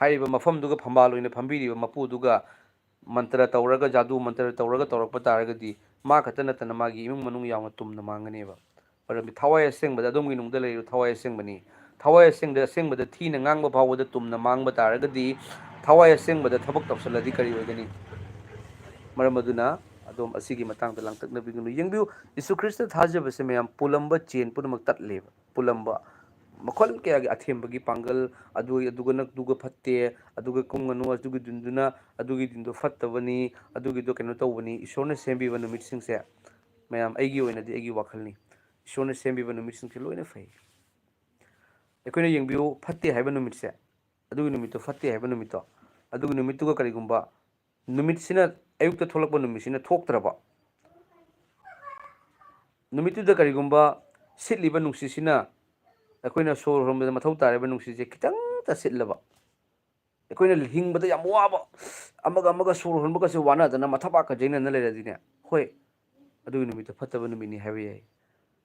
ꯍꯥꯏꯔꯤꯕ ꯃꯐꯝꯗꯨꯒ ꯐꯝꯕꯥꯜ ꯑꯣꯏꯅ ꯐꯝꯕꯤꯔꯤꯕ ꯃꯄꯨꯗꯨꯒ ꯃꯟꯇ꯭ꯔ ꯇꯧꯔꯒ, ꯖꯥꯗꯨ ꯃꯟꯇ꯭ꯔ ꯇꯧꯔꯒ ꯇꯧꯔꯛꯄ ꯇꯥꯔꯒꯗꯤ ꯃꯥ ꯈꯛꯇ ꯅꯠꯇꯅ ꯃꯥꯒꯤ ꯏꯃꯨꯡ ꯃꯅꯨꯡ ꯌꯥꯎꯅ ꯇꯨꯝꯅ ꯃꯥꯡꯒꯅꯦꯕ꯫ ꯃꯔꯝꯗꯤ ꯊꯋꯥꯏ ꯑꯁꯦꯡꯕꯗ ꯑꯗꯣꯝꯒꯤ ꯅꯨꯡꯗ ꯂꯩꯔꯤꯕ ꯊꯋꯥꯏ ꯑꯁꯦꯡꯕꯅꯤ꯫ ꯊꯋꯥꯏ ꯑꯁꯦꯡꯕꯗ, ꯑꯁꯦꯡꯕꯗ ꯊꯤꯅ ꯉꯥꯡꯕ ꯐꯥꯎꯕꯗ ꯇꯨꯝꯅ ꯃꯥꯡꯕ ꯇꯥꯔꯒꯗꯤ ꯊꯋꯥꯏ ꯑꯁꯦꯡꯕꯗ ꯊꯕꯛ ꯇꯧꯁꯜꯂꯗꯤ ꯀꯔꯤ ꯑꯣꯏꯒꯅꯤ? ꯃꯔꯝ ꯑꯗꯨꯅ ꯑꯗꯣꯝ ꯑꯁꯤꯒꯤ ꯃꯇꯥꯡꯗ ꯂꯥꯡꯇꯛꯅꯕꯤꯒꯅꯨ꯫ ꯌꯦꯡꯕꯤꯌꯨ, ꯌꯤꯁꯨ ꯈ꯭ꯔꯤꯁꯇ ꯊꯥꯖꯕꯁꯦ ꯃꯌꯥꯝ ꯄꯨꯂꯝꯕ ꯆꯦꯟ ꯄꯨꯝꯅꯃꯛ ꯇꯠꯂꯦꯕ, ꯄꯨꯂꯝꯕ꯫ ꯃꯈꯜ ꯀꯌꯥꯒꯤ ꯑꯊꯦꯝꯕꯒꯤ ꯄꯥꯡꯒꯜ, ꯑꯗꯨ, ꯑꯗꯨꯒ ꯅꯛ-, ꯑꯗꯨꯒ ꯐꯠꯇꯦ, ꯑꯗꯨꯒ ꯀꯨꯝꯒꯅꯨ, ꯑꯗꯨꯒꯤ ꯗꯤꯟꯗꯨꯅ, ꯑꯗꯨꯒꯤ ꯗꯤꯟꯗꯣ ꯐꯠꯇꯕꯅꯤ, ꯑꯗꯨꯒꯤꯗꯣ ꯀꯩꯅꯣ ꯇꯧꯕꯅꯤ, ꯏꯁꯣꯔꯅ ꯁꯦꯝꯕꯤꯕ ꯅꯨꯃꯤꯠꯁꯤꯡꯁꯦ, ꯃꯌꯥꯝ, ꯑꯩꯒꯤ ꯑꯣꯏꯅꯗꯤ, ꯑꯩꯒꯤ ꯋꯥꯈꯜꯅꯤ, ꯏꯁꯣꯔꯅ ꯁꯦꯝꯕꯤꯕ ꯅꯨꯃꯤꯠꯁꯤꯡꯁꯦ ꯂꯣꯏꯅ ꯐꯩ꯫ ꯑꯩꯈꯣꯏꯅ ꯌꯦꯡꯕꯤꯌꯨ, ꯐꯠꯇꯦ ꯍꯥꯏꯕ ꯅꯨꯃꯤꯠꯁꯦ, ꯑꯗꯨꯒꯤ ꯅꯨꯃꯤꯠꯇꯣ, ꯐꯠꯇꯦ ꯍꯥꯏꯕ ꯅꯨꯃꯤꯠꯇꯣ, ꯑꯗꯨꯒꯤ ꯅꯨꯃꯤꯠꯇꯨꯒ ꯀꯔꯤꯒꯨꯝꯕ ꯅꯨꯃꯤꯠꯁꯤꯅ, ꯑꯌꯨꯛꯇ ꯊꯣꯛꯂꯛꯄ ꯅꯨꯃꯤꯠꯁꯤꯅ ꯊꯣꯛꯇ꯭ꯔꯕ, ꯅꯨꯃꯤꯠꯇꯨꯗ ꯀꯔꯤꯒꯨꯝꯕ ꯁꯤꯠꯂꯤꯕ ꯅꯨꯡꯁꯤꯠꯁꯤꯅ ꯑꯩꯈꯣꯏꯅ ꯁꯣꯔ ꯍꯣꯟꯕꯗ ꯃꯊꯧ ꯇꯥꯔꯤꯕ ꯅꯨꯡꯁꯤꯠꯁꯦ ꯈꯤꯇꯪꯇ ꯁꯤꯠꯂꯕ, ꯑꯩꯈꯣꯏꯅ ꯍꯤꯡꯕꯗ ꯌꯥꯝ ꯋꯥꯕ, ꯑꯃꯒ ꯑꯃꯒ ꯁꯣꯔ ꯍꯣꯟꯕꯒꯁꯦ ꯋꯥꯅꯗꯅ ꯃꯊꯕꯥꯛꯀ ꯌꯩꯅꯅ ꯂꯩꯔꯗꯤꯅꯦ, ꯍꯣꯏ, ꯑꯗꯨꯒꯤ ꯅꯨꯃꯤꯠꯇꯣ ꯐꯠꯇꯕ ꯅꯨꯃꯤꯠꯅꯤ ꯍꯥꯏꯕ ꯌꯥꯏ꯫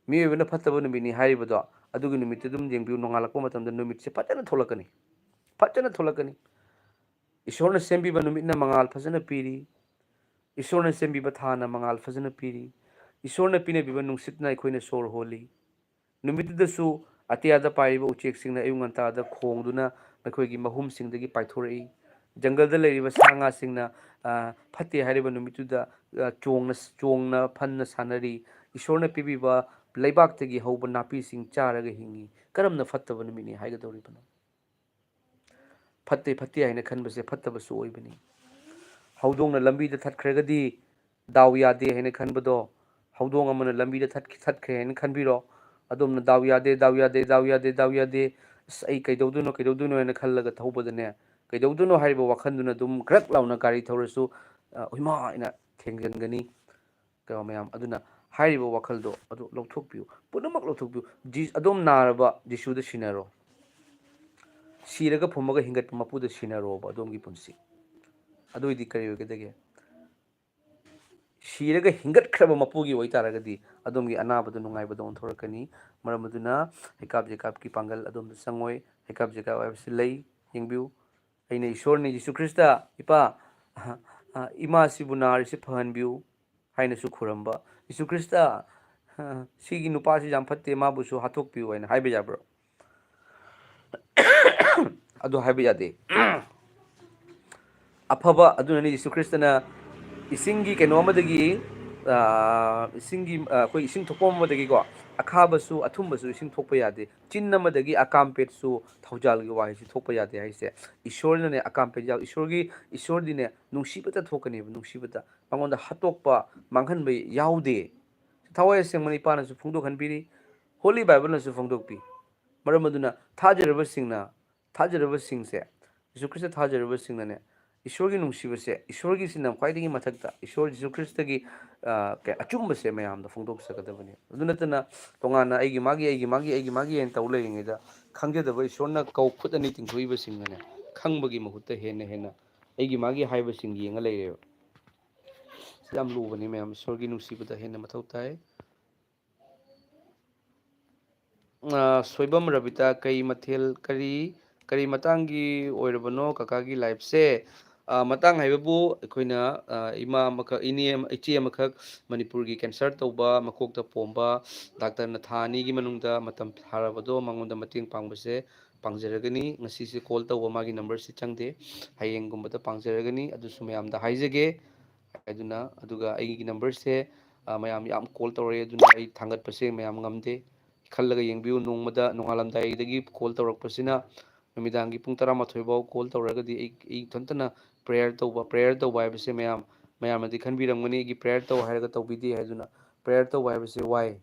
ꯃꯤꯑꯣꯏꯕꯅ ꯐꯠꯇꯕ ꯅꯨꯃꯤꯠꯅꯤ ꯍꯥꯏꯔꯤꯕꯗꯣ, ꯑꯗꯨꯒꯤ ꯅꯨꯃꯤꯠꯇꯨ ꯑꯗꯨꯝ ꯌꯦꯡꯕꯤꯌꯨ, ꯅꯣꯡꯉꯥꯜꯂꯛꯄ ꯃꯇꯝꯗ ꯅꯨꯃꯤꯠꯁꯦ ꯐꯖꯅ ꯊꯣꯛꯂꯛꯀꯅꯤ, ꯐꯖꯅ ꯊꯣꯛꯂꯛꯀꯅꯤ꯫ ꯏꯁꯣꯔꯅ ꯁꯦꯝꯕꯤꯕ ꯅꯨꯃꯤꯠꯅ ꯃꯉꯥꯜ ꯐꯖꯅ ꯄꯤꯔꯤ, ꯏꯁꯣꯔꯅ ꯁꯦꯝꯕꯤꯕ ꯊꯥꯅ ꯃꯉꯥꯜ ꯐꯖꯅ ꯄꯤꯔꯤ, ꯏꯁꯣꯔꯅ ꯄꯤꯅꯕꯤꯕ ꯅꯨꯡꯁꯤꯠꯅ ꯑꯩꯈꯣꯏꯅ ꯁꯣꯔ ꯍꯣꯜꯂꯤ꯫ ꯅꯨꯃꯤꯠꯇꯨꯗꯁꯨ ꯑꯇꯤꯌꯥꯗ ꯄꯥꯏꯔꯤꯕ ꯎꯆꯦꯛꯁꯤꯡꯅ ꯑꯌꯨꯛ ꯉꯟꯇꯥꯗ ꯈꯣꯡꯗꯨꯅ ꯃꯈꯣꯏꯒꯤ ꯃꯍꯨꯝꯁꯤꯡꯗꯒꯤ ꯄꯥꯏꯊꯣꯔꯛꯏ꯫ ꯖꯪꯒꯜꯗ ꯂꯩꯔꯤꯕ ꯁꯥ ꯉꯥꯁꯤꯡꯅ, ꯑ, ꯐꯠꯇꯦ ꯍꯥꯏꯔꯤꯕ ꯅꯨꯃꯤꯠꯇꯨꯗ, ꯑ, ꯆꯣꯡꯅ, ꯆꯣꯡꯅ ꯐꯟꯅ ꯁꯥꯟꯅꯔꯤ꯫ ꯏꯁꯣꯔꯅ ꯄꯤꯕꯤꯕ ꯂꯩꯕꯥꯛꯇꯒꯤ ꯍꯧꯕ ꯅꯥꯄꯤꯁꯤꯡ ꯆꯥꯔꯒ ꯍꯤꯡꯉꯤ꯫ ꯀꯔꯝꯅ ꯐꯠꯇꯕ ꯅꯨꯃꯤꯠꯅꯤ ꯍꯥꯏꯒꯗꯧꯔꯤꯕꯅꯣ? ꯐꯠꯇꯦ, ꯐꯠꯇꯦ ꯍꯥꯏꯅ ꯈꯟꯕꯁꯦ ꯐꯠꯇꯕꯁꯨ ꯑꯣꯏꯕꯅꯤ꯫ ꯍꯧꯗꯣꯡꯅ ꯂꯝꯕꯤꯗ ꯊꯠꯈ꯭ꯔꯒꯗꯤ ꯗꯥꯎ ꯌꯥꯗꯦ ꯍꯥꯏꯅ ꯈꯟꯕꯗꯣ, ꯍꯧꯗꯣꯡ ꯑꯃꯅ ꯂꯝꯕꯤꯗ ꯊꯠ-, ꯊꯠꯈ꯭ꯔꯦ ꯍꯥꯏꯅ ꯈꯟꯕꯤꯔꯣ꯫ ꯑꯗꯣꯝꯅ "ꯗꯥꯎ ꯌꯥꯗꯦ, ꯗꯥꯎ ꯌꯥꯗꯦ, ꯗꯥꯎ ꯌꯥꯗꯦ, ꯗꯥꯎ ꯌꯥꯗꯦ, ꯑꯁ, ꯑꯩ ꯀꯩꯗꯧꯗꯣꯏꯅꯣ, ꯀꯩꯗꯧꯗꯣꯏꯅꯣ" ꯍꯥꯏꯅ ꯈꯜꯂꯒ ꯊꯧꯕꯗꯅꯦ, ꯀꯩꯗꯧꯗꯣꯏꯅꯣ ꯍꯥꯏꯔꯤꯕ ꯋꯥꯈꯜꯗꯨꯅ ꯑꯗꯨꯝ ꯒ꯭ꯔꯛ ꯂꯥꯎꯅ ꯒꯥꯔꯤ ꯊꯧꯔꯁꯨ, ꯑ, "ꯍꯨꯏꯃꯥ" ꯍꯥꯏꯅ ꯊꯦꯡꯖꯤꯟꯒꯅꯤ꯫ ꯀꯩꯅꯣ ꯃꯌꯥꯝ ꯑꯗꯨꯅ ꯍꯥꯏꯔꯤꯕ ꯋꯥꯈꯜꯗꯣ ꯑꯗꯨ ꯂꯧꯊꯣꯛꯄꯤꯌꯨ, ꯄꯨꯝꯅꯃꯛ ꯂꯧꯊꯣꯛꯄꯤꯌꯨ꯫ ꯖꯤ-, ꯑꯗꯣꯝ ꯅꯥꯔꯕ ꯖꯤꯁꯨꯗ ꯁꯤꯟꯅꯔꯣ, ꯁꯤꯔꯒ ꯐꯨꯝꯃꯒ ꯍꯤꯡꯒꯠꯄ ꯃꯄꯨꯗ ꯁꯤꯟꯅꯔꯣꯕ ꯑꯗꯣꯝꯒꯤ ꯄꯨꯟꯁꯤ꯫ ꯑꯗꯨꯑꯣꯏꯗꯤ ꯀꯔꯤ ꯑꯣꯏꯒꯗꯒꯦ? ꯁꯤꯔꯒ ꯍꯤꯡꯒꯠꯈ꯭ꯔꯕ ꯃꯄꯨꯒꯤ ꯑꯣꯏꯇꯥꯔꯒꯗꯤ ꯑꯗꯣꯝꯒꯤ ꯑꯅꯥꯕꯗꯨ ꯅꯨꯡꯉꯥꯏꯕꯗ ꯑꯣꯟꯊꯣꯔꯛꯀꯅꯤ꯫ ꯃꯔꯝ ꯑꯗꯨꯅ ꯍꯩꯀꯥꯞ ꯖꯦꯀꯥꯞꯀꯤ ꯄꯥꯡꯒꯜ ꯑꯗꯣꯝꯗ ꯆꯪꯉꯣꯏ꯫ ꯍꯩꯀꯥꯞ ꯖꯦꯀꯥꯞ ꯍꯥꯏꯕꯁꯤ ꯂꯩ, ꯌꯦꯡꯕꯤꯌꯨ꯫ ꯑꯩꯅ ꯏꯁꯣꯔꯅ, "ꯖꯤꯁꯨ ꯈ꯭ꯔꯤꯁꯇ, ꯏꯄꯥ, ꯑ, ꯑ, ꯏꯃꯥꯁꯤꯕꯨ ꯅꯥꯔꯤꯁꯤ ꯐꯍꯟꯕꯤꯌꯨ" ꯍꯥꯏꯅꯁꯨ ꯈꯨꯔꯝꯕ, "ꯖꯤꯁꯨ ꯈ꯭ꯔꯤꯁꯇ, ꯑ, ꯁꯤꯒꯤ ꯅꯨꯄꯥꯁꯤ ꯌꯥꯝ ꯐꯠꯇꯦ, ꯃꯥꯕꯨꯁꯨ ꯍꯥꯠꯇꯣꯛꯄꯤꯌꯨ" ꯍꯥꯏꯅ ꯍꯥꯏꯕ ꯌꯥꯕ꯭ꯔꯣ? ꯑꯗꯨ ꯍꯥꯏꯕ ꯌꯥꯗꯦ꯫ ꯑꯐꯕ ꯑꯗꯨꯅꯅꯤ ꯖꯤꯁꯨ ꯈ꯭ꯔꯤꯁꯇꯅ ꯏꯁꯤꯡꯒꯤ ꯀꯩꯅꯣ ꯑꯃꯗꯒꯤ, ꯑ, ꯏꯁꯤꯡꯒꯤ, ꯑ, ꯑꯩꯈꯣꯏ ꯏꯁꯤꯡ ꯊꯣꯛꯐꯝ ꯑꯃꯗꯒꯤꯀꯣ, ꯑꯈꯥꯕꯁꯨ ꯑꯊꯨꯝꯕꯁꯨ ꯏꯁꯤꯡ ꯊꯣꯛꯄ ꯌꯥꯗꯦ, ꯆꯤꯟ ꯑꯃꯗꯒꯤ ꯑꯀꯥꯝꯄꯦꯠꯁꯨ ꯊꯧꯖꯥꯜꯒꯤ ꯋꯥꯍꯩꯁꯨ ꯊꯣꯛꯄ ꯌꯥꯗꯦ ꯍꯥꯏꯁꯦ꯫ ꯏꯁꯣꯔꯅꯅꯦ ꯑꯀꯥꯝꯄꯦꯠ ꯌꯥꯎ-, ꯏꯁꯣꯔꯒꯤ, ꯏꯁꯣꯔꯗꯤꯅꯦ ꯅꯨꯡꯁꯤꯕꯇ ꯊꯣꯛꯀꯅꯦꯕ, ꯅꯨꯡꯁꯤꯕꯇ꯫ ꯃꯉꯣꯟꯗ ꯍꯥꯠꯇꯣꯛꯄ, ꯃꯥꯡꯍꯟꯕ ꯌꯥꯎꯗꯦ꯫ ꯊꯋꯥꯏ ꯑꯁꯦꯡꯕꯅ ꯏꯄꯥꯅꯁꯨ ꯐꯣꯡꯗꯣꯛꯍꯟꯕꯤꯔꯤ, ꯍꯣꯂꯤ ꯕꯥꯏꯕꯜꯅꯁꯨ ꯐꯣꯡꯗꯣꯛꯄꯤ꯫ ꯃꯔꯝ ꯑꯗꯨꯅ ꯊꯥꯖꯔꯕꯁꯤꯡꯅ, ꯊꯥꯖꯔꯕꯁꯤꯡꯁꯦ, ꯖꯤꯁꯨ ꯈ꯭ꯔꯤꯁꯇ ꯊꯥꯖꯔꯕꯁꯤꯡꯅꯅꯦ, ꯏꯁꯣꯔꯒꯤ ꯅꯨꯡꯁꯤꯕꯁꯦ, ꯏꯁꯣꯔꯒꯤꯁꯤꯅ ꯈ꯭ꯋꯥꯏꯗꯒꯤ ꯃꯊꯛꯇ, ꯏꯁꯣꯔ ꯖꯤꯁꯨ ꯈ꯭ꯔꯤꯁꯇꯒꯤ, ꯑ, ꯀꯩ-, ꯑꯆꯨꯝꯕꯁꯦ ꯃꯌꯥꯝꯗ ꯐꯣꯡꯗꯣꯛꯆꯒꯗꯕꯅꯤ꯫ ꯑꯗꯨ ꯅꯠꯇꯅ ꯇꯣꯉꯥꯟꯅ ꯑꯩꯒꯤ ꯃꯥꯒꯤ, ꯑꯩꯒꯤ ꯃꯥꯒꯤ, ꯑꯩꯒꯤ ꯃꯥꯒꯤ ꯍꯥꯏꯅ ꯇꯧ ꯂꯩꯔꯤꯉꯩꯗ, ꯈꯪꯖꯗꯕ ꯏꯁꯣꯔꯅ ꯀꯧ ꯈꯨꯠ ꯑꯅꯤ ꯇꯤꯡꯊꯣꯛꯏꯕꯁꯤꯡꯅꯅꯦ, ꯈꯪꯕꯒꯤ ꯃꯍꯨꯠꯇ ꯍꯦꯟꯅ ꯍꯦꯟꯅ ꯑꯩꯒꯤ ꯃꯥꯒꯤ ꯍꯥꯏꯕꯁꯤꯡ ꯌꯦꯡꯉ ꯂꯩꯔꯦꯕ꯫ ꯁꯤ ꯌꯥꯝ ꯂꯨꯕꯅꯤ ꯃꯌꯥꯝ, ꯏꯁꯣꯔꯒꯤ ꯅꯨꯡꯁꯤꯕꯗ ꯍꯦꯟꯅ ꯃꯊꯧ ꯇꯥꯏ꯫ ꯑ, ꯁꯣꯏꯕꯝ ꯔꯕꯤꯇꯥ, ꯀꯩ ꯃꯊꯦꯜ, ꯀꯔꯤ, ꯀꯔꯤ ꯃꯇꯥꯡꯒꯤ ꯑꯣꯏꯔꯕꯅꯣ ꯀꯀꯥꯒꯤ ꯂꯥꯏꯐꯁꯦ? ꯑ, ꯃꯇꯥꯡ ꯍꯥꯏꯕꯕꯨ ꯑꯩꯈꯣꯏꯅ, ꯑ, ꯏꯃꯥ ꯑꯃꯈꯛ, ꯏꯅꯦ ꯑꯃ, ꯏꯆꯦ ꯑꯃꯈꯛ ꯃꯅꯤꯄꯨꯔꯒꯤ ꯀꯦꯟꯁꯔ ꯇꯧꯕ, ꯃꯀꯣꯛꯇ ꯄꯣꯝꯕ, ꯗꯥꯛꯇꯔꯅ ꯊꯥ ꯑꯅꯤꯒꯤ ꯃꯅꯨꯡꯗ ꯃꯇꯝ ꯊꯥꯔꯕꯗꯣ ꯃꯉꯣꯟꯗ ꯃꯇꯦꯡ ꯄꯥꯡꯕꯁꯦ ꯄꯥꯡꯖꯔꯒꯅꯤ꯫ ꯉꯁꯤꯁꯦ ꯀꯣꯜ ꯇꯧꯕ ꯃꯥꯒꯤ ꯅꯝꯕꯔꯁꯤ ꯆꯪꯗꯦ, ꯍꯌꯦꯡꯒꯨꯝꯕꯗ ꯄꯥꯡꯖꯔꯒꯅꯤ꯫ ꯑꯗꯨꯁꯨ ꯃꯌꯥꯝꯗ ꯍꯥꯏꯖꯒꯦ꯫ ꯑꯗꯨꯅ, ꯑꯗꯨꯒ ꯑꯩꯒꯤ ꯅꯝꯕꯔꯁꯦ, ꯑ, ꯃꯌꯥꯝ ꯌꯥꯝ ꯀꯣꯜ ꯇꯧꯔꯛꯑꯦ, ꯑꯗꯨꯅ ꯑꯩ ꯊꯥꯡꯒꯠꯄꯁꯦ ꯃꯌꯥꯝ ꯉꯝꯗꯦ꯫ ꯈꯜꯂꯒ ꯌꯦꯡꯕꯤꯌꯨ, ꯅꯣꯡꯃꯗ ꯅꯣꯡꯉꯥꯜꯂꯝꯗꯥꯏꯗꯒꯤ ꯀꯣꯜ ꯇꯧꯔꯛꯄꯁꯤꯅ ꯅꯨꯃꯤꯗꯥꯡꯒꯤ ꯄꯨꯡ ꯇꯔꯥꯃꯥꯊꯣꯏ ꯐꯥꯎ ꯀꯣꯜ ꯇꯧꯔꯒꯗꯤ ꯑꯩ, ꯑꯩ ꯏꯊꯟꯇꯅ ꯄ꯭ꯔꯦꯌꯔ ꯇꯧꯕ, ꯄ꯭ꯔꯦꯌꯔ ꯇꯧꯕ ꯍꯥꯏꯕꯁꯦ ꯃꯌꯥꯝ, ꯃꯌꯥꯝꯅꯗꯤ ꯈꯟꯕꯤꯔꯝꯒꯅꯤ, ꯑꯩꯒꯤ ꯄ꯭ꯔꯦꯌꯔ ꯇꯧ ꯍꯥꯏꯔꯒ ꯇꯧꯕꯤꯗꯦ ꯍꯥꯏꯗꯨꯅ꯫ ꯄ꯭ꯔꯦꯌꯔ ꯇꯧꯕ ꯍꯥꯏꯕꯁꯦ ꯋꯥꯏ,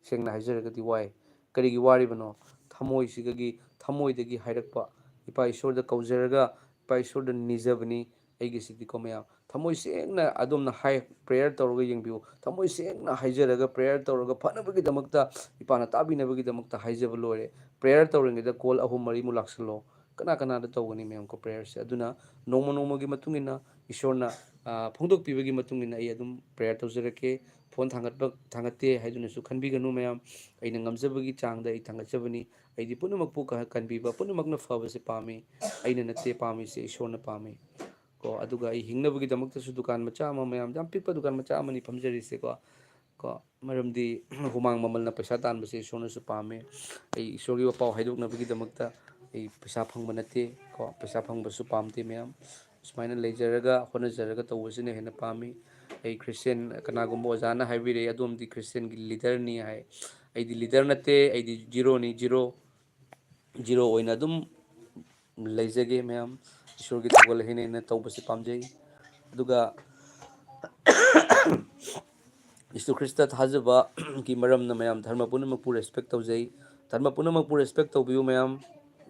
ꯁꯦꯡꯅ ꯍꯥꯏꯖꯔꯒꯗꯤ ꯋꯥꯏ꯫ ꯀꯔꯤꯒꯤ ꯋꯥꯔꯤꯕꯅꯣ? ꯊꯃꯣꯏꯁꯤꯗꯒꯤ, ꯊꯃꯣꯏꯗꯒꯤ ꯍꯥꯏꯔꯛꯄ, ꯏꯄꯥ ꯏꯁꯣꯔꯗ ꯀꯧꯖꯔꯒ, ꯏꯄꯥ ꯏꯁꯣꯔꯗ ꯅꯤꯖꯕꯅꯤ꯫ ꯑꯩꯒꯤꯁꯤꯗꯤꯀꯣ ꯃꯌꯥꯝ, ꯊꯃꯣꯏ ꯁꯦꯡꯅ ꯑꯗꯣꯝꯅ ꯍꯥꯏ, ꯄ꯭ꯔꯦꯌꯔ ꯇꯧꯔꯒ ꯌꯦꯡꯕꯤꯌꯨ꯫ ꯊꯃꯣꯏ ꯁꯦꯡꯅ ꯍꯥꯏꯖꯔꯒ, ꯄ꯭ꯔꯦꯌꯔ ꯇꯧꯔꯒ ꯐꯅꯕꯒꯤꯗꯃꯛꯇ, ꯏꯄꯥꯅ ꯇꯥꯕꯤꯅꯕꯒꯤꯗꯃꯛꯇ ꯍꯥꯏꯖꯕ ꯂꯣꯏꯔꯦ꯫ ꯄ꯭ꯔꯦꯌꯔ ꯇꯧꯔꯤꯉꯩꯗ ꯀꯣꯜ ꯑꯍꯨꯝ ꯃꯔꯤꯃꯨꯛ ꯂꯥꯛꯁꯜꯂꯣ꯫ ꯀꯅꯥ ꯀꯅꯥꯗ ꯇꯧꯒꯅꯤ ꯃꯌꯥꯝ ꯀꯣ ꯄ꯭ꯔꯦꯌꯔꯁꯦ? ꯑꯗꯨꯅ ꯅꯣꯡꯃ ꯅꯣꯡꯃꯒꯤ ꯃꯇꯨꯡ ꯏꯟꯅ ꯏꯁꯣꯔꯅ, ꯑ, ꯐꯣꯡꯗꯣꯛꯄꯤꯕꯒꯤ ꯃꯇꯨꯡ ꯏꯟꯅ ꯑꯩ ꯑꯗꯨꯝ ꯄ꯭ꯔꯦꯌꯔ ꯇꯧꯖꯔꯛꯀꯦ꯫ ꯐꯣꯟ ꯊꯥꯡꯒꯠꯄ, ꯊꯥꯡꯒꯠꯇꯦ ꯍꯥꯏꯗꯨꯅꯁꯨ ꯈꯟꯕꯤꯒꯅꯨ ꯃꯌꯥꯝ꯫ ꯑꯩꯅ ꯉꯝꯖꯕꯒꯤ ꯆꯥꯡꯗ ꯑꯩ ꯊꯥꯡꯒꯠꯆꯕꯅꯤ꯫ ꯑꯩꯗꯤ ꯄꯨꯝꯅꯃꯛꯄꯨ ꯀ-, ꯀꯟꯕꯤꯕ, ꯄꯨꯝꯅꯃꯛꯅ ꯐꯕꯁꯦ ꯄꯥꯝꯃꯤ꯫ ꯑꯩꯅ ꯅꯠꯇꯦ ꯄꯥꯝꯃꯤꯁꯦ, ꯏꯁꯣꯔꯅ ꯄꯥꯝꯃꯤ꯫ ꯀꯣ, ꯑꯗꯨꯒ ꯑꯩ ꯍꯤꯡꯅꯕꯒꯤꯗꯃꯛꯇꯁꯨ ꯗꯨꯀꯥꯟ ꯃꯆꯥ ꯑꯃ, ꯃꯌꯥꯝ, ꯌꯥꯝ ꯄꯤꯛꯄ ꯗꯨꯀꯥꯟ ꯃꯆꯥ ꯑꯃꯅꯤ ꯐꯝꯖꯔꯤꯁꯦꯀꯣ꯫ ꯀꯣ, ꯃꯔꯝꯗꯤ ꯍꯨꯃꯥꯡ ꯃꯃꯜꯅ ꯄꯩꯁꯥ ꯇꯥꯟꯕꯁꯦ ꯏꯁꯣꯔꯅꯁꯨ ꯄꯥꯝꯃꯦ꯫ ꯑꯩ ꯏꯁꯣꯔꯒꯤ ꯋꯥꯄꯥꯎ ꯍꯥꯏꯗꯣꯛꯅꯕꯒꯤꯗꯃꯛꯇ ꯑꯩ ꯄꯩꯁꯥ ꯐꯪꯕ ꯅꯠꯇꯦ꯫ ꯀꯣ, ꯄꯩꯁꯥ ꯐꯪꯕꯁꯨ ꯄꯥꯝꯗꯦ ꯃꯌꯥꯝ꯫ ꯁꯨꯃꯥꯏꯅ ꯂꯩꯖꯔꯒ ꯍꯣꯠꯅꯖꯔꯒ ꯇꯧꯕꯁꯤꯅ ꯍꯦꯟꯅ ꯄꯥꯝꯃꯤ꯫ ꯑꯩ ꯈ꯭ꯔꯤꯁꯇꯦꯟ, ꯀꯅꯥꯒꯨꯝꯕ ꯑꯣꯖꯥꯅ ꯍꯥꯏꯕꯤꯔꯛꯑꯦ, "ꯑꯗꯣꯝꯗꯤ ꯈ꯭ꯔꯤꯁꯇꯦꯟꯒꯤ ꯂꯤꯗꯔꯅꯤ" ꯍꯥꯏ꯫ ꯑꯩꯗꯤ ꯂꯤꯗꯔ ꯅꯠꯇꯦ, ꯑꯩꯗꯤ ꯖꯤꯔꯣꯅꯤ, ꯖꯤꯔꯣ꯫ ꯖꯤꯔꯣ ꯑꯣꯏꯅ ꯑꯗꯨꯝ ꯂꯩꯖꯒꯦ ꯃꯌꯥꯝ꯫ ꯏꯁꯣꯔꯒꯤ ꯊꯧꯒꯜ ꯍꯦꯟꯅ ꯍꯦꯟꯅ ꯇꯧꯕꯁꯤ ꯄꯥꯝꯖꯩ꯫ ꯑꯗꯨꯒ ꯖꯤꯁꯨ ꯈ꯭ꯔꯤꯁꯇ ꯊꯥꯖꯕꯒꯤ ꯃꯔꯝꯅ ꯃꯌꯥꯝ ꯙꯔꯃ ꯄꯨꯝꯅꯃꯛꯄꯨ ꯔꯦꯁꯄꯦꯛ ꯇꯧꯖꯩ꯫ ꯙꯔꯃ ꯄꯨꯝꯅꯃꯛꯄꯨ ꯔꯦꯁꯄꯦꯛ ꯇꯧꯕꯤꯌꯨ ꯃꯌꯥꯝ꯫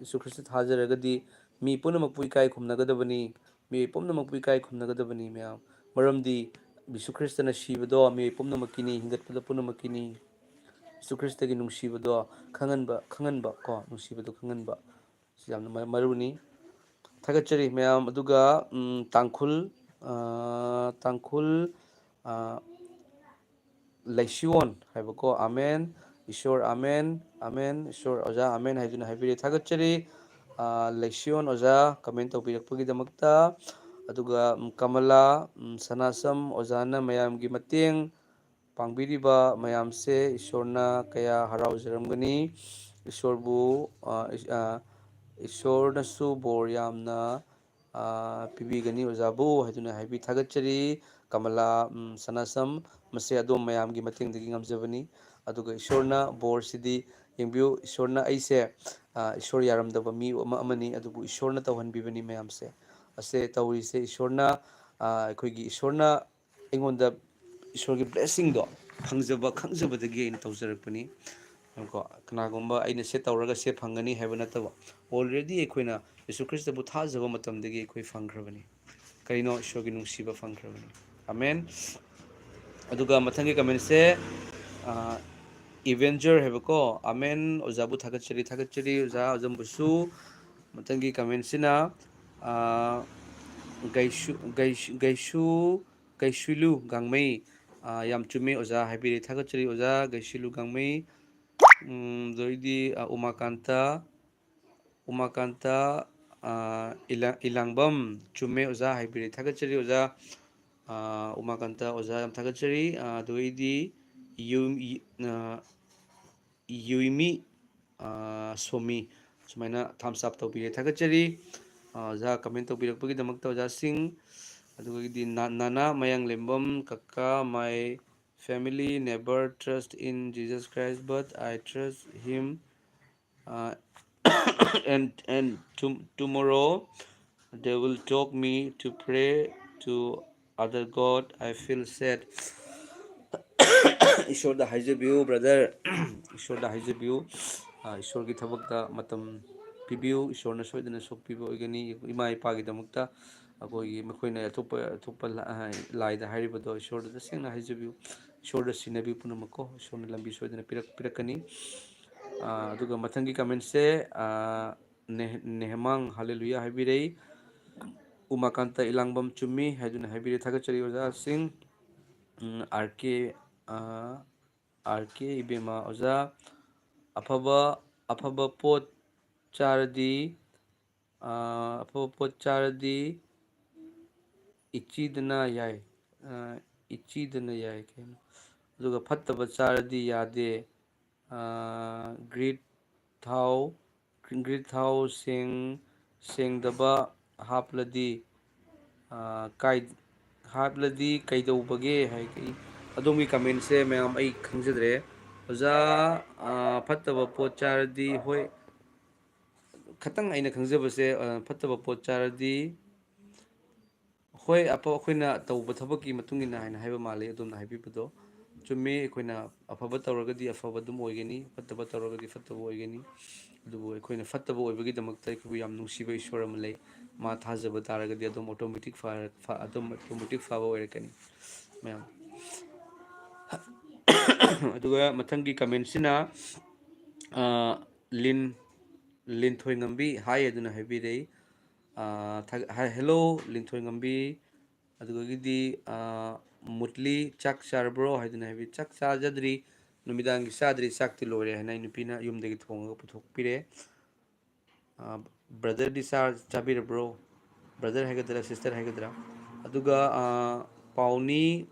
ꯖꯤꯁꯨ ꯈ꯭ꯔꯤꯁꯇ ꯊꯥꯖꯔꯒꯗꯤ ꯃꯤ ꯄꯨꯝꯅꯃꯛꯄꯨ ꯏꯀꯥꯏ ꯈꯨꯝꯅꯒꯗꯕꯅꯤ꯫ ꯃꯤꯑꯣꯏ ꯄꯨꯝꯅꯃꯛꯄꯨ ꯏꯀꯥꯏ ꯈꯨꯝꯅꯒꯗꯕꯅꯤ ꯃꯌꯥꯝ꯫ ꯃꯔꯝꯗꯤ ꯖꯤꯁꯨ ꯈ꯭ꯔꯤꯁꯇꯅ ꯁꯤꯕꯗꯣ ꯃꯤꯑꯣꯏ ꯄꯨꯝꯅꯃꯛꯀꯤꯅꯤ, ꯍꯤꯡꯒꯠꯄꯗ ꯄꯨꯝꯅꯃꯛꯀꯤꯅꯤ꯫ ꯖꯤꯁꯨ ꯈ꯭ꯔꯤꯁꯇꯒꯤ ꯅꯨꯡꯁꯤꯕꯗꯣ ꯈꯪꯍꯟꯕ, ꯈꯪꯍꯟꯕ ꯀꯣ, ꯅꯨꯡꯁꯤꯕꯗꯣ ꯈꯪꯍꯟꯕ꯫ ꯁꯤ ꯌꯥꯝꯅ ꯃ-, ꯃꯔꯨꯅꯤ꯫ ꯊꯥꯒꯠꯆꯔꯤ ꯃꯌꯥꯝ꯫ ꯑꯗꯨꯒ, ꯎꯝ, ꯇꯥꯡꯈꯨꯜ, ꯑ, ꯇꯥꯡꯈꯨꯜ, ꯑ, ꯂꯩꯁꯤꯌꯣꯟ ꯍꯥꯏꯕꯀꯣ, "ꯑꯃꯦꯟ, ꯏꯁꯣꯔ ꯑꯃꯦꯟ, ꯑꯃꯦꯟ, ꯏꯁꯣꯔ ꯑꯣꯖꯥ ꯑꯃꯦꯟ" ꯍꯥꯏꯗꯨꯅ ꯍꯥꯏꯕꯤꯔꯦ꯫ ꯊꯥꯒꯠꯆꯔꯤ, ꯑ, ꯂꯩꯁꯤꯌꯣꯟ ꯑꯣꯖꯥ comment ꯇꯧꯕꯤꯔꯛꯄꯒꯤꯗꯃꯛꯇ꯫ ꯑꯗꯨꯒ, ꯎꯝ, ꯀꯃꯂꯥ, ꯎꯝ, ꯁꯅꯥꯁꯝ ꯑꯣꯖꯥꯅ ꯃꯌꯥꯝꯒꯤ ꯃꯇꯦꯡ ꯄꯥꯡꯕꯤꯔꯤꯕ ꯃꯌꯥꯝꯁꯦ ꯏꯁꯣꯔꯅ ꯀꯌꯥ ꯍꯔꯥꯎꯖꯔꯝꯒꯅꯤ꯫ ꯏꯁꯣꯔꯕꯨ, ꯑ, ꯏꯁ-, ꯑ, ꯏꯁꯣꯔꯅꯁꯨ ꯕꯣꯔ ꯌꯥꯝꯅ, ꯑ, ꯄꯤꯕꯤꯒꯅꯤ ꯑꯣꯖꯥꯕꯨ ꯍꯥꯏꯗꯨꯅ ꯍꯥꯏꯕꯤ꯫ ꯊꯥꯒꯠꯆꯔꯤ ꯀꯃꯂꯥ, ꯎꯝ, ꯁꯅꯥꯁꯝ꯫ ꯃꯁꯦ ꯑꯗꯣꯝ ꯃꯌꯥꯝꯒꯤ ꯃꯇꯦꯡꯗꯒꯤ ꯉꯝꯖꯕꯅꯤ꯫ ꯑꯗꯨꯒ ꯏꯁꯣꯔꯅ ꯕꯣꯔꯁꯤꯗꯤ ꯌꯦꯡꯕꯤꯌꯨ, ꯏꯁꯣꯔꯅ ꯑꯩꯁꯦ, ꯑ, ꯏꯁꯣꯔ ꯌꯥꯔꯝꯗꯕ ꯃꯤ ꯑꯃ ꯑꯃꯅꯤ, ꯑꯗꯨꯕꯨ ꯏꯁꯣꯔꯅ ꯇꯧꯍꯟꯕꯤꯕꯅꯤ ꯃꯌꯥꯝꯁꯦ꯫ ꯑꯁꯦ ꯇꯧꯔꯤꯁꯦ ꯏꯁꯣꯔꯅ, ꯑ, ꯑꯩꯈꯣꯏꯒꯤ ꯏꯁꯣꯔꯅ ꯑꯩꯉꯣꯟꯗ ꯏꯁꯣꯔꯒꯤ blessingꯗꯣ ꯐꯪꯖꯕ, ꯈꯪꯖꯕꯗꯒꯤ ꯑꯩꯅ ꯇꯧꯖꯔꯛꯄꯅꯤ꯫ ꯀꯣ, ꯀꯅꯥꯒꯨꯝꯕ ꯑꯩꯅ ꯁꯦ ꯇꯧꯔꯒ ꯁꯦ ꯐꯪꯒꯅꯤ ꯍꯥꯏꯕ ꯅꯠꯇꯕ, already ꯑꯩꯈꯣꯏꯅ ꯌꯤꯁꯨ ꯈ꯭ꯔꯤꯁꯇꯕꯨ ꯊꯥꯖꯕ ꯃꯇꯝꯗꯒꯤ ꯑꯩꯈꯣꯏ ꯐꯪꯈ꯭ꯔꯕꯅꯤ꯫ ꯀꯔꯤꯅꯣ? ꯏꯁꯣꯔꯒꯤ ꯅꯨꯡꯁꯤꯕ ꯐꯪꯈ꯭ꯔꯕꯅꯤ꯫ ꯑꯃꯦꯟ꯫ ꯑꯗꯨꯒ ꯃꯊꯪꯒꯤ commentꯁꯦ, ꯑ, Avenger ꯍꯥꯏꯕꯀꯣ꯫ ꯑꯃꯦꯟ꯫ ꯑꯣꯖꯥꯕꯨ ꯊꯥꯒꯠꯆꯔꯤ, ꯊꯥꯒꯠꯆꯔꯤ ꯑꯣꯖꯥ ꯑꯣꯖꯝꯕꯨꯁꯨ꯫ ꯃꯊꯪꯒꯤ commentꯁꯤꯅ, ꯑ, ꯒꯩꯁꯨ, ꯒꯩꯁꯨ, ꯒꯩꯁꯨ, ꯒꯩꯁꯨꯂꯨ ꯒꯥꯡꯃꯩ꯫ ꯑ, ꯌꯥꯝ ꯆꯨꯝꯃꯤ ꯑꯣꯖꯥ, ꯍꯥꯏꯕꯤꯔꯦ꯫ ꯊꯥꯒꯠꯆꯔꯤ ꯑꯣꯖꯥ ꯒꯩꯁꯨꯂꯨ ꯒꯥꯡꯃꯩ꯫ ꯎꯝ, ꯑꯗꯩꯗꯤ, ꯑ, ꯎꯃꯥꯀꯥꯟꯇ, ꯎꯃꯥꯀꯥꯟꯇ, ꯑ, ꯏꯂꯥ-, ꯏꯂꯥꯡꯕꯝ, ꯆꯨꯝꯃꯦ ꯑꯣꯖꯥ, ꯍꯥꯏꯕꯤꯔꯦ꯫ ꯊꯥꯒꯠꯆꯔꯤ ꯑꯣꯖꯥ꯫ ꯑ, ꯎꯃꯥꯀꯥꯟꯇ ꯑꯣꯖꯥ, ꯌꯥꯝ ꯊꯥꯒꯠꯆꯔꯤ꯫ ꯑ, ꯑꯗꯨꯗꯩꯗꯤ ꯌꯨꯝ-, ꯏ-, ꯑ, ꯌꯨꯏꯃꯤ, ꯑ, ꯁꯣꯃꯤ, ꯁꯨꯃꯥꯏꯅ thumbs up ꯇꯧꯕꯤꯔꯦ꯫ ꯊꯥꯒꯠꯆꯔꯤ꯫ ꯑꯣꯖꯥ, ꯀꯃꯦꯟ ꯇꯧꯕꯤꯔꯛꯄꯒꯤꯗꯃꯛꯇ ꯑꯣꯖꯥꯁꯤꯡ꯫ ꯑꯗꯨꯒꯗꯤ ꯅꯥ-, ꯅꯥꯅꯥ ꯃꯌꯥꯡꯂꯦꯝꯕꯝ, ꯀꯀꯥ, my family never trust in Jesus Christ, but I trust him. Uh, and and to, tomorrow they will talk me to pray to other God. I feel sad. ꯏꯁꯣꯔꯗ ꯍꯥꯏꯖꯕꯤꯌꯨ, ꯕ꯭ꯔꯗꯔ꯫ ꯏꯁꯣꯔꯗ ꯍꯥꯏꯖꯕꯤꯌꯨ꯫ ꯑ, ꯏꯁꯣꯔꯒꯤ ꯊꯕꯛꯇ ꯃꯇꯝ ꯄꯤꯕꯤꯌꯨ꯫ ꯏꯁꯣꯔꯅ ꯁꯣꯏꯗꯅ ꯁꯣꯛꯄꯤꯕ ꯑꯣꯏꯒꯅꯤ꯫ ꯏꯃꯥ ꯏꯄꯥꯒꯤꯗꯃꯛꯇ ꯑꯩꯈꯣꯏꯒꯤ, ꯃꯈꯣꯏꯅ ꯑꯇꯣꯞꯄ, ꯑꯇꯣꯞꯄ ꯂꯥ-, ꯑ, ꯂꯥꯏꯗ ꯍꯥꯏꯔꯤꯕꯗꯣ, ꯏꯁꯣꯔꯗ ꯇꯁꯦꯡꯅ ꯍꯥꯏꯖꯕꯤꯌꯨ꯫ ꯏꯁꯣꯔꯗ ꯁꯤꯟꯅꯕꯤꯌꯨ ꯄꯨꯝꯅꯃꯛꯀꯣ꯫ ꯏꯁꯣꯔꯅ ꯂꯝꯕꯤ ꯁꯣꯏꯗꯅ ꯄꯤꯔꯛ-, ꯄꯤꯔꯛꯀꯅꯤ꯫ ꯑ, ꯑꯗꯨꯒ ꯃꯊꯪꯒꯤ ꯀꯃꯦꯟꯁꯦ, ꯑ, ꯅꯦꯍ-, ꯅꯦꯍꯃꯥꯡ ꯍꯥꯂꯦꯂꯨꯌꯥ ꯍꯥꯏꯕꯤꯔꯛꯏ꯫ ꯎꯃꯥꯀꯥꯟꯇ ꯏꯂꯥꯡꯕꯝ ꯆꯨꯝꯃꯤ ꯍꯥꯏꯗꯨꯅ ꯍꯥꯏꯕꯤꯔꯦ꯫ ꯊꯥꯒꯠꯆꯔꯤ ꯑꯣꯖꯥꯁꯤꯡ꯫ ꯎꯝ, ꯑꯥꯔ ꯀꯦ, ꯑ, ꯑꯥꯔ ꯀꯦ ꯏꯕꯦꯝꯃ ꯑꯣꯖꯥ, ꯑꯐꯕ, ꯑꯐꯕ ꯄꯣꯠ ꯆꯥꯔꯗꯤ, ꯑ, ꯑꯐꯕ ꯄꯣꯠ ꯆꯥꯔꯗꯤ ꯏꯆꯤꯗꯅ ꯌꯥꯏ, ꯑ, ꯏꯆꯤꯗꯅ ꯌꯥꯏ ꯀꯩꯅꯣ꯫ ꯑꯗꯨꯒ ꯐꯠꯇꯕ ꯆꯥꯔꯗꯤ ꯌꯥꯗꯦ꯫ ꯑ, ꯒ꯭ꯔꯤꯠ ꯊꯥꯎ, ꯒ꯭ꯔꯤꯠ ꯊꯥꯎ ꯁꯦꯡ-, ꯁꯦꯡꯗꯕ ꯍꯥꯞꯂꯗꯤ, ꯑ, ꯀꯥꯏ-, ꯍꯥꯞꯂꯗꯤ ꯀꯩꯗꯧꯕꯒꯦ ꯍꯥꯏ꯫ ꯑꯩ, ꯑꯗꯣꯝꯒꯤ ꯀꯃꯦꯟꯁꯦ ꯃꯌꯥꯝ ꯑꯩ ꯈꯪꯖꯗ꯭ꯔꯦ꯫ ꯑꯣꯖꯥ, ꯑ, ꯐꯠꯇꯕ ꯄꯣꯠ ꯆꯥꯔꯗꯤ, ꯍꯣꯏ, ꯈꯇꯪ ꯑꯩꯅ ꯈꯪꯖꯕꯁꯦ, ꯑ, ꯐꯠꯇꯕ ꯄꯣꯠ ꯆꯥꯔꯗꯤ, ꯍꯣꯏ, ꯑꯄ-, ꯑꯩꯈꯣꯏꯅ ꯇꯧꯕ ꯊꯕꯛꯀꯤ ꯃꯇꯨꯡ ꯏꯟꯅ ꯍꯥꯏꯅ ꯍꯥꯏꯕ ꯃꯥꯜꯂꯤ ꯑꯗꯣꯝꯅ ꯍꯥꯏꯕꯤꯕꯗꯣ꯫ ꯆꯨꯝꯃꯤ, ꯑꯩꯈꯣꯏꯅ ꯑꯐꯕ ꯇꯧꯔꯒꯗꯤ ꯑꯐꯕ ꯑꯗꯨꯝ ꯑꯣꯏꯒꯅꯤ, ꯐꯠꯇꯕ ꯇꯧꯔꯒꯗꯤ ꯐꯠꯇꯕ ꯑꯣꯏꯒꯅꯤ꯫ ꯑꯗꯨꯕꯨ ꯑꯩꯈꯣꯏꯅ ꯐꯠꯇꯕ ꯑꯣꯏꯕꯒꯤꯗꯃꯛꯇ ꯑꯩꯈꯣꯏꯕꯨ ꯌꯥꯝ ꯅꯨꯡꯁꯤꯕ ꯏꯁꯣꯔ ꯑꯃ ꯂꯩ꯫ ꯃꯥ ꯊꯥꯖꯕ ꯇꯥꯔꯒꯗꯤ ꯑꯗꯨꯝ automatic ꯐꯔ-, ꯐ-, ꯑꯗꯨꯝ automatic ꯐꯕ ꯑꯣꯏꯔꯛꯀꯅꯤ ꯃꯌꯥꯝ꯫ ꯑꯗꯨꯒ ꯃꯊꯪꯒꯤ ꯀꯃꯦꯟꯁꯤꯅ, ꯑ, ꯂꯤꯟ, ꯂꯤꯟꯊꯣꯏ ꯉꯝꯕꯤ ꯍꯥꯏ ꯑꯗꯨꯅ ꯍꯥꯏꯕꯤꯔꯛꯏ꯫ ꯑ, ꯊꯥ-, ꯍꯥꯏ, hello, ꯂꯤꯟꯊꯣꯏ ꯉꯝꯕꯤ꯫ ꯑꯗꯨꯗꯒꯤꯗꯤ, ꯑ, ꯃꯨꯠꯂꯤ, "ꯆꯥꯛ ꯆꯥꯔꯕ꯭ꯔꯣ?" ꯍꯥꯏꯗꯨꯅ ꯍꯥꯏꯕꯤ, "ꯆꯥꯛ ꯆꯥꯖꯗ꯭ꯔꯤ, ꯅꯨꯃꯤꯗꯥꯡꯒꯤ ꯆꯥꯗ꯭ꯔꯤ, ꯆꯥꯛꯇꯤ ꯂꯣꯏꯔꯦ" ꯍꯥꯏꯅ ꯑꯩ ꯅꯨꯄꯤꯅ ꯌꯨꯝꯗꯒꯤ ꯊꯣꯡꯉꯒ ꯄꯨꯊꯣꯛꯄꯤꯔꯦ꯫ ꯑ, ꯕ꯭ꯔꯗꯔꯗꯤ ꯆꯥ-, ꯆꯥꯕꯤꯔꯕ꯭ꯔꯣ? ꯕ꯭ꯔꯗꯔ ꯍꯥꯏꯒꯗ꯭ꯔꯥ, ꯁꯤꯁꯇꯔ ꯍꯥꯏꯒꯗ꯭ꯔꯥ? ꯑꯗꯨꯒ, ꯑ, ꯄꯥꯎꯅꯤ,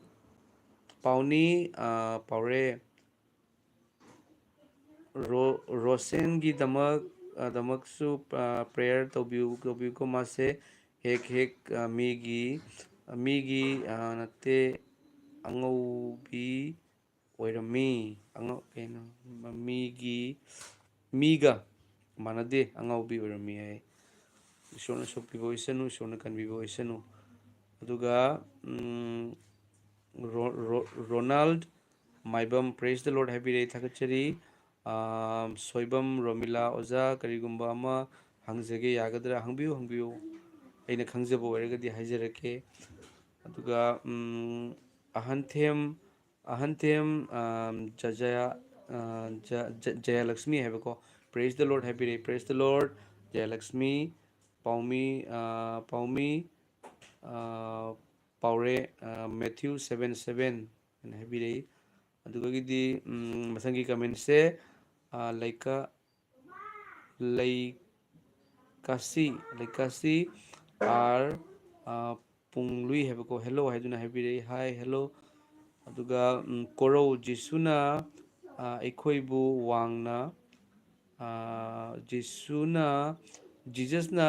ꯄꯥꯎꯅꯤ, ꯑ, ꯄꯥꯎꯔꯦ꯫ ꯔꯣ-, ꯔꯣꯁꯦꯟꯒꯤꯗꯃꯛ ꯑ, ꯗꯃꯛꯁꯨ, ꯑ, prayer ꯇꯧꯕꯤꯌꯨ, ꯇꯧꯕꯤꯌꯨꯀꯣ꯫ ꯃꯥꯁꯦ ꯍꯦꯛ ꯍꯦꯛ, ꯑ, ꯃꯤꯒꯤ, ꯃꯤꯒꯤ, ꯑ, ꯅꯠꯇꯦ, ꯑꯉꯧꯕꯤ ꯑꯣꯏꯔꯝꯃꯤ꯫ ꯑꯉꯧ-, ꯀꯩꯅꯣ, ꯃꯤꯒꯤ, ꯃꯤꯒ ꯃꯥꯟꯅꯗꯦ, ꯑꯉꯥꯎꯕꯤ ꯑꯣꯏꯔꯝꯃꯤ ꯍꯥꯏ꯫ ꯏꯁꯣꯔꯅ ꯁꯣꯛꯄꯤꯕ ꯑꯣꯏꯁꯅꯨ, ꯏꯁꯣꯔꯅ ꯀꯟꯕꯤꯕ ꯑꯣꯏꯁꯅꯨ꯫ ꯑꯗꯨꯒ, ꯎꯝ, ꯔꯣ-, ꯔꯣ-, Ronald Maibam, "Praise the Lord" ꯍꯥꯏꯕꯤꯔꯛꯏ, ꯊꯥꯒꯠꯆꯔꯤ꯫ ꯑꯥ, ꯁꯣꯏꯕꯝ ꯔꯣꯃꯤꯂꯥ, "ꯑꯣꯖꯥ, ꯀꯔꯤꯒꯨꯝꯕ ꯑꯃ ꯍꯪꯖꯒꯦ, ꯌꯥꯒꯗ꯭ꯔꯥ?" "ꯍꯪꯕꯤꯌꯨ, ꯍꯪꯕꯤꯌꯨ꯫ ꯑꯩꯅ ꯈꯪꯖꯕ ꯑꯣꯏꯔꯒꯗꯤ ꯍꯥꯏꯖꯔꯛꯀꯦ"꯫ ꯑꯗꯨꯒ, ꯎꯝ, ꯑꯍꯟꯊꯦꯝ, ꯑꯍꯟꯊꯦꯝ, ꯑꯥ, ꯖꯖꯌꯥ-, ꯑꯥ, ꯖ-, ꯖ-, ꯖꯌꯥꯂꯛꯁꯃꯤ ꯍꯥꯏꯕꯀꯣ, "Praise the Lord" ꯍꯥꯏꯕꯤꯔꯛꯏ꯫ "Praise the Lord", ꯖꯌꯥꯂꯛꯁꯃꯤ꯫ ꯄꯥꯎꯃꯤ, ah, ꯄꯥꯎꯃꯤ, ah, ꯄꯥꯎꯔꯦ, ah, "Matthew seven seven" ꯍꯥꯏꯅ ꯍꯥꯏꯕꯤꯔꯛꯏ꯫ ꯑꯗꯨꯗꯒꯤꯗꯤ, ꯎꯝ, ꯃꯊꯪꯒꯤ ꯀꯃꯦꯟꯁꯦ, ꯑꯥ, ꯂꯩꯀ-, ꯂꯩꯀꯥꯁꯤ, ꯂꯩꯀꯥꯁꯤ ꯑꯥꯔ, ꯑꯥ, ꯄꯨꯡꯂꯨꯏ ꯍꯥꯏꯕꯀꯣ, "Hello" ꯍꯥꯏꯗꯨꯅ ꯍꯥꯏꯕꯤꯔꯛꯏ꯫ "Hi, hello"꯫ ꯑꯗꯨꯒ, ꯎꯝ, ꯀꯣꯔꯧ, "ꯖꯤꯁꯨꯅ, ꯑꯥ, ꯑꯩꯈꯣꯏꯕꯨ ꯋꯥꯡꯅ, ꯑꯥ, ꯖꯤꯁꯨꯅ, ꯖꯤꯖꯁꯅ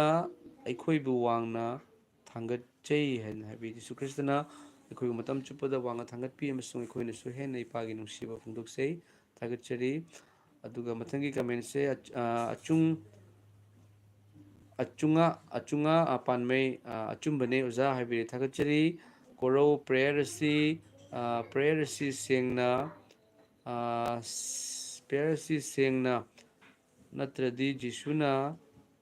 ꯑꯩꯈꯣꯏꯕꯨ ꯋꯥꯡꯅ ꯊꯥꯡꯒꯠꯆꯩ" ꯍꯥꯏꯅ ꯍꯥꯏꯕꯤ꯫ ꯖꯤꯁꯨ ꯈ꯭ꯔꯤꯁꯇꯅ ꯑꯩꯈꯣꯏꯕꯨ ꯃꯇꯝ ꯆꯨꯞꯄꯗ ꯋꯥꯡꯅ ꯊꯥꯡꯒꯠꯄꯤ ꯑꯃꯁꯨꯡ ꯑꯩꯈꯣꯏꯅꯁꯨ ꯍꯦꯟꯅ ꯏꯄꯥꯒꯤ ꯅꯨꯡꯁꯤꯕ ꯐꯣꯡꯗꯣꯛꯆꯩ꯫ ꯊꯥꯒꯠꯆꯔꯤ꯫ ꯑꯗꯨꯒ ꯃꯊꯪꯒꯤ ꯀꯃꯦꯟꯁꯦ, ꯑꯆ-, ꯑ, ꯑꯆꯨꯡ-, ꯑꯆꯨꯉꯥ, ꯑꯆꯨꯉꯥ, ꯑ, ꯄꯥꯟꯃꯩ, ꯑ, "ꯑꯆꯨꯝꯕꯅꯦ ꯑꯣꯖꯥ" ꯍꯥꯏꯕꯤꯔꯦ, ꯊꯥꯒꯠꯆꯔꯤ꯫ ꯀꯣꯔꯧ, "Prayer ꯑꯁꯤ, ꯑ, prayer ꯑꯁꯤ ꯁꯦꯡꯅ, ꯑ, ꯁ-, prayer ꯑꯁꯤ ꯁꯦꯡꯅ ꯅꯠꯇ꯭ꯔꯗꯤ ꯖꯤꯁꯨꯅ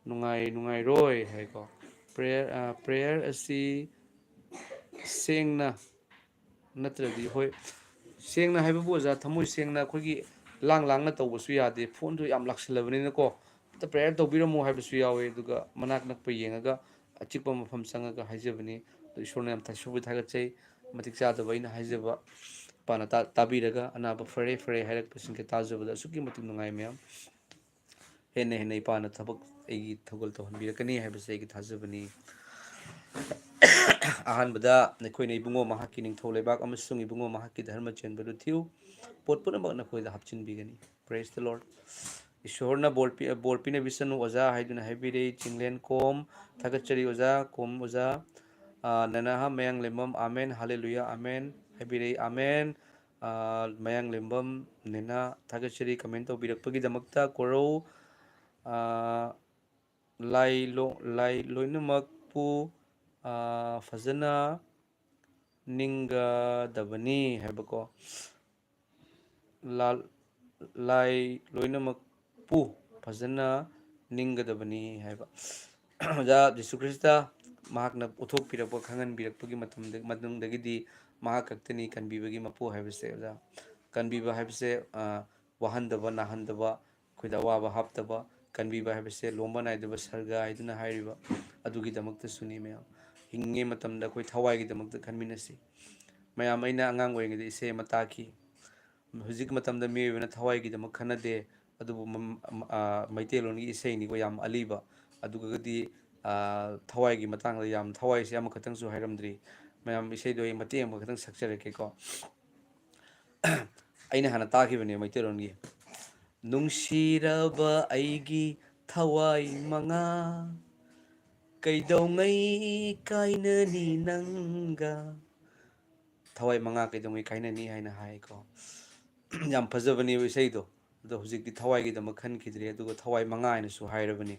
ꯅꯨꯡꯉꯥꯏ-, ꯅꯨꯡꯉꯥꯏꯔꯣꯏ" ꯍꯥꯏꯀꯣ꯫ "Prayer, ꯑ, prayer ꯑꯁꯤ ꯁꯦꯡꯅ ꯅꯠꯇ꯭ꯔꯗꯤ", ꯍꯣꯏ, ꯁꯦꯡꯅ ꯍꯥꯏꯕꯕꯨ ꯑꯣꯖꯥ, ꯊꯃꯣꯏ ꯁꯦꯡꯅ ꯑꯩꯈꯣꯏꯒꯤ ꯂꯥꯡ ꯂꯥꯡꯅ ꯇꯧꯕꯁꯨ ꯌꯥꯗꯦ, ꯐꯣꯟꯁꯨ ꯌꯥꯝ ꯂꯥꯛꯁꯤꯜꯂꯕꯅꯤꯅꯀꯣ꯫ "ꯑꯝꯇ prayer ꯇꯧꯕꯤꯔꯝꯃꯣ" ꯍꯥꯏꯕꯁꯨ ꯌꯥꯎꯋꯦ, ꯑꯗꯨꯒ ꯃꯅꯥꯛ ꯅꯛꯄ ꯌꯦꯡꯉꯒ ꯑꯆꯤꯛꯄ ꯃꯐꯝ ꯆꯪꯉꯒ ꯍꯥꯏꯖꯕꯅꯤ꯫ ꯑꯗꯣ ꯏꯁꯣꯔꯅ ꯌꯥꯝ ꯊꯥꯒꯠꯆꯕ ꯊꯥꯒꯠꯆꯩ, ꯃꯇꯤꯛ ꯆꯥꯗꯕ ꯑꯩꯅ ꯍꯥꯏꯖꯕ ꯏꯄꯥꯅ ꯇꯥ-, ꯇꯥꯕꯤꯔꯒ ꯑꯅꯥꯕ "ꯐꯔꯦ, ꯐꯔꯦ" ꯍꯥꯏꯔꯛꯄꯁꯤꯡꯁꯦ ꯇꯥꯖꯕꯗ ꯑꯁꯨꯛꯀꯤ ꯃꯇꯤꯛ ꯅꯨꯡꯉꯥꯏ ꯃꯌꯥꯝ꯫ ꯍꯦꯟꯅ ꯍꯦꯟꯅ ꯏꯄꯥꯅ ꯊꯕꯛ ꯑꯩꯒꯤ ꯊꯧꯒꯜ ꯇꯧꯍꯟꯕꯤꯔꯛꯀꯅꯤ ꯍꯥꯏꯕꯁꯦ ꯑꯩꯒꯤ ꯊꯥꯖꯕꯅꯤ꯫ ꯑꯍꯥꯟꯕꯗ, "ꯅꯈꯣꯏꯅ ꯏꯕꯨꯡꯉꯣ ꯃꯍꯥꯛꯀꯤ ꯅꯤꯡꯊꯧ ꯂꯩꯕꯥꯛ ꯑꯃꯁꯨꯡ ꯏꯕꯨꯡꯉꯣ ꯃꯍꯥꯛꯀꯤ ꯙꯔꯃ ꯆꯦꯟꯕꯗꯨ ꯊꯤꯌꯨ꯫ ꯄꯣꯠ ꯄꯨꯝꯅꯃꯛ ꯅꯈꯣꯏꯗ ꯍꯥꯞꯆꯤꯟꯕꯤꯒꯅꯤ"꯫ Praise the Lord꯫ ꯏꯁꯣꯔꯅ ꯕꯣꯔ ꯄꯤ-, ꯕꯣꯔ ꯄꯤꯅꯕꯤꯁꯅꯨ ꯑꯣꯖꯥ ꯍꯥꯏꯗꯨꯅ ꯍꯥꯏꯕꯤꯔꯦ꯫ ꯆꯤꯡꯂꯦꯟ ꯀꯣꯝ, ꯊꯥꯒꯠꯆꯔꯤ ꯑꯣꯖꯥ, ꯀꯣꯝ ꯑꯣꯖꯥ꯫ ꯑ, ꯅꯅꯥꯍ ꯃꯌꯥꯡꯂꯦꯝꯕꯝ, ꯑꯃꯦꯟ, ꯍꯥꯂꯦꯂꯨꯌꯥ, ꯑꯃꯦꯟ ꯍꯥꯏꯕꯤꯔꯛꯏ, ꯑꯃꯦꯟ꯫ ꯑ, ꯃꯌꯥꯡꯂꯦꯝꯕꯝ ꯅꯦꯅꯥ, ꯊꯥꯒꯠꯆꯔꯤ comment ꯇꯧꯕꯤꯔꯛꯄꯒꯤꯗꯃꯛꯇ꯫ ꯀꯣꯔꯧ, ꯑ, ꯂꯥꯏ ꯂꯣ-, ꯂꯥꯏ ꯂꯣꯏꯅꯃꯛꯄꯨ, ꯑ, ꯐꯖꯅ ꯅꯤꯡꯒꯗꯕꯅꯤ ꯍꯥꯏꯕꯀꯣ꯫ ꯂꯥ-, ꯂꯥꯏ ꯂꯣꯏꯅꯃꯛꯄꯨ ꯐꯖꯅ ꯅꯤꯡꯒꯗꯕꯅꯤ ꯍꯥꯏꯕ꯫ ꯑꯣꯖꯥ ꯖꯤꯁꯨ ꯈ꯭ꯔꯤꯁꯇ ꯃꯍꯥꯛꯅ ꯎꯠꯊꯣꯛꯄꯤꯔꯛꯄ, ꯈꯪꯍꯟꯕꯤꯔꯛꯄꯒꯤ ꯃꯇꯝꯗ, ꯃꯇꯨꯡꯗꯒꯤꯗꯤ ꯃꯍꯥꯛ ꯈꯛꯇꯅꯤ ꯀꯟꯕꯤꯕꯒꯤ ꯃꯄꯨ ꯍꯥꯏꯕꯁꯦ꯫ ꯑꯣꯖꯥ, ꯀꯟꯕꯤꯕ ꯍꯥꯏꯕꯁꯦ, ꯑ, ꯋꯥꯍꯟꯗꯕ, ꯅꯥꯍꯟꯗꯕ, ꯑꯩꯈꯣꯏꯗ ꯑꯋꯥꯕ ꯍꯥꯞꯇꯕ, ꯀꯟꯕꯤꯕ ꯍꯥꯏꯕꯁꯦ ꯂꯣꯝꯕ ꯅꯥꯏꯗꯕ ꯁꯔꯒ ꯍꯥꯏꯗꯨꯅ ꯍꯥꯏꯔꯤꯕ, ꯑꯗꯨꯒꯤꯗꯃꯛꯇꯁꯨꯅꯤ ꯃꯌꯥꯝ꯫ ꯍꯤꯡꯉꯤꯉꯩ ꯃꯇꯝꯗ ꯑꯩꯈꯣꯏ ꯊꯋꯥꯏꯒꯤꯗꯃꯛꯇ ꯈꯟꯃꯤꯟꯅꯁꯤ꯫ ꯃꯌꯥꯝ, ꯑꯩꯅ ꯑꯉꯥꯡ ꯑꯣꯏꯔꯤꯉꯩꯗ ꯏꯁꯩ ꯑꯃ ꯇꯥꯈꯤ꯫ ꯍꯧꯖꯤꯛ ꯃꯇꯝꯗ ꯃꯤꯑꯣꯏꯕꯅ ꯊꯋꯥꯏꯒꯤꯗꯃꯛ ꯈꯟꯅꯗꯦ, ꯑꯗꯨꯕꯨ ꯃꯝ-, ꯑ, ꯃꯩꯇꯩꯂꯣꯟꯒꯤ ꯏꯁꯩꯅꯤꯀꯣ, ꯌꯥꯝ ꯑꯂꯤꯕ꯫ ꯑꯗꯨꯒꯗꯤ, ꯑ, ꯊꯋꯥꯏꯒꯤ ꯃꯇꯥꯡꯗ ꯌꯥꯝ, ꯊꯋꯥꯏꯁꯦ ꯑꯃꯈꯛꯇꯪꯁꯨ ꯍꯥꯏꯔꯝꯗ꯭ꯔꯤ꯫ ꯃꯌꯥꯝ, ꯏꯁꯩꯗꯣ ꯑꯩ ꯃꯇꯦꯛ ꯑꯃꯈꯛꯇꯪ ꯁꯛꯆꯔꯛꯀꯦꯀꯣ꯫ ꯑꯩꯅ ꯍꯥꯟꯅ ꯇꯥꯈꯤꯕꯅꯦ ꯃꯩꯇꯩꯂꯣꯟꯒꯤ꯫ "ꯅꯨꯡꯁꯤꯔꯕ ꯑꯩꯒꯤ ꯊꯋꯥꯏ ꯃꯉꯥ, ꯀꯩꯗꯧꯉꯩ ꯀꯥꯏꯅꯅꯤ ꯅꯪꯒ?" ꯊꯋꯥꯏ ꯃꯉꯥ ꯀꯩꯗꯧꯉꯩ ꯀꯥꯏꯅꯅꯤ ꯍꯥꯏꯅ ꯍꯥꯏꯀꯣ꯫ ꯌꯥꯝ ꯐꯖꯕꯅꯦꯕ ꯏꯁꯩꯗꯣ꯫ ꯑꯗꯣ ꯍꯧꯖꯤꯛꯇꯤ ꯊꯋꯥꯏꯒꯤꯗꯃꯛ ꯈꯟꯈꯤꯗ꯭ꯔꯦ, ꯑꯗꯨꯒ ꯊꯋꯥꯏ ꯃꯉꯥ ꯍꯥꯏꯅꯁꯨ ꯍꯥꯏꯔꯕꯅꯤ꯫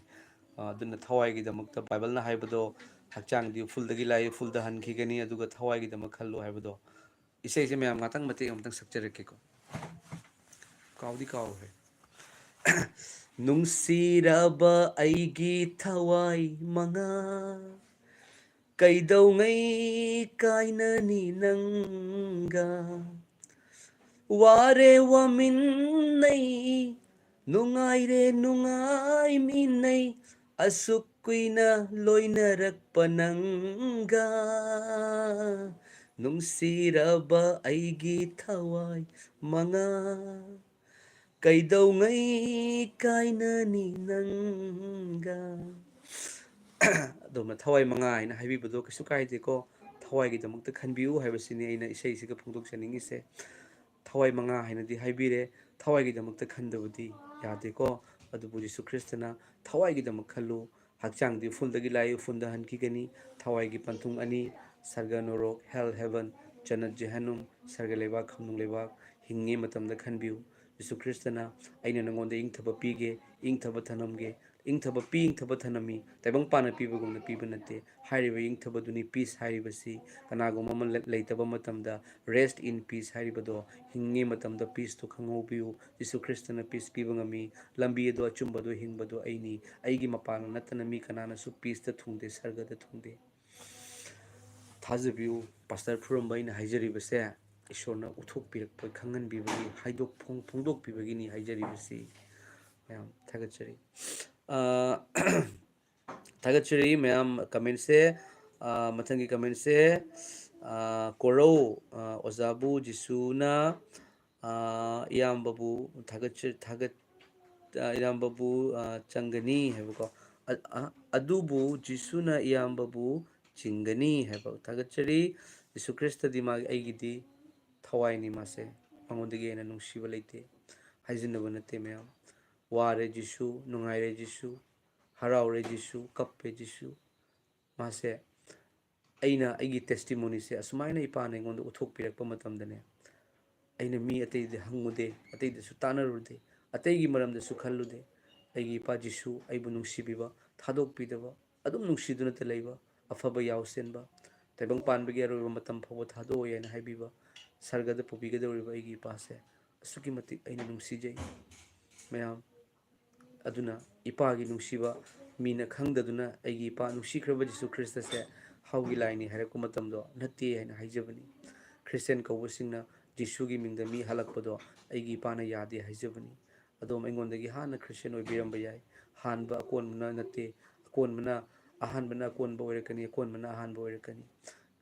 ꯑ, ꯑꯗꯨꯅ ꯊꯋꯥꯏꯒꯤꯗꯃꯛꯇ ꯕꯥꯏꯕꯜꯅ ꯍꯥꯏꯕꯗꯣ, "ꯍꯛꯆꯥꯡꯗꯤ ꯎꯐꯨꯜꯗꯒꯤ ꯂꯥꯛꯏ, ꯎꯐꯨꯜꯗ ꯍꯟꯈꯤꯒꯅꯤ, ꯑꯗꯨꯒ ꯊꯋꯥꯏꯒꯤꯗꯃꯛ ꯈꯜꯂꯨ" ꯍꯥꯏꯕꯗꯣ꯫ ꯏꯁꯩꯁꯦ ꯃꯌꯥꯝ ꯉꯥꯛꯇꯪ ꯃꯇꯦꯛ ꯑꯃꯇꯪ ꯁꯛꯆꯔꯛꯀꯦꯀꯣ꯫ ꯀꯥꯎꯗꯤ ꯀꯥꯎꯈ꯭ꯔꯦ꯫ "ꯅꯨꯡꯁꯤꯔꯕ ꯑꯩꯒꯤ ꯊꯋꯥꯏ ꯃꯉꯥ, ꯀꯩꯗꯧꯉꯩ ꯀꯥꯏꯅꯅꯤ ꯅꯪꯒ? ꯋꯥꯔꯦ ꯋꯥꯃꯤꯟꯅꯩ, ꯅꯨꯡꯉꯥꯏꯔꯦ ꯅꯨꯡꯉꯥꯏꯃꯤꯟꯅꯩ, ꯑꯁꯨꯛ ꯀꯨꯏꯅ ꯂꯣꯏꯅꯔꯛꯄ ꯅꯪꯒ꯫ ꯅꯨꯡꯁꯤꯔꯕ ꯑꯩꯒꯤ ꯊꯋꯥꯏ ꯃꯉꯥ, ꯀꯩꯗꯧꯉꯩ ꯀꯥꯏꯅꯅꯤ ꯅꯪꯒ?" ꯑꯗꯨꯝꯅ ꯊꯋꯥꯏ ꯃꯉꯥ ꯍꯥꯏꯅ ꯍꯥꯏꯕꯤꯕꯗꯣ ꯀꯩꯁꯨ ꯀꯥꯏꯗꯦꯀꯣ꯫ ꯊꯋꯥꯏꯒꯤꯗꯃꯛꯇ ꯈꯟꯕꯤꯌꯨ ꯍꯥꯏꯕꯁꯤꯅꯤ ꯑꯩꯅ ꯏꯁꯩꯁꯤꯒ ꯐꯣꯡꯗꯣꯛꯆꯅꯤꯡꯉꯤꯁꯦ꯫ ꯊꯋꯥꯏ ꯃꯉꯥ ꯍꯥꯏꯅꯗꯤ ꯍꯥꯏꯕꯤꯔꯦ, ꯊꯋꯥꯏꯒꯤꯗꯃꯛꯇ ꯈꯟꯗꯕꯗꯤ ꯌꯥꯗꯦꯀꯣ꯫ ꯑꯗꯨꯕꯨ ꯖꯤꯁꯨ ꯈ꯭ꯔꯤꯁꯇꯅ ꯊꯋꯥꯏꯒꯤꯗꯃꯛ ꯈꯜꯂꯨ, ꯍꯛꯆꯥꯡꯗꯤ ꯎꯐꯨꯜꯗꯒꯤ ꯂꯥꯛꯏ, ꯎꯐꯨꯜꯗ ꯍꯟꯈꯤꯒꯅꯤ꯫ ꯊꯋꯥꯏꯒꯤ ꯄꯟꯊꯨꯡ ꯑꯅꯤ, ꯁꯔꯒ ꯅꯣꯔꯣꯛ, hell heaven, ꯖꯅꯠ ꯖꯦꯍꯅꯨꯝ, ꯁꯔꯒ ꯂꯩꯕꯥꯛ, ꯈꯝꯅꯨꯡ ꯂꯩꯕꯥꯛ, ꯍꯤꯡꯉꯤ ꯃꯇꯝꯗ ꯈꯟꯕꯤꯌꯨ꯫ ꯖꯤꯁꯨ ꯈ꯭ꯔꯤꯁꯇꯅ "ꯑꯩꯅ ꯅꯉꯣꯟꯗ ꯏꯪꯊꯕ ꯄꯤꯒꯦ, ꯏꯪꯊꯕ ꯊꯅꯝꯒꯦ, ꯏꯪꯊꯕ ꯄꯤ, ꯏꯪꯊꯕ ꯊꯅꯝꯃꯤ, ꯇꯥꯏꯕꯪ ꯄꯥꯟꯅ ꯄꯤꯕꯒꯨꯝꯅ ꯄꯤꯕ ꯅꯠꯇꯦ" ꯍꯥꯏꯔꯤꯕ ꯏꯪꯊꯕꯗꯨꯅꯤ peace ꯍꯥꯏꯔꯤꯕꯁꯤ꯫ ꯀꯅꯥꯒꯨꯝꯕ ꯑꯃ ꯂꯩ-, ꯂꯩꯇꯕ ꯃꯇꯝꯗ "Rest in peace" ꯍꯥꯏꯔꯤꯕꯗꯣ, ꯍꯤꯡꯉꯤ ꯃꯇꯝꯗ peaceꯇꯨ ꯈꯪꯍꯧꯕꯤꯌꯨ꯫ ꯖꯤꯁꯨ ꯈ꯭ꯔꯤꯁꯇꯅ peace ꯄꯤꯕ ꯉꯝꯃꯤ꯫ ꯂꯝꯕꯤ ꯑꯗꯣ, ꯑꯆꯨꯝꯕꯗꯣ, ꯍꯤꯡꯕꯗꯣ ꯑꯩꯅꯤ꯫ ꯑꯩꯒꯤ ꯃꯄꯥꯟꯅ ꯅꯠꯇꯅ ꯃꯤ ꯀꯅꯥꯅꯁꯨ peaceꯇ ꯊꯨꯡꯗꯦ, ꯁꯔꯒꯗ ꯊꯨꯡꯗꯦ꯫ ꯊꯥꯖꯕꯤꯌꯨ, ꯄꯥꯁꯇꯔ ꯐꯨꯔꯝꯕ ꯑꯩꯅ ꯍꯥꯏꯖꯔꯤꯕꯁꯦ ꯏꯁꯣꯔꯅ ꯎꯠꯊꯣꯛꯄꯤꯔꯛꯄ, ꯈꯪꯍꯟꯕꯤꯕꯒꯤ, ꯍꯥꯏꯗꯣꯛ-, ꯐꯣꯡ-, ꯐꯣꯡꯗꯣꯛꯄꯤꯕꯒꯤꯅꯤ ꯍꯥꯏꯖꯔꯤꯕꯁꯤ꯫ ꯃꯌꯥꯝ ꯊꯥꯒꯠꯆꯔꯤ꯫ ꯑ, ꯊꯥꯒꯠꯆꯔꯤ ꯃꯌꯥꯝ꯫ Commentꯁꯦ, ꯑ, ꯃꯊꯪꯒꯤ commentꯁꯦ, ꯑ, ꯀꯣꯔꯧ, ꯑ, ꯑꯣꯖꯥꯕꯨ ꯖꯤꯁꯨꯅ, ꯑ, ꯏꯌꯥꯝꯕꯕꯨ ꯊꯥꯒꯠꯆ-, ꯊꯥꯒꯠ-, ꯑ, ꯏꯌꯥꯝꯕꯕꯨ, ꯑ, ꯆꯪꯒꯅꯤ ꯍꯥꯏꯕꯀꯣ꯫ ꯑ-, ꯑ-, ꯑꯗꯨꯕꯨ ꯖꯤꯁꯨꯅ ꯏꯌꯥꯝꯕꯕꯨ ꯆꯤꯡꯒꯅꯤ ꯍꯥꯏꯕ꯫ ꯊꯥꯒꯠꯆꯔꯤ꯫ ꯖꯤꯁꯨ ꯈ꯭ꯔꯤꯁꯇꯗꯤ ꯃꯥꯒꯤ, ꯑꯩꯒꯤꯗꯤ ꯊꯋꯥꯏꯅꯤ ꯃꯥꯁꯦ꯫ ꯃꯉꯣꯟꯗꯒꯤ ꯍꯦꯟꯅ ꯅꯨꯡꯁꯤꯕ ꯂꯩꯇꯦ꯫ ꯍꯥꯏꯖꯤꯟꯅꯕ ꯅꯠꯇꯦ ꯃꯌꯥꯝ꯫ ꯋꯥꯔꯦ ꯖꯤꯁꯨ, ꯅꯨꯡꯉꯥꯏꯔꯦ ꯖꯤꯁꯨ, ꯍꯔꯥꯎꯔꯦ ꯖꯤꯁꯨ, ꯀꯞꯄꯦ ꯖꯤꯁꯨ꯫ ꯃꯥꯁꯦ, ꯑꯩꯅ ꯑꯩꯒꯤ testimonyꯁꯦ ꯑꯁꯨꯃꯥꯏꯅ ꯏꯄꯥꯅ ꯑꯩꯉꯣꯟꯗ ꯎꯠꯊꯣꯛꯄꯤꯔꯛꯄ ꯃꯇꯝꯗꯅꯦ, ꯑꯩꯅ ꯃꯤ ꯑꯇꯩꯗ ꯍꯪꯉꯨꯗꯦ, ꯑꯇꯩꯗꯁꯨ ꯇꯥꯟꯅꯔꯨꯗꯦ, ꯑꯇꯩꯒꯤ ꯃꯔꯝꯗꯁꯨ ꯈꯜꯂꯨꯗꯦ꯫ ꯑꯩꯒꯤ ꯏꯄꯥ ꯖꯤꯁꯨ ꯑꯩꯕꯨ ꯅꯨꯡꯁꯤꯕꯤꯕ, ꯊꯥꯗꯣꯛꯄꯤꯗꯕ, ꯑꯗꯨꯝ ꯅꯨꯡꯁꯤꯗꯨꯅꯇ ꯂꯩꯕ, ꯑꯐꯕ ꯌꯥꯎꯁꯦꯟꯕ, ꯇꯥꯏꯕꯪ ꯄꯥꯟꯕꯒꯤ ꯑꯔꯣꯏꯕ ꯃꯇꯝ ꯐꯥꯎꯕ ꯊꯥꯗꯣꯛꯑꯣꯏ ꯍꯥꯏꯅ ꯍꯥꯏꯕꯤꯕ, ꯁꯔꯒꯗ ꯄꯨꯕꯤꯒꯗꯧꯔꯤꯕ ꯑꯩꯒꯤ ꯏꯄꯥꯁꯦ ꯑꯁꯨꯛꯀꯤ ꯃꯇꯤꯛ ꯑꯩꯅ ꯅꯨꯡꯁꯤꯖꯩ ꯃꯌꯥꯝ꯫ ꯑꯗꯨꯅ ꯏꯄꯥꯒꯤ ꯅꯨꯡꯁꯤꯕ ꯃꯤꯅ ꯈꯪꯗꯗꯨꯅ ꯑꯩꯒꯤ ꯏꯄꯥ ꯅꯨꯡꯁꯤꯈ꯭ꯔꯕ ꯖꯤꯁꯨ ꯈ꯭ꯔꯤꯁꯇꯁꯦ ꯍꯥꯎꯒꯤ ꯂꯥꯏꯅꯤ ꯍꯥꯏꯔꯛꯄ ꯃꯇꯝꯗꯣ ꯅꯠꯇꯦ ꯍꯥꯏꯅ ꯍꯥꯏꯖꯕꯅꯤ꯫ ꯈ꯭ꯔꯤꯁꯇꯤꯌꯥꯟ ꯀꯧꯕꯁꯤꯡꯅ ꯖꯤꯁꯨꯒꯤ ꯃꯤꯡꯗ ꯃꯤ ꯍꯜꯂꯛꯄꯗꯣ ꯑꯩꯒꯤ ꯏꯄꯥꯅ ꯌꯥꯗꯦ ꯍꯥꯏꯖꯕꯅꯤ꯫ ꯑꯗꯣꯝ ꯑꯩꯉꯣꯟꯗꯒꯤ ꯍꯥꯟꯅ ꯈ꯭ꯔꯤꯁꯇꯤꯌꯥꯟ ꯑꯣꯏꯕꯤꯔꯝꯕ ꯌꯥꯏ꯫ ꯍꯥꯟꯕ ꯑꯀꯣꯟꯕꯅ ꯅꯠꯇꯦ, ꯑꯀꯣꯟꯕꯅ ꯑꯍꯥꯟꯕꯅ ꯑꯀꯣꯟꯕ ꯑꯣꯏꯔꯛꯀꯅꯤ, ꯑꯀꯣꯟꯕꯅ ꯑꯍꯥꯟꯕ ꯑꯣꯏꯔꯛꯀꯅꯤ꯫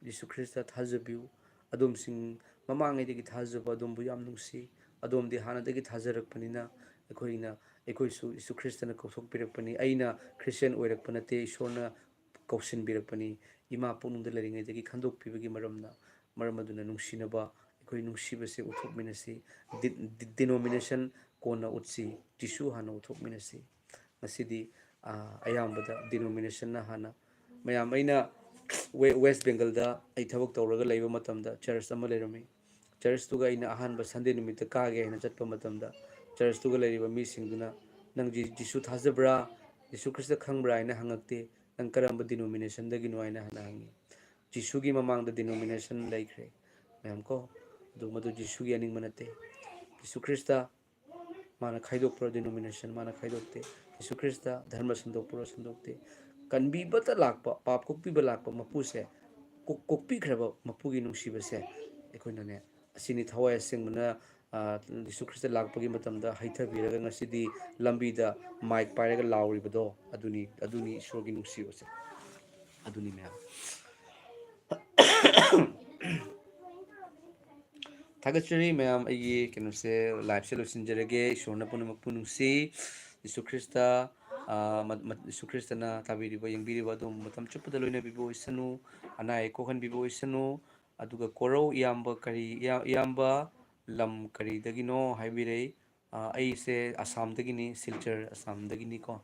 Jesus Christ ꯊꯥꯖꯕꯤꯌꯨ꯫ ꯑꯗꯣꯝꯁꯤꯡ ꯃꯃꯥꯡꯉꯩꯗꯒꯤ ꯊꯥꯖꯕ ꯑꯗꯣꯝꯕꯨ ꯌꯥꯝ ꯅꯨꯡꯁꯤ꯫ ꯑꯗꯣꯝꯗꯤ ꯍꯥꯟꯅꯗꯒꯤ ꯊꯥꯖꯔꯛꯄꯅꯤꯅ ꯑꯩꯈꯣꯏꯅ, ꯑꯩꯈꯣꯏꯁꯨ ꯖꯤꯁꯨ ꯈ꯭ꯔꯤꯁꯇꯅ ꯀꯧꯊꯣꯛꯄꯤꯔꯛꯄꯅꯤ꯫ ꯑꯩꯅ ꯈ꯭ꯔꯤꯁꯇꯤꯌꯥꯟ ꯑꯣꯏꯔꯛꯄ ꯅꯠꯇꯦ, ꯏꯁꯣꯔꯅ ꯀꯧꯁꯤꯟꯕꯤꯔꯛꯄꯅꯤ꯫ ꯏꯃꯥ ꯄꯨꯛꯅꯨꯡꯗ ꯂꯩꯔꯤꯉꯩꯗꯒꯤ ꯈꯟꯗꯣꯛꯄꯤꯕꯒꯤ ꯃꯔꯝꯅ, ꯃꯔꯝ ꯑꯗꯨꯅ ꯅꯨꯡꯁꯤꯅꯕ, ꯑꯩꯈꯣꯏ ꯅꯨꯡꯁꯤꯕꯁꯦ ꯎꯠꯊꯣꯛꯃꯤꯟꯅꯁꯤ꯫ ꯗꯤ-, ꯗꯤ-, denomination ꯀꯣꯟꯅ ꯎꯠꯁꯤ, ꯖꯤꯁꯨ ꯍꯥꯟꯅ ꯎꯠꯊꯣꯛꯃꯤꯟꯅꯁꯤ꯫ ꯉꯁꯤꯗꯤ ꯑꯌꯥꯝꯕꯗ ꯗꯤꯅꯣꯃꯤꯅꯦꯁꯟꯅ ꯍꯥꯟꯅ, ꯃꯌꯥꯝ, ꯑꯩꯅ ꯋꯦꯁ ꯕꯦꯡꯒꯜꯗ ꯑꯩ ꯊꯕꯛ ꯇꯧꯔꯒ ꯂꯩꯕ ꯃꯇꯝꯗ ꯆꯔꯆ ꯑꯃ ꯂꯩꯔꯝꯃꯤ꯫ ꯆꯔꯆꯇꯨꯒ ꯑꯩꯅ ꯑꯍꯥꯟꯕ ꯁꯟꯗꯦ ꯅꯨꯃꯤꯠꯇ ꯀꯥꯒꯦ ꯍꯥꯏꯅ ꯆꯠꯄ ꯃꯇꯝꯗ, ꯆꯔꯆꯇꯨꯒ ꯂꯩꯔꯤꯕ ꯃꯤꯁꯤꯡꯗꯨꯅ, "ꯅꯪ ꯖꯤꯁꯨ ꯊꯥꯖꯕ꯭ꯔꯥ? ꯖꯤꯁꯨ ꯈ꯭ꯔꯤꯁꯇ ꯈꯪꯕ꯭ꯔꯥ?" ꯍꯥꯏꯅ ꯍꯪꯉꯛꯇꯦ꯫ "ꯅꯪ ꯀꯔꯝꯕ ꯗꯤꯅꯣꯃꯤꯅꯦꯁꯟꯗꯒꯤꯅꯣ?" ꯍꯥꯏꯅ ꯍꯥꯟꯅ ꯍꯪꯉꯤ꯫ ꯖꯤꯁꯨꯒꯤ ꯃꯃꯥꯡꯗ ꯗꯤꯅꯣꯃꯤꯅꯦꯁꯟ ꯂꯩꯈ꯭ꯔꯦ, ꯃꯌꯥꯝ ꯀꯣ꯫ ꯑꯗꯨ ꯃꯗꯨ ꯖꯤꯁꯨꯒꯤ ꯑꯅꯤꯡꯕ ꯅꯠꯇꯦ꯫ ꯖꯤꯁꯨ ꯈ꯭ꯔꯤꯁꯇ ꯃꯥꯅ ꯈꯥꯏꯗꯣꯛꯄ꯭ꯔꯣ ꯗꯤꯅꯣꯃꯤꯅꯦꯁꯟ? ꯃꯥꯅ ꯈꯥꯏꯗꯣꯛꯇꯦ꯫ ꯖꯤꯁꯨ ꯈ꯭ꯔꯤꯁꯇ ꯙꯔꯃ ꯁꯟꯗꯣꯛꯄ꯭ꯔꯣ? ꯁꯟꯗꯣꯛꯇꯦ꯫ ꯀꯟꯕꯤꯕꯇ ꯂꯥꯛꯄ, ꯄꯥꯞ ꯀꯣꯛꯄꯤꯕ ꯂꯥꯛꯄ ꯃꯄꯨꯁꯦ, ꯀꯣꯛ-, ꯀꯣꯛꯄꯤꯈ꯭ꯔꯕ ꯃꯄꯨꯒꯤ ꯅꯨꯡꯁꯤꯕꯁꯦ ꯑꯩꯈꯣꯏꯅꯅꯦ, ꯑꯁꯤꯅꯤ ꯊꯋꯥꯏ ꯑꯁꯦꯡꯕꯅ, ꯑ, ꯖꯤꯁꯨ ꯈ꯭ꯔꯤꯁꯇ ꯂꯥꯛꯄꯒꯤ ꯃꯇꯝꯗ ꯍꯩꯊꯕꯤꯔꯒ ꯉꯁꯤꯗꯤ ꯂꯝꯕꯤꯗ ꯃꯥꯏꯛ ꯄꯥꯏꯔꯒ ꯂꯥꯎꯔꯤꯕꯗꯣ, ꯑꯗꯨꯅꯤ, ꯑꯗꯨꯅꯤ ꯏꯁꯣꯔꯒꯤ ꯅꯨꯡꯁꯤꯕꯁꯦ꯫ ꯑꯗꯨꯅꯤ ꯃꯌꯥꯝ꯫ ꯊꯥꯒꯠꯆꯔꯤ ꯃꯌꯥꯝ, ꯑꯩꯒꯤ ꯀꯩꯅꯣꯁꯦ, ꯂꯥꯏꯐꯁꯦ ꯂꯣꯏꯁꯤꯟꯖꯔꯒꯦ꯫ ꯏꯁꯣꯔꯅ ꯄꯨꯝꯅꯃꯛꯄꯨ ꯅꯨꯡꯁꯤ꯫ ꯖꯤꯁꯨ ꯈ꯭ꯔꯤꯁꯇ, ꯑ, ꯃ-, ꯃ-, ꯖꯤꯁꯨ ꯈ꯭ꯔꯤꯁꯇꯅ ꯇꯥꯕꯤꯔꯤꯕ, ꯌꯦꯡꯕꯤꯔꯤꯕ ꯑꯗꯨꯝ ꯃꯇꯝ ꯆꯨꯞꯄꯗ ꯂꯣꯏꯅꯕꯤꯕ ꯑꯣꯏꯁꯅꯨ, ꯑꯅꯥ ꯑꯌꯦꯛ ꯀꯣꯛꯍꯟꯕꯤꯕ ꯑꯣꯏꯁꯅꯨ꯫ ꯑꯗꯨꯒ ꯀꯣꯔꯧ ꯏꯌꯥꯝꯕ ꯀꯔꯤ, ꯏꯌꯥ-, ꯏꯌꯥꯝꯕ ꯂꯝ ꯀꯔꯤꯗꯒꯤꯅꯣ ꯍꯥꯏꯕꯤꯔꯛꯏ꯫ ꯑ, ꯑꯩꯁꯦ ꯑꯁꯥꯝꯗꯒꯤꯅꯤ, ꯁꯤꯜꯆꯔ ꯑꯁꯥꯝꯗꯒꯤꯅꯤꯀꯣ꯫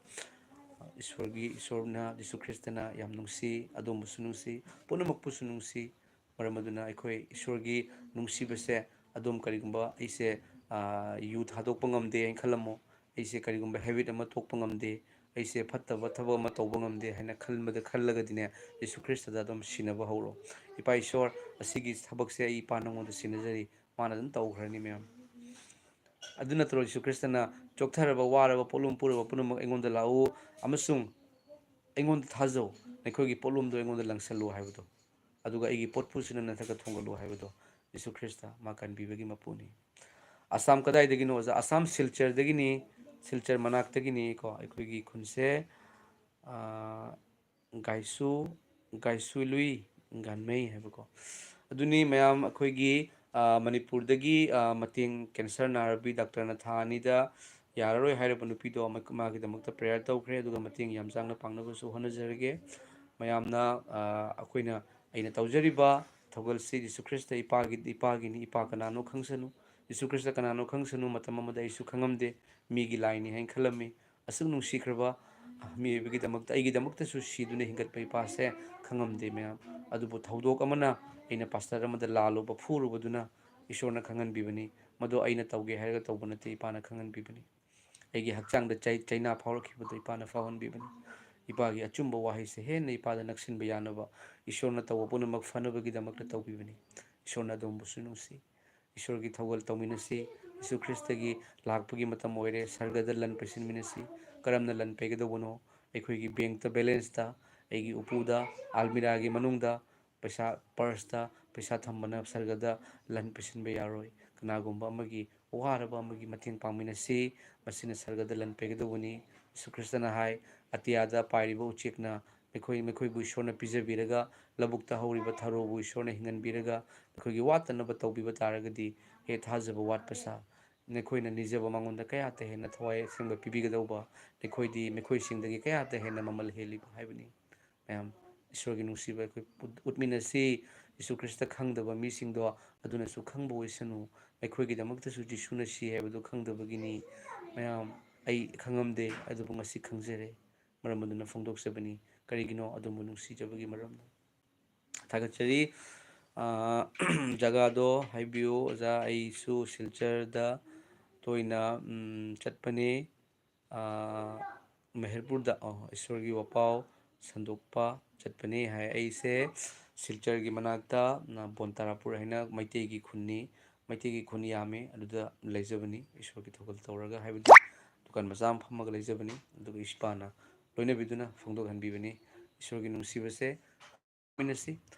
ꯏꯁꯣꯔꯒꯤ, ꯏꯁꯣꯔꯅ, ꯖꯤꯁꯨ ꯈ꯭ꯔꯤꯁꯇꯅ ꯌꯥꯝ ꯅꯨꯡꯁꯤ, ꯑꯗꯣꯝꯕꯨꯁꯨ ꯅꯨꯡꯁꯤ, ꯄꯨꯝꯅꯃꯛꯄꯨꯁꯨ ꯅꯨꯡꯁꯤ꯫ ꯃꯔꯝ ꯑꯗꯨꯅ ꯑꯩꯈꯣꯏ ꯏꯁꯣꯔꯒꯤ ꯅꯨꯡꯁꯤꯕꯁꯦ ꯑꯗꯨꯝ ꯀꯔꯤꯒꯨꯝꯕ ꯑꯩꯁꯦ, ꯑ, ꯌꯨ ꯊꯥꯗꯣꯛꯄ ꯉꯝꯗꯦ ꯍꯥꯏꯅ ꯈꯜꯂꯝꯃꯣ, ꯑꯩꯁꯦ ꯀꯔꯤꯒꯨꯝꯕ ꯍꯦꯕꯤꯠ ꯑꯃ ꯊꯣꯛꯄ ꯉꯝꯗꯦ, ꯑꯩꯁꯦ ꯐꯠꯇꯕ ꯊꯕꯛ ꯑꯃ ꯇꯧꯕ ꯉꯝꯗꯦ ꯍꯥꯏꯅ ꯈꯟꯕꯗ, ꯈꯜꯂꯒꯗꯤꯅꯦ, ꯖꯤꯁꯨ ꯈ꯭ꯔꯤꯁꯇꯗ ꯑꯗꯨꯝ ꯁꯤꯟꯅꯕ ꯍꯧꯔꯣ꯫ "ꯏꯄꯥ ꯏꯁꯣꯔ, ꯑꯁꯤꯒꯤ ꯊꯕꯛꯁꯦ ꯑꯩ ꯏꯄꯥ ꯅꯉꯣꯟꯗ ꯁꯤꯟꯅꯖꯔꯤ", ꯃꯥꯅ ꯑꯗꯨꯝ ꯇꯧꯈ꯭ꯔꯅꯤ ꯃꯌꯥꯝ꯫ ꯑꯗꯨ ꯅꯠꯇ꯭ꯔꯣ ꯖꯤꯁꯨ ꯈ꯭ꯔꯤꯁꯇꯅ, "ꯆꯣꯛꯊꯔꯕ, ꯋꯥꯔꯕ, ꯄꯣꯠꯂꯨꯝ ꯄꯨꯔꯕ ꯄꯨꯝꯅꯃꯛ ꯑꯩꯉꯣꯟꯗ ꯂꯥꯛꯎ ꯑꯃꯁꯨꯡ ꯑꯩꯉꯣꯟꯗ ꯊꯥꯖꯧ, ꯅꯈꯣꯏꯒꯤ ꯄꯣꯠꯂꯨꯝꯗꯣ ꯑꯩꯉꯣꯟꯗ ꯂꯪꯁꯜꯂꯨ" ꯍꯥꯏꯕꯗꯣ, ꯑꯗꯨꯒ "ꯑꯩꯒꯤ ꯄꯣꯠꯐꯨꯁꯤꯅ ꯅꯊꯛꯇ ꯊꯣꯡꯒꯠꯂꯨ" ꯍꯥꯏꯕꯗꯣ, ꯖꯤꯁꯨ ꯈ꯭ꯔꯤꯁꯇ ꯃꯥ ꯀꯟꯕꯤꯕꯒꯤ ꯃꯄꯨꯅꯤ꯫ ꯑꯁꯥꯝ ꯀꯗꯥꯏꯗꯒꯤꯅꯣ ꯑꯣꯖꯥ? ꯑꯁꯥꯝ ꯁꯤꯜꯆꯔꯗꯒꯤꯅꯤ, ꯁꯤꯜꯆꯔ ꯃꯅꯥꯛꯇꯒꯤꯅꯤ ꯀꯣ꯫ ꯑꯩꯈꯣꯏꯒꯤ ꯈꯨꯟꯁꯦ, ꯑꯥ, ꯒꯥꯏꯁꯨ, ꯒꯥꯏꯁꯨꯂꯨꯏ ꯒꯥꯟꯃꯩ ꯍꯥꯏꯕꯀꯣ꯫ ꯑꯗꯨꯅꯤ ꯃꯌꯥꯝ, ꯑꯩꯈꯣꯏꯒꯤ, ꯑꯥ, ꯃꯅꯤꯄꯨꯔꯗꯒꯤ, ꯑꯥ, ꯃꯇꯦꯡ, ꯀꯦꯟꯁꯔ ꯅꯥꯔꯕꯤ ꯗꯥꯛꯇꯔꯅ ꯊꯥ ꯑꯅꯤꯗ ꯌꯥꯔꯔꯣꯏ ꯍꯥꯏꯔꯕ ꯅꯨꯄꯤꯗꯣ ꯑꯃ-, ꯃꯥꯒꯤꯗꯃꯛꯇ ꯄ꯭ꯔꯦꯌꯔ ꯇꯧꯈ꯭ꯔꯦ, ꯑꯗꯨꯒ ꯃꯇꯦꯡ ꯌꯥꯝ ꯆꯥꯡꯅ ꯄꯥꯡꯅꯕꯁꯨ ꯍꯣꯠꯅꯖꯔꯒꯦ꯫ ꯃꯌꯥꯝꯅ, ꯑꯥ, ꯑꯩꯈꯣꯏꯅ, ꯑꯩꯅ ꯇꯧꯖꯔꯤꯕ ꯊꯧꯒꯜꯁꯤ ꯖꯤꯁꯨ ꯈ꯭ꯔꯤꯁꯇ ꯏꯄꯥꯒꯤ, ꯏꯄꯥꯒꯤꯅꯤ, ꯏꯄꯥ ꯀꯅꯥꯅꯣ ꯈꯪꯁꯅꯨ, ꯌꯤꯁꯨ ꯈ꯭ꯔꯤꯁꯇ ꯀꯅꯥꯅꯣ ꯈꯪꯁꯅꯨ, ꯃꯇꯝ ꯑꯃꯗ ꯑꯩꯁꯨ ꯈꯪꯉꯝꯗꯦ, ꯃꯤꯒꯤ ꯂꯥꯏꯅꯤ ꯍꯥꯏꯅ ꯈꯜꯂꯝꯃꯤ꯫ ꯑꯁꯨꯛ ꯅꯨꯡꯁꯤꯈ꯭ꯔꯕ ꯃꯤꯑꯣꯏꯕꯒꯤꯗꯃꯛꯇ, ꯑꯩꯒꯤꯗꯃꯛꯇꯁꯨ ꯁꯤꯗꯨꯅ ꯍꯤꯡꯒꯠꯄ ꯏꯄꯥꯁꯦ ꯈꯪꯉꯝꯗꯦ ꯃꯌꯥꯝ꯫ ꯑꯗꯨꯕꯨ ꯊꯧꯗꯣꯛ ꯑꯃꯅ ꯑꯩꯅ ꯄꯥꯁꯇꯔ ꯑꯃꯗ ꯂꯥꯜꯂꯨꯕ, ꯐꯨꯔꯨꯕꯗꯨꯅ ꯏꯁꯣꯔꯅ ꯈꯪꯍꯟꯕꯤꯕꯅꯤ꯫ ꯃꯗꯨ ꯑꯩꯅ ꯇꯧꯒꯦ ꯍꯥꯏꯔꯒ ꯇꯧꯕ ꯅꯠꯇꯦ, ꯏꯄꯥꯅ ꯈꯪꯍꯟꯕꯤꯕꯅꯤ꯫ ꯑꯩꯒꯤ ꯍꯛꯆꯥꯡꯗ ꯆꯩ-, ꯆꯩꯅꯥ ꯐꯥꯎꯔꯛꯈꯤꯕꯗꯨ ꯏꯄꯥꯅ ꯐꯥꯎꯍꯟꯕꯤꯕꯅꯤ꯫ ꯏꯄꯥꯒꯤ ꯑꯆꯨꯝꯕ ꯋꯥꯍꯩꯁꯦ ꯍꯦꯟꯅ ꯏꯄꯥꯗ ꯅꯛꯁꯤꯟꯕ ꯌꯥꯅꯕ ꯏꯁꯣꯔꯅ ꯇꯧꯕ ꯄꯨꯝꯅꯃꯛ ꯐꯅꯕꯒꯤꯗꯃꯛꯇ ꯇꯧꯕꯤꯕꯅꯤ꯫ ꯏꯁꯣꯔꯅ ꯑꯗꯣꯝꯕꯨꯁꯨ ꯅꯨꯡꯁꯤ꯫ ꯏꯁꯣꯔꯒꯤ ꯊꯧꯒꯜ ꯇꯧꯃꯤꯟꯅꯁꯤ꯫ ꯌꯤꯁꯨ ꯈ꯭ꯔꯤꯁꯇꯒꯤ ꯂꯥꯛꯄꯒꯤ ꯃꯇꯝ ꯑꯣꯏꯔꯦ꯫ ꯁꯔꯒꯗ ꯂꯟ ꯄꯩꯁꯤꯟꯃꯤꯟꯅꯁꯤ꯫ ꯀꯔꯝꯅ ꯂꯟ ꯄꯩꯒꯗꯧꯕꯅꯣ? ꯑꯩꯈꯣꯏꯒꯤ ꯕꯦꯡꯛꯇ ꯕꯦꯂꯦꯟꯁꯇ, ꯑꯩꯒꯤ ꯎꯄꯨꯗ, ꯑꯜꯃꯤꯔꯥꯒꯤ ꯃꯅꯨꯡꯗ, ꯄꯩꯁꯥ ꯄꯔꯁꯇ ꯄꯩꯁꯥ ꯊꯝꯕꯅ ꯁꯔꯒꯗ ꯂꯟ ꯄꯩꯁꯤꯟꯕ ꯌꯥꯔꯣꯏ꯫ ꯀꯅꯥꯒꯨꯝꯕ ꯑꯃꯒꯤ, ꯋꯥꯔꯕ ꯑꯃꯒꯤ ꯃꯇꯦꯡ ꯄꯥꯡꯃꯤꯟꯅꯁꯤ꯫ ꯃꯁꯤꯅ ꯁꯔꯒꯗ ꯂꯟ ꯄꯩꯒꯗꯧꯕꯅꯤ꯫ ꯌꯤꯁꯨ ꯈ꯭ꯔꯤꯁꯇꯅ ꯍꯥꯏ, "ꯑꯇꯤꯌꯥꯗ ꯄꯥꯏꯔꯤꯕ ꯎꯆꯦꯛꯅ ꯃꯈꯣꯏ, ꯃꯈꯣꯏꯕꯨ ꯏꯁꯣꯔꯅ ꯄꯤꯖꯕꯤꯔꯒ, ꯂꯧꯕꯨꯛꯇ ꯍꯧꯔꯤꯕ ꯊꯔꯣꯕꯨ ꯏꯁꯣꯔꯅ ꯍꯤꯡꯍꯟꯕꯤꯔꯒ, ꯃꯈꯣꯏꯒꯤ ꯋꯥꯠꯇꯅꯕ ꯇꯧꯕꯤꯕ ꯇꯥꯔꯒꯗꯤ, ꯍꯦ ꯊꯥꯖꯕ ꯋꯥꯠꯄ ꯁꯥ, ꯅꯈꯣꯏꯅ ꯅꯤꯖꯕ ꯃꯉꯣꯟꯗ ꯀꯌꯥꯇ ꯍꯦꯟꯅ ꯊꯋꯥꯏ ꯑꯁꯦꯡꯕ ꯄꯤꯕꯤꯒꯗꯧꯕ, ꯅꯈꯣꯏꯗꯤ ꯃꯈꯣꯏꯁꯤꯡꯗꯒꯤ ꯀꯌꯥꯇ ꯍꯦꯟꯅ ꯃꯃꯜ ꯍꯦꯜꯂꯤꯕ" ꯍꯥꯏꯕꯅꯤ꯫ ꯃꯌꯥꯝ, ꯏꯁꯣꯔꯒꯤ ꯅꯨꯡꯁꯤꯕ ꯑꯩꯈꯣꯏ ꯎꯠ-, ꯎꯠꯃꯤꯟꯅꯁꯤ꯫ ꯌꯤꯁꯨ ꯈ꯭ꯔꯤꯁꯇ ꯈꯪꯗꯕ ꯃꯤꯁꯤꯡꯗꯣ ꯑꯗꯨꯅꯁꯨ ꯈꯪꯕ ꯑꯣꯏꯁꯅꯨ꯫ ꯑꯩꯈꯣꯏꯒꯤꯗꯃꯛꯇꯁꯨ ꯖꯤꯁꯨꯅ ꯁꯤ ꯍꯥꯏꯕꯗꯨ ꯈꯪꯗꯕꯒꯤꯅꯤ꯫ ꯃꯌꯥꯝ, ꯑꯩ ꯈꯪꯉꯝꯗꯦ, ꯑꯗꯨꯕꯨ ꯉꯁꯤ ꯈꯪꯖꯔꯦ꯫ ꯃꯔꯝ ꯑꯗꯨꯅ ꯐꯣꯡꯗꯣꯛꯆꯕꯅꯤ꯫ ꯀꯔꯤꯒꯤꯅꯣ? ꯑꯗꯣꯝꯕꯨ ꯅꯨꯡꯁꯤꯖꯕꯒꯤ ꯃꯔꯝꯅ꯫ ꯊꯥꯒꯠꯆꯔꯤ꯫ ꯑꯥ, ꯖꯒꯥꯗꯣ ꯍꯥꯏꯕꯤꯌꯨ, ꯑꯣꯖꯥ꯫ ꯑꯩꯁꯨ ꯁꯤꯜꯆꯔꯗ ꯇꯣꯏꯅ, ꯎꯝ, ꯆꯠꯄꯅꯤ꯫ ꯑꯥ, ꯃꯦꯍꯔꯄꯨꯔꯗ, ꯑꯣ, ꯏꯁꯣꯔꯒꯤ ꯋꯥꯄꯥꯎ ꯁꯟꯗꯣꯛꯄ ꯆꯠꯄꯅꯤ ꯍꯥꯏ꯫ ꯑꯩꯁꯦ ꯁꯤꯜꯆꯔꯒꯤ ꯃꯅꯥꯛꯇ, ꯅ, ꯕꯣꯟꯇꯥꯔꯥꯄꯨꯔ ꯍꯥꯏꯅ ꯃꯩꯇꯩꯒꯤ ꯈꯨꯟꯅꯤ꯫ ꯃꯩꯇꯩꯒꯤ ꯈꯨꯟ ꯌꯥꯝꯃꯤ, ꯑꯗꯨꯗ ꯂꯩꯖꯕꯅꯤ꯫ ꯏꯁꯣꯔꯒꯤ ꯊꯧꯒꯜ ꯇꯧꯔꯒ, ꯍꯥꯏꯕꯗꯤ ꯗꯨꯀꯥꯟ ꯃꯆꯥ ꯑꯃ ꯐꯝꯃꯒ ꯂꯩꯖꯕꯅꯤ꯫ ꯑꯗꯨꯒ ꯏꯄꯥꯅ ꯂꯣꯏꯅꯕꯤꯗꯨꯅ ꯐꯣꯡꯗꯣꯛꯍꯟꯕꯤꯕꯅꯤ꯫ ꯏꯁꯣꯔꯒꯤ ꯅꯨꯡꯁꯤꯕꯁꯦ ꯃꯤꯟꯅꯁꯤ꯫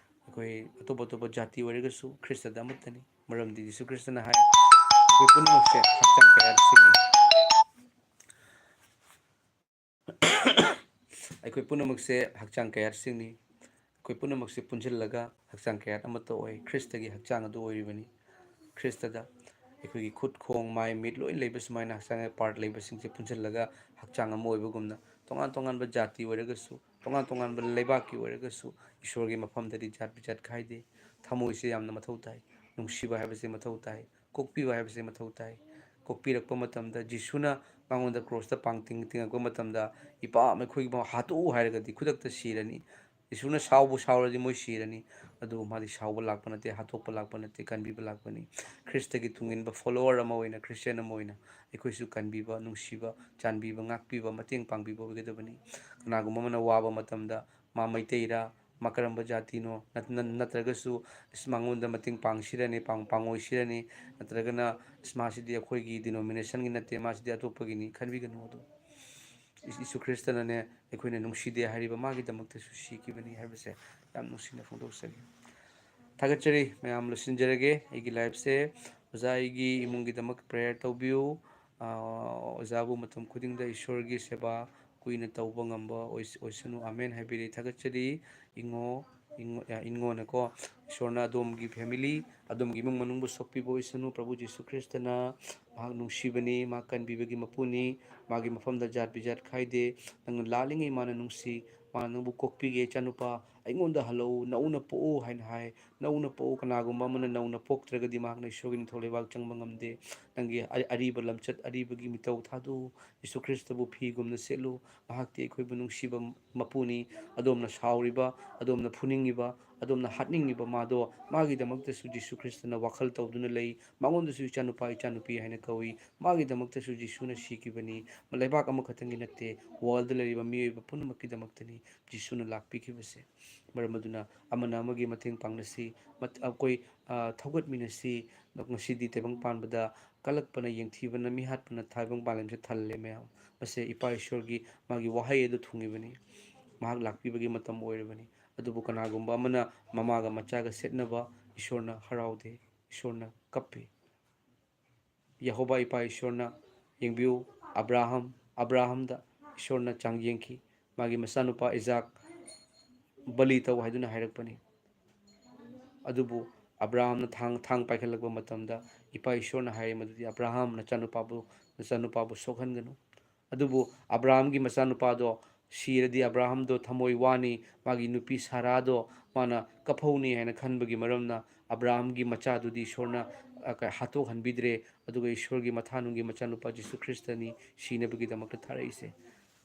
ꯑꯩꯈꯣꯏ ꯑꯇꯣꯞ ꯑꯇꯣꯞꯄ ꯖꯥꯇꯤ ꯑꯣꯏꯔꯒꯁꯨ ꯈ꯭ꯔꯤꯁꯇꯗ ꯑꯃꯠꯇꯅꯤ꯫ ꯃꯔꯝꯗꯤ ꯖꯤꯁꯨ ꯈ꯭ꯔꯤꯁꯇꯅ ꯍꯥꯏ, "ꯑꯩꯈꯣꯏ ꯄꯨꯝꯅꯃꯛꯁꯦ ꯍꯛꯆꯥꯡ ꯀꯌꯥꯠꯁꯤꯡꯅꯤ꯫" ꯑꯩꯈꯣꯏ ꯄꯨꯝꯅꯃꯛꯁꯦ ꯍꯛꯆꯥꯡ ꯀꯌꯥꯠꯁꯤꯡꯅꯤ꯫ ꯑꯩꯈꯣꯏ ꯄꯨꯝꯅꯃꯛꯁꯦ ꯄꯨꯟꯁꯤꯜꯂꯒ ꯍꯛꯆꯥꯡ ꯀꯌꯥꯠ ꯑꯃꯠꯇ ꯑꯣꯏ꯫ ꯈ꯭ꯔꯤꯁꯇꯒꯤ ꯍꯛꯆꯥꯡ ꯑꯗꯨ ꯑꯣꯏꯔꯤꯕꯅꯤ꯫ ꯈ꯭ꯔꯤꯁꯇꯗ ꯑꯩꯈꯣꯏꯒꯤ ꯈꯨꯠ, ꯈꯣꯡ, ꯃꯥꯏ, ꯃꯤꯠ ꯂꯣꯏ ꯂꯩꯕ ꯁꯨꯃꯥꯏꯅ ꯍꯛꯆꯥꯡꯒꯤ ꯄꯥꯔꯠ ꯂꯩꯕꯁꯤꯡꯁꯦ ꯄꯨꯟꯁꯤꯜꯂꯒ ꯍꯛꯆꯥꯡ ꯑꯃ ꯑꯣꯏꯕꯒꯨꯝꯅ, ꯇꯣꯉꯥꯟ ꯇꯣꯉꯥꯟꯕ ꯖꯥꯇꯤ ꯑꯣꯏꯔꯒꯁꯨ, ꯇꯣꯉꯥꯟ ꯇꯣꯉꯥꯟꯕ ꯂꯩꯕꯥꯛꯀꯤ ꯑꯣꯏꯔꯒꯁꯨ, ꯏꯁꯣꯔꯒꯤ ꯃꯐꯝꯗꯗꯤ ꯖꯥꯠ ꯕꯤꯖꯥꯠ ꯈꯥꯏꯗꯦ꯫ ꯊꯃꯣꯏꯁꯦ ꯌꯥꯝꯅ ꯃꯊꯧ ꯇꯥꯏ꯫ ꯅꯨꯡꯁꯤꯕ ꯍꯥꯏꯕꯁꯦ ꯃꯊꯧ ꯇꯥꯏ꯫ ꯀꯣꯛꯄꯤꯕ ꯍꯥꯏꯕꯁꯦ ꯃꯊꯧ ꯇꯥꯏ꯫ ꯀꯣꯛꯄꯤꯔꯛꯄ ꯃꯇꯝꯗ ꯖꯤꯁꯨꯅ ꯃꯉꯣꯟꯗ ꯀ꯭ꯔꯣꯁꯇ ꯄꯥꯡ ꯇꯤꯡ ꯇꯤꯡꯉꯛꯄ ꯃꯇꯝꯗ, "ꯏꯄꯥ, ꯃꯈꯣꯏꯒꯤ ꯍꯥꯠꯇꯣꯛꯎ" ꯍꯥꯏꯔꯒꯗꯤ ꯈꯨꯗꯛꯇ ꯁꯤꯔꯅꯤ꯫ ꯖꯤꯁꯨꯅ ꯁꯥꯎꯕꯨ ꯁꯥꯎꯔꯗꯤ ꯃꯣꯏ ꯁꯤꯔꯅꯤ꯫ ꯑꯗꯨꯕꯨ ꯃꯥꯗꯤ ꯁꯥꯎꯕ ꯂꯥꯛꯄ ꯅꯠꯇꯦ, ꯍꯥꯠꯇꯣꯛꯄ ꯂꯥꯛꯄ ꯅꯠꯇꯦ, ꯀꯟꯕꯤꯕ ꯂꯥꯛꯄꯅꯤ꯫ ꯈ꯭ꯔꯤꯁꯇꯒꯤ ꯇꯨꯡꯏꯟꯕ follower ꯑꯃ ꯑꯣꯏꯅ, ꯈ꯭ꯔꯤꯁꯇꯤꯌꯥꯟ ꯑꯃ ꯑꯣꯏꯅ ꯑꯩꯈꯣꯏꯁꯨ ꯀꯟꯕꯤꯕ, ꯅꯨꯡꯁꯤꯕ, ꯆꯥꯟꯕꯤꯕ, ꯉꯥꯛꯄꯤꯕ, ꯃꯇꯦꯡ ꯄꯥꯡꯕꯤꯕ ꯑꯣꯏꯒꯗꯕꯅꯤ꯫ ꯀꯅꯥꯒꯨꯝꯕ ꯑꯃꯅ ꯋꯥꯕ ꯃꯇꯝꯗ, "ꯃꯥ ꯃꯩꯇꯩꯔꯥ? ꯃꯥ ꯀꯔꯝꯕ ꯖꯥꯇꯤꯅꯣ?" ꯅꯠ-, ꯅꯠ-, ꯅꯠꯇ꯭ꯔꯒꯁꯨ, "ꯏꯁ, ꯃꯉꯣꯟꯗ ꯃꯇꯦꯡ ꯄꯥꯡꯁꯤꯔꯅꯤ, ꯄꯥꯡ-, ꯄꯥꯡꯉꯣꯏꯁꯤꯔꯅꯤ?" ꯅꯠꯇ꯭ꯔꯒꯅ, "ꯏꯁ, ꯃꯥꯁꯤꯗꯤ ꯑꯩꯈꯣꯏꯒꯤ denominationꯒꯤ ꯅꯠꯇꯦ, ꯃꯥꯁꯤꯗꯤ ꯑꯇꯣꯞꯄꯒꯤꯅꯤ" ꯈꯟꯕꯤꯒꯅꯨ꯫ ꯑꯗꯨ ꯏꯁ-, ꯌꯤꯁꯨ ꯈ꯭ꯔꯤꯁꯇꯅꯅꯦ, ꯑꯩꯈꯣꯏꯅ ꯅꯨꯡꯁꯤꯗꯦ ꯍꯥꯏꯔꯤꯕ ꯃꯥꯒꯤꯗꯃꯛꯇꯁꯨ ꯁꯤꯈꯤꯕꯅꯤ ꯍꯥꯏꯕꯁꯦ ꯌꯥꯝ ꯅꯨꯡꯁꯤꯅ ꯐꯣꯡꯗꯣꯛꯆꯔꯤ꯫ ꯊꯥꯒꯠꯆꯔꯤ꯫ ꯃꯌꯥꯝ, ꯂꯣꯏꯁꯤꯟꯖꯔꯒꯦ ꯑꯩꯒꯤ liveꯁꯦ꯫ ꯑꯣꯖꯥ, ꯑꯩꯒꯤ ꯏꯃꯨꯡꯒꯤꯗꯃꯛ prayer ꯇꯧꯕꯤꯌꯨ꯫ ꯑꯥ, ꯑꯣꯖꯥꯕꯨ ꯃꯇꯝ ꯈꯨꯗꯤꯡꯗ ꯏꯁꯣꯔꯒꯤ ꯁꯦꯕꯥ ꯀꯨꯏꯅ ꯇꯧꯕ ꯉꯝꯕ ꯑꯣꯏꯁ-, ꯑꯣꯏꯁꯅꯨ꯫ ꯑꯃꯦꯟ ꯍꯥꯏꯕꯤꯔꯤ꯫ ꯊꯥꯒꯠꯆꯔꯤ꯫ ꯏꯉꯣ, ꯏꯉꯣ-, ꯑ, ꯏꯉꯣꯅꯀꯣ, "ꯏꯁꯣꯔꯅ ꯑꯗꯣꯝꯒꯤ family, ꯑꯗꯣꯝꯒꯤ ꯏꯃꯨꯡ ꯃꯅꯨꯡꯕꯨ ꯁꯣꯛꯄꯤꯕ ꯑꯣꯏꯁꯅꯨ꯫ ꯄ꯭ꯔꯚꯨ ꯖꯤꯁꯨ ꯈ꯭ꯔꯤꯁꯇꯅ ꯃꯍꯥꯛ ꯅꯨꯡꯁꯤꯕꯅꯤ, ꯃꯍꯥꯛ ꯀꯟꯕꯤꯕꯒꯤ ꯃꯄꯨꯅꯤ, ꯃꯥꯒꯤ ꯃꯐꯝꯗ ꯖꯥꯠ ꯕꯤꯖꯥꯠ ꯈꯥꯏꯗꯦ꯫ ꯅꯪꯅ ꯂꯥꯜꯂꯤꯉꯩ ꯃꯥꯅ ꯅꯨꯡꯁꯤ, ꯃꯥꯅ ꯅꯪꯕꯨ ꯀꯣꯛꯄꯤꯒꯦ꯫ ꯏꯆꯥꯅꯨꯄꯥ, ꯑꯩꯉꯣꯟꯗ ꯍꯜꯂꯛꯎ, ꯅꯧꯅ ꯄꯣꯛꯎ" ꯍꯥꯏꯅ ꯍꯥꯏ꯫ ꯅꯧꯅ ꯄꯣꯛꯎ꯫ ꯀꯅꯥꯒꯨꯝꯕ ꯑꯃꯅ ꯅꯧꯅ ꯄꯣꯛꯇ꯭ꯔꯒꯗꯤ ꯃꯍꯥꯛꯅ ꯏꯁꯣꯔꯒꯤ ꯅꯤꯡꯊꯧ ꯂꯩꯕꯥꯛ ꯆꯪꯕ ꯉꯝꯗꯦ꯫ ꯅꯪꯒꯤ ꯑ-, ꯑꯔꯤꯕ ꯂꯝꯆꯠ, ꯑꯔꯤꯕꯒꯤ ꯃꯤꯇꯧ ꯊꯥꯗꯣꯛꯎ꯫ ꯌꯤꯁꯨ ꯈ꯭ꯔꯤꯁꯇꯕꯨ ꯐꯤꯒꯨꯝꯅ ꯁꯦꯠꯂꯨ꯫ ꯃꯍꯥꯛꯇꯤ ꯑꯩꯈꯣꯏꯕꯨ ꯅꯨꯡꯁꯤꯕ ꯃꯄꯨꯅꯤ꯫ ꯑꯗꯣꯝꯅ ꯁꯥꯎꯔꯤꯕ, ꯑꯗꯣꯝꯅ ꯐꯨꯅꯤꯡꯉꯤꯕ, ꯑꯗꯣꯝꯅ ꯍꯥꯠꯅꯤꯡꯉꯤꯕ ꯃꯥꯗꯣ, ꯃꯥꯒꯤꯗꯃꯛꯇꯁꯨ ꯖꯤꯁꯨ ꯈ꯭ꯔꯤꯁꯇꯅ ꯋꯥꯈꯜ ꯇꯧꯗꯨꯅ ꯂꯩ꯫ ꯃꯉꯣꯟꯗꯁꯨ "ꯏꯆꯥꯅꯨꯄꯥ, ꯏꯆꯥꯅꯨꯄꯤ" ꯍꯥꯏꯅ ꯀꯧꯏ꯫ ꯃꯥꯒꯤꯗꯃꯛꯇꯁꯨ ꯖꯤꯁꯨꯅ ꯁꯤꯈꯤꯕꯅꯤ꯫ ꯂꯩꯕꯥꯛ ꯑꯃꯈꯛꯇꯪꯒꯤ ꯅꯠꯇꯦ, worldꯗ ꯂꯩꯔꯤꯕ ꯃꯤꯑꯣꯏꯕ ꯄꯨꯝꯅꯃꯛꯀꯤꯗꯃꯛꯇꯅꯤ ꯖꯤꯁꯨꯅ ꯂꯥꯛꯄꯤꯈꯤꯕꯁꯦ꯫ ꯃꯔꯝ ꯑꯗꯨꯅ ꯑꯃꯅ ꯑꯃꯒꯤ ꯃꯇꯦꯡ ꯄꯥꯡꯅꯁꯤ, ꯃꯠ-, ꯑꯩꯈꯣꯏ, ꯑ, ꯊꯧꯒꯠꯃꯤꯟꯅꯁꯤ꯫ ꯉꯁꯤꯗꯤ ꯇꯥꯏꯕꯪ ꯄꯥꯟꯕꯗ ꯀꯜꯂꯛꯄꯅ, ꯌꯦꯡꯊꯤꯕꯅ, ꯃꯤꯍꯥꯠꯄꯅ ꯇꯥꯏꯕꯪ ꯄꯥꯟꯕꯁꯦ ꯊꯜꯂꯦ ꯃꯌꯥꯝ꯫ ꯃꯁꯦ ꯏꯄꯥ ꯏꯁꯣꯔꯒꯤ ꯃꯥꯒꯤ ꯋꯥꯍꯩ ꯑꯗꯨ ꯊꯨꯡꯉꯤꯕꯅꯤ꯫ ꯃꯍꯥꯛ ꯂꯥꯛꯄꯤꯕꯒꯤ ꯃꯇꯝ ꯑꯣꯏꯔꯕꯅꯤ꯫ ꯑꯗꯨꯕꯨ ꯀꯅꯥꯒꯨꯝꯕ ꯑꯃꯅ ꯃꯃꯥꯒ ꯃꯆꯥꯒ ꯁꯦꯠꯅꯕ, ꯏꯁꯣꯔꯅ ꯍꯔꯥꯎꯗꯦ, ꯏꯁꯣꯔꯅ ꯀꯞꯄꯤ꯫ ꯌꯦꯍꯣꯕꯥ ꯏꯄꯥ ꯏꯁꯣꯔꯅ, ꯌꯦꯡꯕꯤꯌꯨ, ꯑꯕ꯭ꯔꯥꯍꯝ, ꯑꯕ꯭ꯔꯥꯍꯝꯗ ꯏꯁꯣꯔꯅ ꯆꯥꯡ ꯌꯦꯡꯈꯤ꯫ ꯃꯥꯒꯤ ꯃꯆꯥꯅꯨꯄꯥ ꯏꯖꯥꯛ ꯕꯂꯤ ꯇꯧ ꯍꯥꯏꯗꯨꯅ ꯍꯥꯏꯔꯛꯄꯅꯤ꯫ ꯑꯗꯨꯕꯨ ꯑꯕ꯭ꯔꯥꯍꯝꯅ ꯊꯥꯡ, ꯊꯥꯡ ꯄꯥꯏꯈꯠꯂꯛꯄ ꯃꯇꯝꯗ ꯏꯄꯥ ꯏꯁꯣꯔꯅ ꯍꯥꯏꯔꯤ ꯃꯗꯨꯗꯤ, "ꯑꯕ꯭ꯔꯥꯍꯝ, ꯅꯆꯥꯅꯨꯄꯥꯕꯨ, ꯅꯆꯥꯅꯨꯄꯥꯕꯨ ꯁꯣꯛꯍꯟꯒꯅꯨ"꯫ ꯑꯗꯨꯕꯨ ꯑꯕ꯭ꯔꯥꯍꯝꯒꯤ ꯃꯆꯥꯅꯨꯄꯥꯗꯣ ꯁꯤꯔꯗꯤ ꯑꯕ꯭ꯔꯥꯍꯝꯗꯣ ꯊꯃꯣꯏ ꯋꯥꯅꯤ, ꯃꯥꯒꯤ ꯅꯨꯄꯤ ꯁꯥꯔꯥꯗꯣ ꯃꯥꯅ ꯀꯞꯍꯧꯅꯤ ꯍꯥꯏꯅ ꯈꯟꯕꯒꯤ ꯃꯔꯝꯅ ꯑꯕ꯭ꯔꯥꯍꯝꯒꯤ ꯃꯆꯥꯗꯨꯗꯤ ꯏꯁꯣꯔꯅ ꯑ, ꯀ-, ꯍꯥꯠꯇꯣꯛꯍꯟꯕꯤꯗ꯭ꯔꯦ꯫ ꯑꯗꯨꯒ ꯏꯁꯣꯔꯒꯤ ꯃꯊꯥꯅꯨꯡꯒꯤ ꯃꯆꯥꯅꯨꯄꯥ ꯖꯤꯁꯨ ꯈ꯭ꯔꯤꯁꯇꯅꯤ ꯁꯤꯅꯕꯒꯤꯗꯃꯛꯇ ꯊꯥꯔꯛꯏꯁꯦ꯫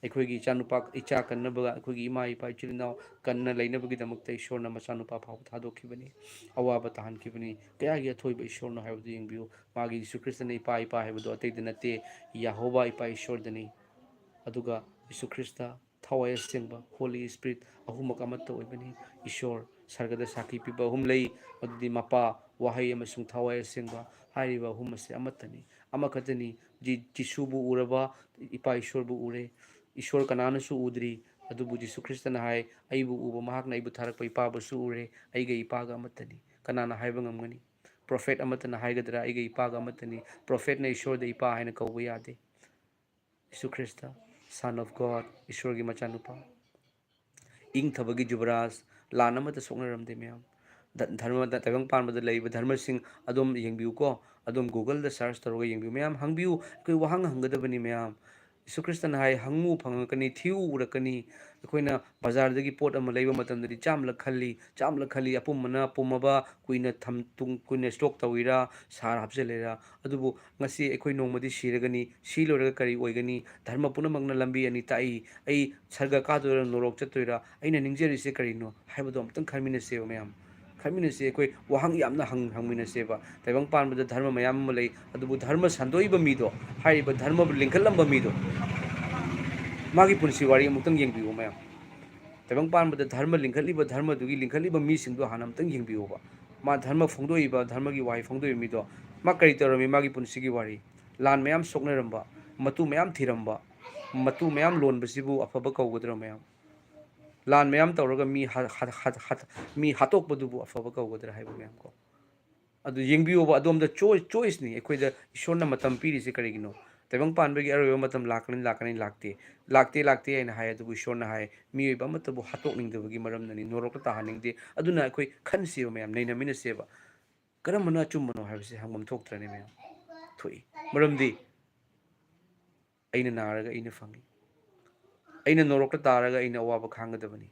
ꯑꯩꯈꯣꯏꯒꯤ ꯏꯆꯥꯅꯨꯄꯥ, ꯏꯆꯥ ꯀꯟꯅꯕ, ꯑꯩꯈꯣꯏꯒꯤ ꯏꯃꯥ ꯏꯄꯥ ꯏꯆꯤꯜ ꯏꯅꯥꯎ ꯀꯟꯅ ꯂꯩꯅꯕꯒꯤꯗꯃꯛꯇ ꯏꯁꯣꯔꯅ ꯃꯆꯥꯅꯨꯄꯥ ꯐꯥꯎꯕ ꯊꯥꯗꯣꯛꯈꯤꯕꯅꯤ, ꯑꯋꯥꯕ ꯇꯥꯍꯟꯈꯤꯕꯅꯤ꯫ ꯀꯌꯥꯒꯤ ꯑꯊꯣꯏꯕ ꯏꯁꯣꯔꯅꯣ ꯍꯥꯏꯕꯗꯨ ꯌꯦꯡꯕꯤꯌꯨ꯫ ꯃꯥꯒꯤ ꯖꯤꯁꯨ ꯈ꯭ꯔꯤꯁꯇꯅ ꯏꯄꯥ, ꯏꯄꯥ ꯍꯥꯏꯕꯗꯨ ꯑꯇꯩꯗ ꯅꯠꯇꯦ, ꯌꯥꯍꯣꯕꯥ ꯏꯄꯥ ꯏꯁꯣꯔꯗꯅꯤ꯫ ꯑꯗꯨꯒ ꯖꯤꯁꯨ ꯈ꯭ꯔꯤꯁꯇ, ꯊꯋꯥꯏ ꯑꯁꯦꯡꯕ, Holy Spirit, ꯑꯍꯨꯝꯃꯛ ꯑꯃꯠꯇ ꯑꯣꯏꯕꯅꯤ꯫ ꯏꯁꯣꯔ, ꯁꯔꯒꯗ ꯁꯥꯈꯤ ꯄꯤꯕ ꯑꯍꯨꯝ ꯂꯩ, ꯃꯗꯨꯗꯤ ꯃꯄꯥ, ꯋꯥꯍꯩ ꯑꯃꯁꯨꯡ ꯊꯋꯥꯏ ꯑꯁꯦꯡꯕ ꯍꯥꯏꯔꯤꯕ ꯑꯍꯨꯝ ꯑꯁꯤ ꯑꯃꯠꯇꯅꯤ, ꯑꯃꯈꯛꯇꯅꯤ꯫ ꯖꯤ-, ꯖꯤꯁꯨꯕꯨ ꯎꯔꯕ ꯏꯄꯥ ꯏꯁꯣꯔꯕꯨ ꯎꯔꯦ꯫ ꯏꯁꯣꯔ ꯀꯅꯥꯅꯁꯨ ꯎꯗ꯭ꯔꯤ, ꯑꯗꯨꯕꯨ ꯖꯤꯁꯨ ꯈ꯭ꯔꯤꯁꯇꯅ ꯍꯥꯏ, "ꯑꯩꯕꯨ ꯎꯕ ꯃꯍꯥꯛꯅ ꯑꯩꯕꯨ ꯊꯥꯔꯛꯄ ꯏꯄꯥꯕꯨꯁꯨ ꯎꯔꯦ, ꯑꯩꯒ ꯏꯄꯥꯒ ꯑꯃꯠꯇꯅꯤ"꯫ ꯀꯅꯥꯅ ꯍꯥꯏꯕ ꯉꯝꯒꯅꯤ? ꯄ꯭ꯔꯣꯐꯦꯠ ꯑꯃꯠꯇꯅ ꯍꯥꯏꯒꯗ꯭ꯔꯥ, "ꯑꯩꯒ ꯏꯄꯥꯒ ꯑꯃꯠꯇꯅꯤ"? ꯄ꯭ꯔꯣꯐꯦꯠꯅ ꯏꯁꯣꯔꯗ ꯏꯄꯥ ꯍꯥꯏꯅ ꯀꯧꯕ ꯌꯥꯗꯦ꯫ Jesus Christ, Son of God, ꯏꯁꯣꯔꯒꯤ ꯃꯆꯥꯅꯨꯄꯥ, ꯏꯪꯊꯕꯒꯤ ꯖꯨꯕꯔꯥꯖ, ꯂꯥꯟ ꯑꯃꯠꯇ ꯁꯣꯛꯅꯔꯝꯗꯦ ꯃꯌꯥꯝ꯫ ꯙ-, ꯙꯔꯃ, ꯇꯥꯏꯕꯪ ꯄꯥꯟꯕꯗ ꯂꯩꯔꯤꯕ ꯙꯔꯃꯁꯤꯡ ꯑꯗꯨꯝ ꯌꯦꯡꯕꯤꯌꯨꯀꯣ, ꯑꯗꯨꯝ Google-ꯗ search ꯇꯧꯔꯒ ꯌꯦꯡꯕꯤꯌꯨ ꯃꯌꯥꯝ, ꯍꯪꯕꯤꯌꯨ꯫ ꯑꯩꯈꯣꯏ ꯋꯥꯍꯪ ꯍꯪꯒꯗꯕꯅꯤ ꯃꯌꯥꯝ꯫ ꯖꯤꯁꯨ ꯈ꯭ꯔꯤꯁꯇꯅ ꯍꯥꯏ, "ꯍꯪꯉꯨ, ꯐꯪꯉꯛꯀꯅꯤ, ꯊꯤꯌꯨ, ꯎꯔꯛꯀꯅꯤ"꯫ ꯑꯩꯈꯣꯏꯅ ꯕꯖꯥꯔꯗꯒꯤ ꯄꯣꯠ ꯑꯃ ꯂꯩꯕ ꯃꯇꯝꯗꯗꯤ ꯆꯥꯝꯂꯛ ꯈꯜꯂꯤ, ꯆꯥꯝꯂꯛ ꯈꯜꯂꯤ, ꯑꯄꯨꯝꯕꯅ ꯄꯨꯝꯃꯕ, ꯀꯨꯏꯅ ꯊꯝ-, ꯇꯨꯡ-, ꯀꯨꯏꯅ stock ꯇꯧꯏꯔꯥ, ꯁꯥꯔ ꯍꯥꯞꯆꯤꯜꯂꯤꯔꯥ? ꯑꯗꯨꯕꯨ ꯉꯁꯤ ꯑꯩꯈꯣꯏ ꯅꯣꯡꯃꯗꯤ ꯁꯤꯔꯒꯅꯤ, ꯁꯤ ꯂꯣꯏꯔꯒ ꯀꯔꯤ ꯑꯣꯏꯒꯅꯤ? ꯙꯔꯃ ꯄꯨꯝꯅꯃꯛꯅ ꯂꯝꯕꯤ ꯑꯅꯤ ꯇꯥꯛꯏ꯫ ꯑꯩ ꯁꯔꯒ ꯀꯥꯗꯣꯏꯔꯥ, ꯅꯣꯔꯣꯛ ꯆꯠꯇꯣꯏꯔꯥ? ꯑꯩꯅ ꯅꯤꯡꯖꯔꯤꯁꯦ ꯀꯔꯤꯅꯣ ꯍꯥꯏꯕꯗꯣ ꯑꯃꯨꯛꯇꯪ ꯈꯟꯃꯤꯟꯅꯁꯦꯕ ꯃꯌꯥꯝ꯫ ꯈꯟꯃꯤꯟꯅꯁꯦ, ꯑꯩꯈꯣꯏ ꯋꯥꯍꯪ ꯌꯥꯝꯅ ꯍꯪ-, ꯍꯪꯃꯤꯟꯅꯁꯦꯕ꯫ ꯇꯥꯏꯕꯪ ꯄꯥꯟꯕꯗ ꯙꯔꯃ ꯃꯌꯥꯝ ꯑꯃ ꯂꯩ, ꯑꯗꯨꯕꯨ ꯙꯔꯃ ꯁꯟꯗꯣꯛꯏꯕ ꯃꯤꯗꯣ, ꯍꯥꯏꯔꯤꯕ ꯙꯔꯃꯕꯨ ꯂꯤꯡꯈꯠꯂꯝꯕ ꯃꯤꯗꯣ, ꯃꯥꯒꯤ ꯄꯨꯟꯁꯤ ꯋꯥꯔꯤ ꯑꯃꯨꯛꯇꯪ ꯌꯦꯡꯕꯤꯌꯨ ꯃꯌꯥꯝ꯫ ꯇꯥꯏꯕꯪ ꯄꯥꯟꯕꯗ ꯙꯔꯃ ꯂꯤꯡꯈꯠꯂꯤꯕ, ꯙꯔꯃꯗꯨꯒꯤ ꯂꯤꯡꯈꯠꯂꯤꯕ ꯃꯤꯁꯤꯡꯗꯣ ꯍꯥꯟꯅ ꯑꯃꯨꯛꯇꯪ ꯌꯦꯡꯕꯤꯌꯨꯕ꯫ ꯃꯥ ꯙꯔꯃ ꯐꯣꯡꯗꯣꯛꯏꯕ, ꯙꯔꯃꯒꯤ ꯋꯥꯍꯩ ꯐꯣꯡꯗꯣꯛꯏꯕ ꯃꯤꯗꯣ, ꯃꯥ ꯀꯔꯤ ꯇꯧꯔꯝꯃꯤ? ꯃꯥꯒꯤ ꯄꯨꯟꯁꯤꯒꯤ ꯋꯥꯔꯤ, ꯂꯥꯟ ꯃꯌꯥꯝ ꯁꯣꯛꯅꯔꯝꯕ, ꯃꯇꯨ ꯃꯌꯥꯝ ꯊꯤꯔꯝꯕ, ꯃꯇꯨ ꯃꯌꯥꯝ ꯂꯣꯟꯕꯁꯤꯕꯨ ꯑꯐꯕ ꯀꯧꯒꯗ꯭ꯔꯣ ꯃꯌꯥꯝ? ꯂꯥꯟ ꯃꯌꯥꯝ ꯇꯧꯔꯒ ꯃꯤ ꯍꯥ-, ꯍꯥ-, ꯍꯥ-, ꯍꯥ-, ꯃꯤ ꯍꯥꯠꯇꯣꯛꯄꯗꯨꯕꯨ ꯑꯐꯕ ꯀꯧꯒꯗ꯭ꯔꯥ ꯍꯥꯏꯕ ꯃꯌꯥꯝ ꯀꯣ꯫ ꯑꯗꯨ ꯌꯦꯡꯕꯤꯌꯣꯕ, ꯑꯗꯣꯝꯗ ꯆꯣꯏ-, choice-ꯅꯤ꯫ ꯑꯩꯈꯣꯏꯗ ꯏꯁꯣꯔꯅ ꯃꯇꯝ ꯄꯤꯔꯤꯁꯦ ꯀꯔꯤꯒꯤꯅꯣ? ꯇꯥꯏꯕꯪ ꯄꯥꯟꯕꯒꯤ ꯑꯔꯣꯏꯕ ꯃꯇꯝ ꯂꯥꯛꯀꯅꯤ, ꯂꯥꯛꯀꯅꯤ, ꯂꯥꯛꯇꯦ꯫ ꯂꯥꯛꯇꯦ, ꯂꯥꯛꯇꯦ ꯍꯥꯏꯅ ꯍꯥꯏ, ꯑꯗꯨꯕꯨ ꯏꯁꯣꯔꯅ ꯍꯥꯏ, ꯃꯤꯑꯣꯏꯕ ꯑꯃꯠꯇꯕꯨ ꯍꯥꯠꯇꯣꯛꯅꯤꯡꯗꯕꯒꯤ ꯃꯔꯝꯅꯅꯤ, ꯅꯣꯔꯣꯛꯇ ꯇꯥꯍꯟꯅꯤꯡꯗꯦ꯫ ꯑꯗꯨꯅ ꯑꯩꯈꯣꯏ ꯈꯟꯁꯦꯕ ꯃꯌꯥꯝ, ꯅꯩꯅꯃꯤꯟꯅꯁꯦꯕ꯫ ꯀꯔꯝꯕꯅ ꯑꯆꯨꯝꯕꯅꯣ ꯍꯥꯏꯕꯁꯦ ꯍꯪꯐꯝ ꯊꯣꯛꯇ꯭ꯔꯅꯦ ꯃꯌꯥꯝ? ꯊꯣꯛꯏ꯫ ꯃꯔꯝꯗꯤ ꯑꯩꯅ ꯅꯥꯔꯒ ꯑꯩꯅ ꯐꯪꯉꯤ꯫ ꯑꯩꯅ ꯅꯣꯔꯣꯛꯇ ꯇꯥꯔꯒ ꯑꯩꯅ ꯑꯋꯥꯕ ꯈꯥꯡꯒꯗꯕꯅꯤ꯫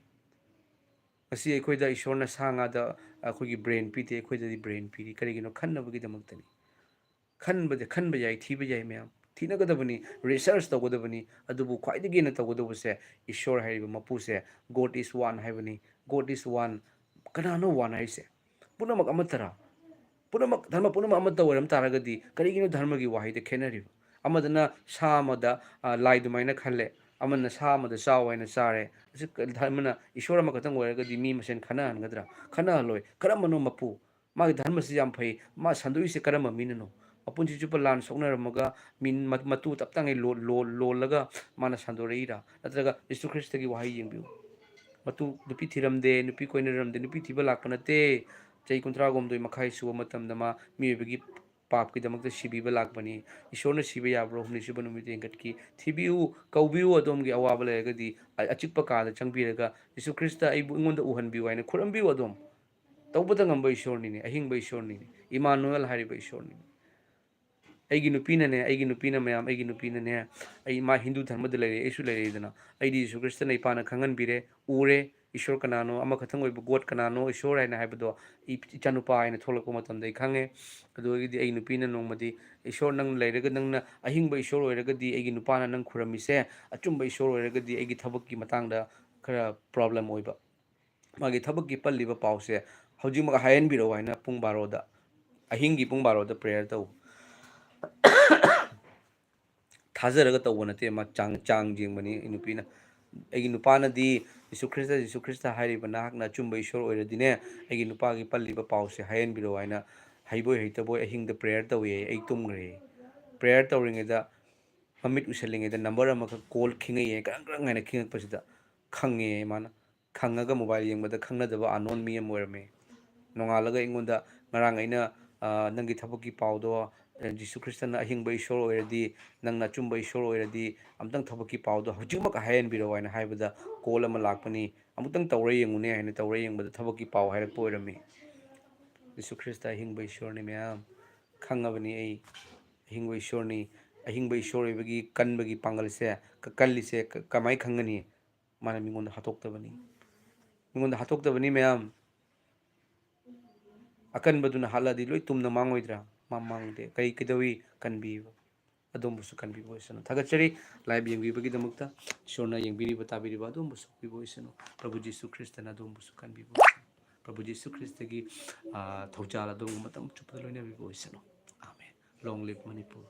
ꯉꯁꯤ ꯑꯩꯈꯣꯏꯗ ꯏꯁꯣꯔꯅ ꯁꯥ ꯉꯥꯗ ꯑꯩꯈꯣꯏꯒꯤ ꯕ꯭ꯔꯦꯟ ꯄꯤꯗꯦ, ꯑꯩꯈꯣꯏꯗꯗꯤ ꯕ꯭ꯔꯦꯟ ꯄꯤꯔꯤ꯫ ꯀꯔꯤꯒꯤꯅꯣ? ꯈꯟꯅꯕꯒꯤꯗꯃꯛꯇꯅꯤ꯫ ꯈꯟꯕꯗꯤ ꯈꯟꯕ ꯌꯥꯏ, ꯊꯤꯕ ꯌꯥꯏ ꯃꯌꯥꯝ꯫ ꯊꯤꯅꯒꯗꯕꯅꯤ, ꯔꯤꯁꯔꯁ ꯇꯧꯒꯗꯕꯅꯤ꯫ ꯑꯗꯨꯕꯨ ꯈ꯭ꯋꯥꯏꯗꯒꯤ ꯍꯦꯟꯅ ꯇꯧꯒꯗꯧꯕꯁꯦ ꯏꯁꯣꯔ ꯍꯥꯏꯔꯤꯕ ꯃꯄꯨꯁꯦ, "God is one" ꯍꯥꯏꯕꯅꯤ꯫ "God is one"꯫ ꯀꯅꯥꯅꯣ ꯋꯥꯟ ꯍꯥꯏꯁꯦ? ꯄꯨꯝꯅꯃꯛ ꯑꯃꯠꯇꯔꯥ? ꯄꯨꯝꯅꯃꯛ, ꯙꯔꯃ ꯄꯨꯝꯅꯃꯛ ꯑꯃꯠꯇ ꯑꯣꯏꯔꯝ ꯇꯥꯔꯒꯗꯤ ꯀꯔꯤꯒꯤꯅꯣ ꯙꯔꯃꯒꯤ ꯋꯥꯍꯩꯗ ꯈꯦꯠꯅꯔꯤꯕ? ꯑꯃꯗꯅ ꯁꯥ ꯑꯃꯗ, ꯑ, ꯂꯥꯏ ꯑꯗꯨꯃꯥꯏꯅ ꯈꯜꯂꯦ, ꯑꯃꯅ ꯁꯥ ꯑꯃꯗ ꯆꯥꯎ ꯍꯥꯏꯅ ꯆꯥꯔꯦ꯫ ꯑꯁꯤ ꯀ-, ꯙꯔꯃꯅ ꯏꯁꯣꯔ ꯑꯃꯈꯛꯇꯪ ꯑꯣꯏꯔꯒꯗꯤ ꯃꯤ ꯃꯁꯦꯟ ꯈꯠꯅꯍꯟꯒꯗ꯭ꯔꯥ? ꯈꯠꯅꯍꯜꯂꯣꯏ꯫ ꯀꯔꯝꯕꯅꯣ ꯃꯄꯨ? ꯃꯥꯒꯤ ꯙꯔꯃꯁꯤ ꯌꯥꯝ ꯐꯩ꯫ ꯃꯥ ꯁꯟꯗꯣꯛꯏꯁꯦ ꯀꯔꯝꯕ ꯃꯤꯅꯅꯣ? ꯃꯄꯨꯟꯁꯤ ꯆꯨꯞꯄ ꯂꯥꯟ ꯁꯣꯛꯅꯔꯝꯃꯒ ꯃꯤꯟ-, ꯃ-, ꯃꯇꯨ ꯇꯞ ꯇꯥꯉꯩ ꯂꯣ-, ꯂꯣ-, ꯂꯣꯜꯂꯒ ꯃꯥꯅ ꯁꯟꯗꯣꯔꯛꯏꯔꯥ? ꯅꯠꯇ꯭ꯔꯒ ꯖꯤꯁꯨ ꯈ꯭ꯔꯤꯁꯇꯒꯤ ꯋꯥꯍꯩ ꯌꯦꯡꯕꯤꯌꯨ꯫ ꯃꯇꯨ ꯅꯨꯄꯤ ꯊꯤꯔꯝꯗꯦ, ꯅꯨꯄꯤ ꯀꯣꯏꯅꯔꯝꯗꯦ, ꯅꯨꯄꯤ ꯊꯤꯕ ꯂꯥꯛꯄ ꯅꯠꯇꯦ꯫ ꯆꯍꯤ ꯀꯨꯟꯊ꯭ꯔꯥ ꯍꯨꯝꯗꯣꯏ ꯃꯈꯥꯏ ꯁꯨꯕ ꯃꯇꯝꯗ ꯃꯥ ꯃꯤꯑꯣꯏꯕꯒꯤ ꯄꯥꯞꯀꯤꯗꯃꯛꯇ ꯁꯤꯕꯤꯕ ꯂꯥꯛꯄꯅꯤ꯫ ꯏꯁꯣꯔꯅ ꯁꯤꯕ ꯌꯥꯕ꯭ꯔꯣ? ꯍꯨꯝꯅꯤ ꯁꯨꯕ ꯅꯨꯃꯤꯠꯇ ꯍꯦꯟꯒꯠꯈꯤ꯫ ꯊꯤꯕꯤꯌꯨ, ꯀꯧꯕꯤꯌꯨ, ꯑꯗꯣꯝꯒꯤ ꯑꯋꯥꯕ ꯂꯩꯔꯒꯗꯤ꯫ ꯑ-, ꯑꯆꯤꯛꯄ ꯀꯥꯗ ꯆꯪꯕꯤꯔꯒ, "ꯖꯤꯁꯨ ꯈ꯭ꯔꯤꯁꯇ ꯑꯩꯕꯨ, ꯑꯩꯉꯣꯟꯗ ꯎꯍꯟꯕꯤꯌꯨ" ꯍꯥꯏꯅ ꯈꯨꯔꯨꯝꯕꯤꯌꯨ꯫ ꯑꯗꯣꯝ ꯇꯧꯕꯇ ꯉꯝꯕ ꯏꯁꯣꯔꯅꯤꯅꯦ, ꯑꯍꯤꯡꯕ ꯏꯁꯣꯔꯅꯤꯅꯦ, ꯏꯃꯥꯅꯨꯑꯦꯜ ꯍꯥꯏꯔꯤꯕ ꯏꯁꯣꯔꯅꯤꯅꯦ꯫ ꯑꯩꯒꯤ ꯅꯨꯄꯤꯅꯅꯦ, ꯑꯩꯒꯤ ꯅꯨꯄꯤꯅ, ꯃꯌꯥꯝ, ꯑꯩꯒꯤ ꯅꯨꯄꯤꯅꯅꯦ, ꯑꯩ, ꯃꯥ ꯍꯤꯟꯗꯨ ꯙꯔꯃꯗ ꯂꯩꯔꯦ, ꯑꯩꯁꯨ ꯂꯩꯔꯦꯗꯅ, ꯑꯩꯗꯤ ꯖꯤꯁꯨ ꯈ꯭ꯔꯤꯁꯇꯅ ꯏꯄꯥꯅ ꯈꯪꯍꯟꯕꯤꯔꯦ, ꯎꯔꯦ, ꯏꯁꯣꯔ ꯀꯅꯥꯅꯣ, ꯑꯃꯈꯛꯇꯪ ꯑꯣꯏꯕ God ꯀꯅꯥꯅꯣ, ꯏꯁꯣꯔ ꯍꯥꯏꯅ ꯍꯥꯏꯕꯗꯣ ꯏ-, ꯏꯆꯥꯅꯨꯄꯥ ꯍꯥꯏꯅ ꯊꯣꯛꯂꯛꯄ ꯃꯇꯝꯗ ꯑꯩ ꯈꯪꯉꯦ꯫ ꯑꯗꯨꯗꯒꯤꯗꯤ ꯑꯩ ꯅꯨꯄꯤꯅ ꯅꯣꯡꯃꯗꯤ, "ꯏꯁꯣꯔ, ꯅꯪ ꯂꯩꯔꯒ, ꯅꯪꯅ ꯑꯍꯤꯡꯕ ꯏꯁꯣꯔ ꯑꯣꯏꯔꯒꯗꯤ, ꯑꯩꯒꯤ ꯅꯨꯄꯥꯅ ꯅꯪ ꯈꯨꯔꯝꯃꯤꯁꯦ ꯑꯆꯨꯝꯕ ꯏꯁꯣꯔ ꯑꯣꯏꯔꯒꯗꯤ ꯑꯩꯒꯤ ꯊꯕꯛꯀꯤ ꯃꯇꯥꯡꯗ ꯈꯔ ꯄ꯭ꯔꯣꯕ꯭ꯂꯦꯝ ꯑꯣꯏꯕ"꯫ ꯃꯥꯒꯤ ꯊꯕꯛꯀꯤ ꯄꯜꯂꯤꯕ ꯄꯥꯎꯁꯦ ꯍꯧꯖꯤꯛꯃꯛ ꯍꯥꯏꯍꯟꯕꯤꯔꯛꯑꯣ ꯍꯥꯏꯅ ꯄꯨꯡ ꯕꯥꯔꯣꯗ, ꯑꯍꯤꯡꯒꯤ ꯄꯨꯡ ꯕꯥꯔꯣꯗ ꯄ꯭ꯔꯦꯌꯔ ꯇꯧꯕ꯫ ꯊꯥꯖꯔꯒ ꯇꯧꯕ ꯅꯠꯇꯦ, ꯃꯥ ꯆꯥꯡ, ꯆꯥꯡ ꯌꯦꯡꯕꯅꯤ ꯑꯩ ꯅꯨꯄꯤꯅ꯫ ꯑꯩꯒꯤ ꯅꯨꯄꯥꯅꯗꯤ, "ꯖꯤꯁꯨ ꯈ꯭ꯔꯤꯁꯇ, ꯖꯤꯁꯨ ꯈ꯭ꯔꯤꯁꯇ ꯍꯥꯏꯔꯤꯕ ꯅꯍꯥꯛꯅ ꯑꯆꯨꯝꯕ ꯏꯁꯣꯔ ꯑꯣꯏꯔꯗꯤꯅꯦ, ꯑꯩꯒꯤ ꯅꯨꯄꯥꯒꯤ ꯄꯜꯂꯤꯕ ꯄꯥꯎꯁꯦ ꯍꯥꯏꯍꯟꯕꯤꯔꯛꯑꯣ" ꯍꯥꯏꯅ, ꯍꯩꯕꯣꯏ ꯍꯩꯇꯕꯣꯏ ꯑꯍꯤꯡꯗ ꯄ꯭ꯔꯦꯌꯔ ꯇꯧꯏ꯫ ꯑꯩ ꯇꯨꯝꯈ꯭ꯔꯦ꯫ ꯄ꯭ꯔꯦꯌꯔ ꯇꯧꯔꯤꯉꯩꯗ, ꯃꯃꯤꯠ ꯎꯏꯁꯜꯂꯤꯉꯩꯗ ꯅꯝꯕꯔ ꯑꯃꯈꯛ ꯀꯣꯜ ꯈꯤꯡꯉꯛꯑꯦ, ꯀ꯭ꯔꯪ ꯀ꯭ꯔꯪ ꯍꯥꯏꯅ ꯈꯤꯡꯉꯛꯄꯁꯤꯗ ꯈꯪꯉꯦ ꯃꯥꯅ꯫ ꯈꯪꯉꯒ ꯃꯣꯕꯥꯏꯜ ꯌꯦꯡꯕꯗ ꯈꯪꯅꯗꯕ unknown ꯃꯤ ꯑꯃ ꯑꯣꯏꯔꯝꯃꯦ꯫ ꯅꯣꯡꯉꯥꯜꯂꯒ ꯑꯩꯉꯣꯟꯗ, "ꯉꯔꯥꯡ ꯑꯩꯅ, ꯑ, ꯅꯪꯒꯤ ꯊꯕꯛꯀꯤ ꯄꯥꯎꯗꯣ, ꯑ, ꯖꯤꯁꯨ ꯈ꯭ꯔꯤꯁꯇꯅ ꯑꯍꯤꯡꯕ ꯏꯁꯣꯔ ꯑꯣꯏꯔꯗꯤ, ꯅꯪꯅ ꯑꯆꯨꯝꯕ ꯏꯁꯣꯔ ꯑꯣꯏꯔꯗꯤ, ꯑꯝꯇꯪ ꯊꯕꯛꯀꯤ ꯄꯥꯎꯗꯣ ꯍꯧꯖꯤꯛꯃꯛ ꯍꯥꯏꯍꯟꯕꯤꯔꯛꯑꯣ" ꯍꯥꯏꯅ ꯍꯥꯏꯕꯗ, ꯀꯣꯜ ꯑꯃ ꯂꯥꯛꯄꯅꯤ꯫ "ꯑꯃꯨꯛꯇꯪ ꯇꯧꯔ ꯌꯦꯡꯉꯨꯅꯦ" ꯍꯥꯏꯅ ꯇꯧꯔ ꯌꯦꯡꯕꯗ ꯊꯕꯛꯀꯤ ꯄꯥꯎ ꯍꯥꯏꯔꯛꯄ ꯑꯣꯏꯔꯝꯃꯤ꯫ ꯖꯤꯁꯨ ꯈ꯭ꯔꯤꯁꯇ ꯑꯍꯤꯡꯕ ꯏꯁꯣꯔꯅꯤ ꯃꯌꯥꯝ꯫ ꯈꯪꯉꯕꯅꯤ ꯑꯩ, ꯑꯍꯤꯡꯕ ꯏꯁꯣꯔꯅꯤ꯫ ꯑꯍꯤꯡꯕ ꯏꯁꯣꯔ ꯑꯣꯏꯕꯒꯤ ꯀꯟꯕꯒꯤ ꯄꯥꯡꯒꯜꯁꯦ, ꯀ-, ꯀꯜꯂꯤꯁꯦ ꯀ-, ꯀꯃꯥꯏ ꯈꯪꯒꯅꯤ? ꯃꯥꯅ ꯃꯤꯉꯣꯟꯗ ꯍꯥꯠꯇꯣꯛꯇꯕꯅꯤ꯫ ꯃꯤꯉꯣꯟꯗ ꯍꯥꯠꯇꯣꯛꯇꯕꯅꯤ ꯃꯌꯥꯝ꯫ ꯑꯀꯟꯕꯗꯨꯅ ꯍꯥꯠꯂꯗꯤ ꯂꯣꯏ ꯇꯨꯝꯅ ꯃꯥꯡꯉꯣꯏꯗ꯭ꯔꯥ? ꯃꯥ ꯃꯥꯡꯗꯦ꯫ ꯀꯔꯤ ꯀꯩꯗꯧꯏ? ꯀꯟꯕꯤꯕ꯫ ꯑꯗꯣꯝꯕꯨꯁꯨ ꯀꯟꯕꯤꯕ ꯑꯣꯏꯁꯅꯨ꯫ ꯊꯥꯒꯠꯆꯔꯤ꯫ Live ꯌꯦꯡꯕꯤꯕꯒꯤꯗꯃꯛꯇ꯫ ꯏꯁꯣꯔꯅ ꯌꯦꯡꯕꯤꯔꯤꯕ ꯇꯥꯕꯤꯔꯤꯕ ꯑꯗꯣꯝꯕꯨꯁꯨ ꯄꯤꯕ ꯑꯣꯏꯁꯅꯨ꯫ ꯄ꯭ꯔꯚꯨ ꯖꯤꯁꯨ ꯈ꯭ꯔꯤꯁꯇꯅ ꯑꯗꯣꯝꯕꯨꯁꯨ ꯀꯟꯕꯤꯕ ꯑꯣꯏꯁꯅꯨ꯫ ꯄ꯭ꯔꯚꯨ ꯖꯤꯁꯨ ꯈ꯭ꯔꯤꯁꯇꯒꯤ, ꯑꯥ, ꯊꯧꯖꯥꯜ ꯑꯗꯣꯝꯕꯨ ꯃꯇꯝ ꯆꯨꯞꯄꯗ ꯂꯣꯏꯅꯕꯤꯕ ꯑꯣꯏꯁꯅꯨ꯫ ꯑꯥꯃꯦꯟ꯫ Long live Manipur.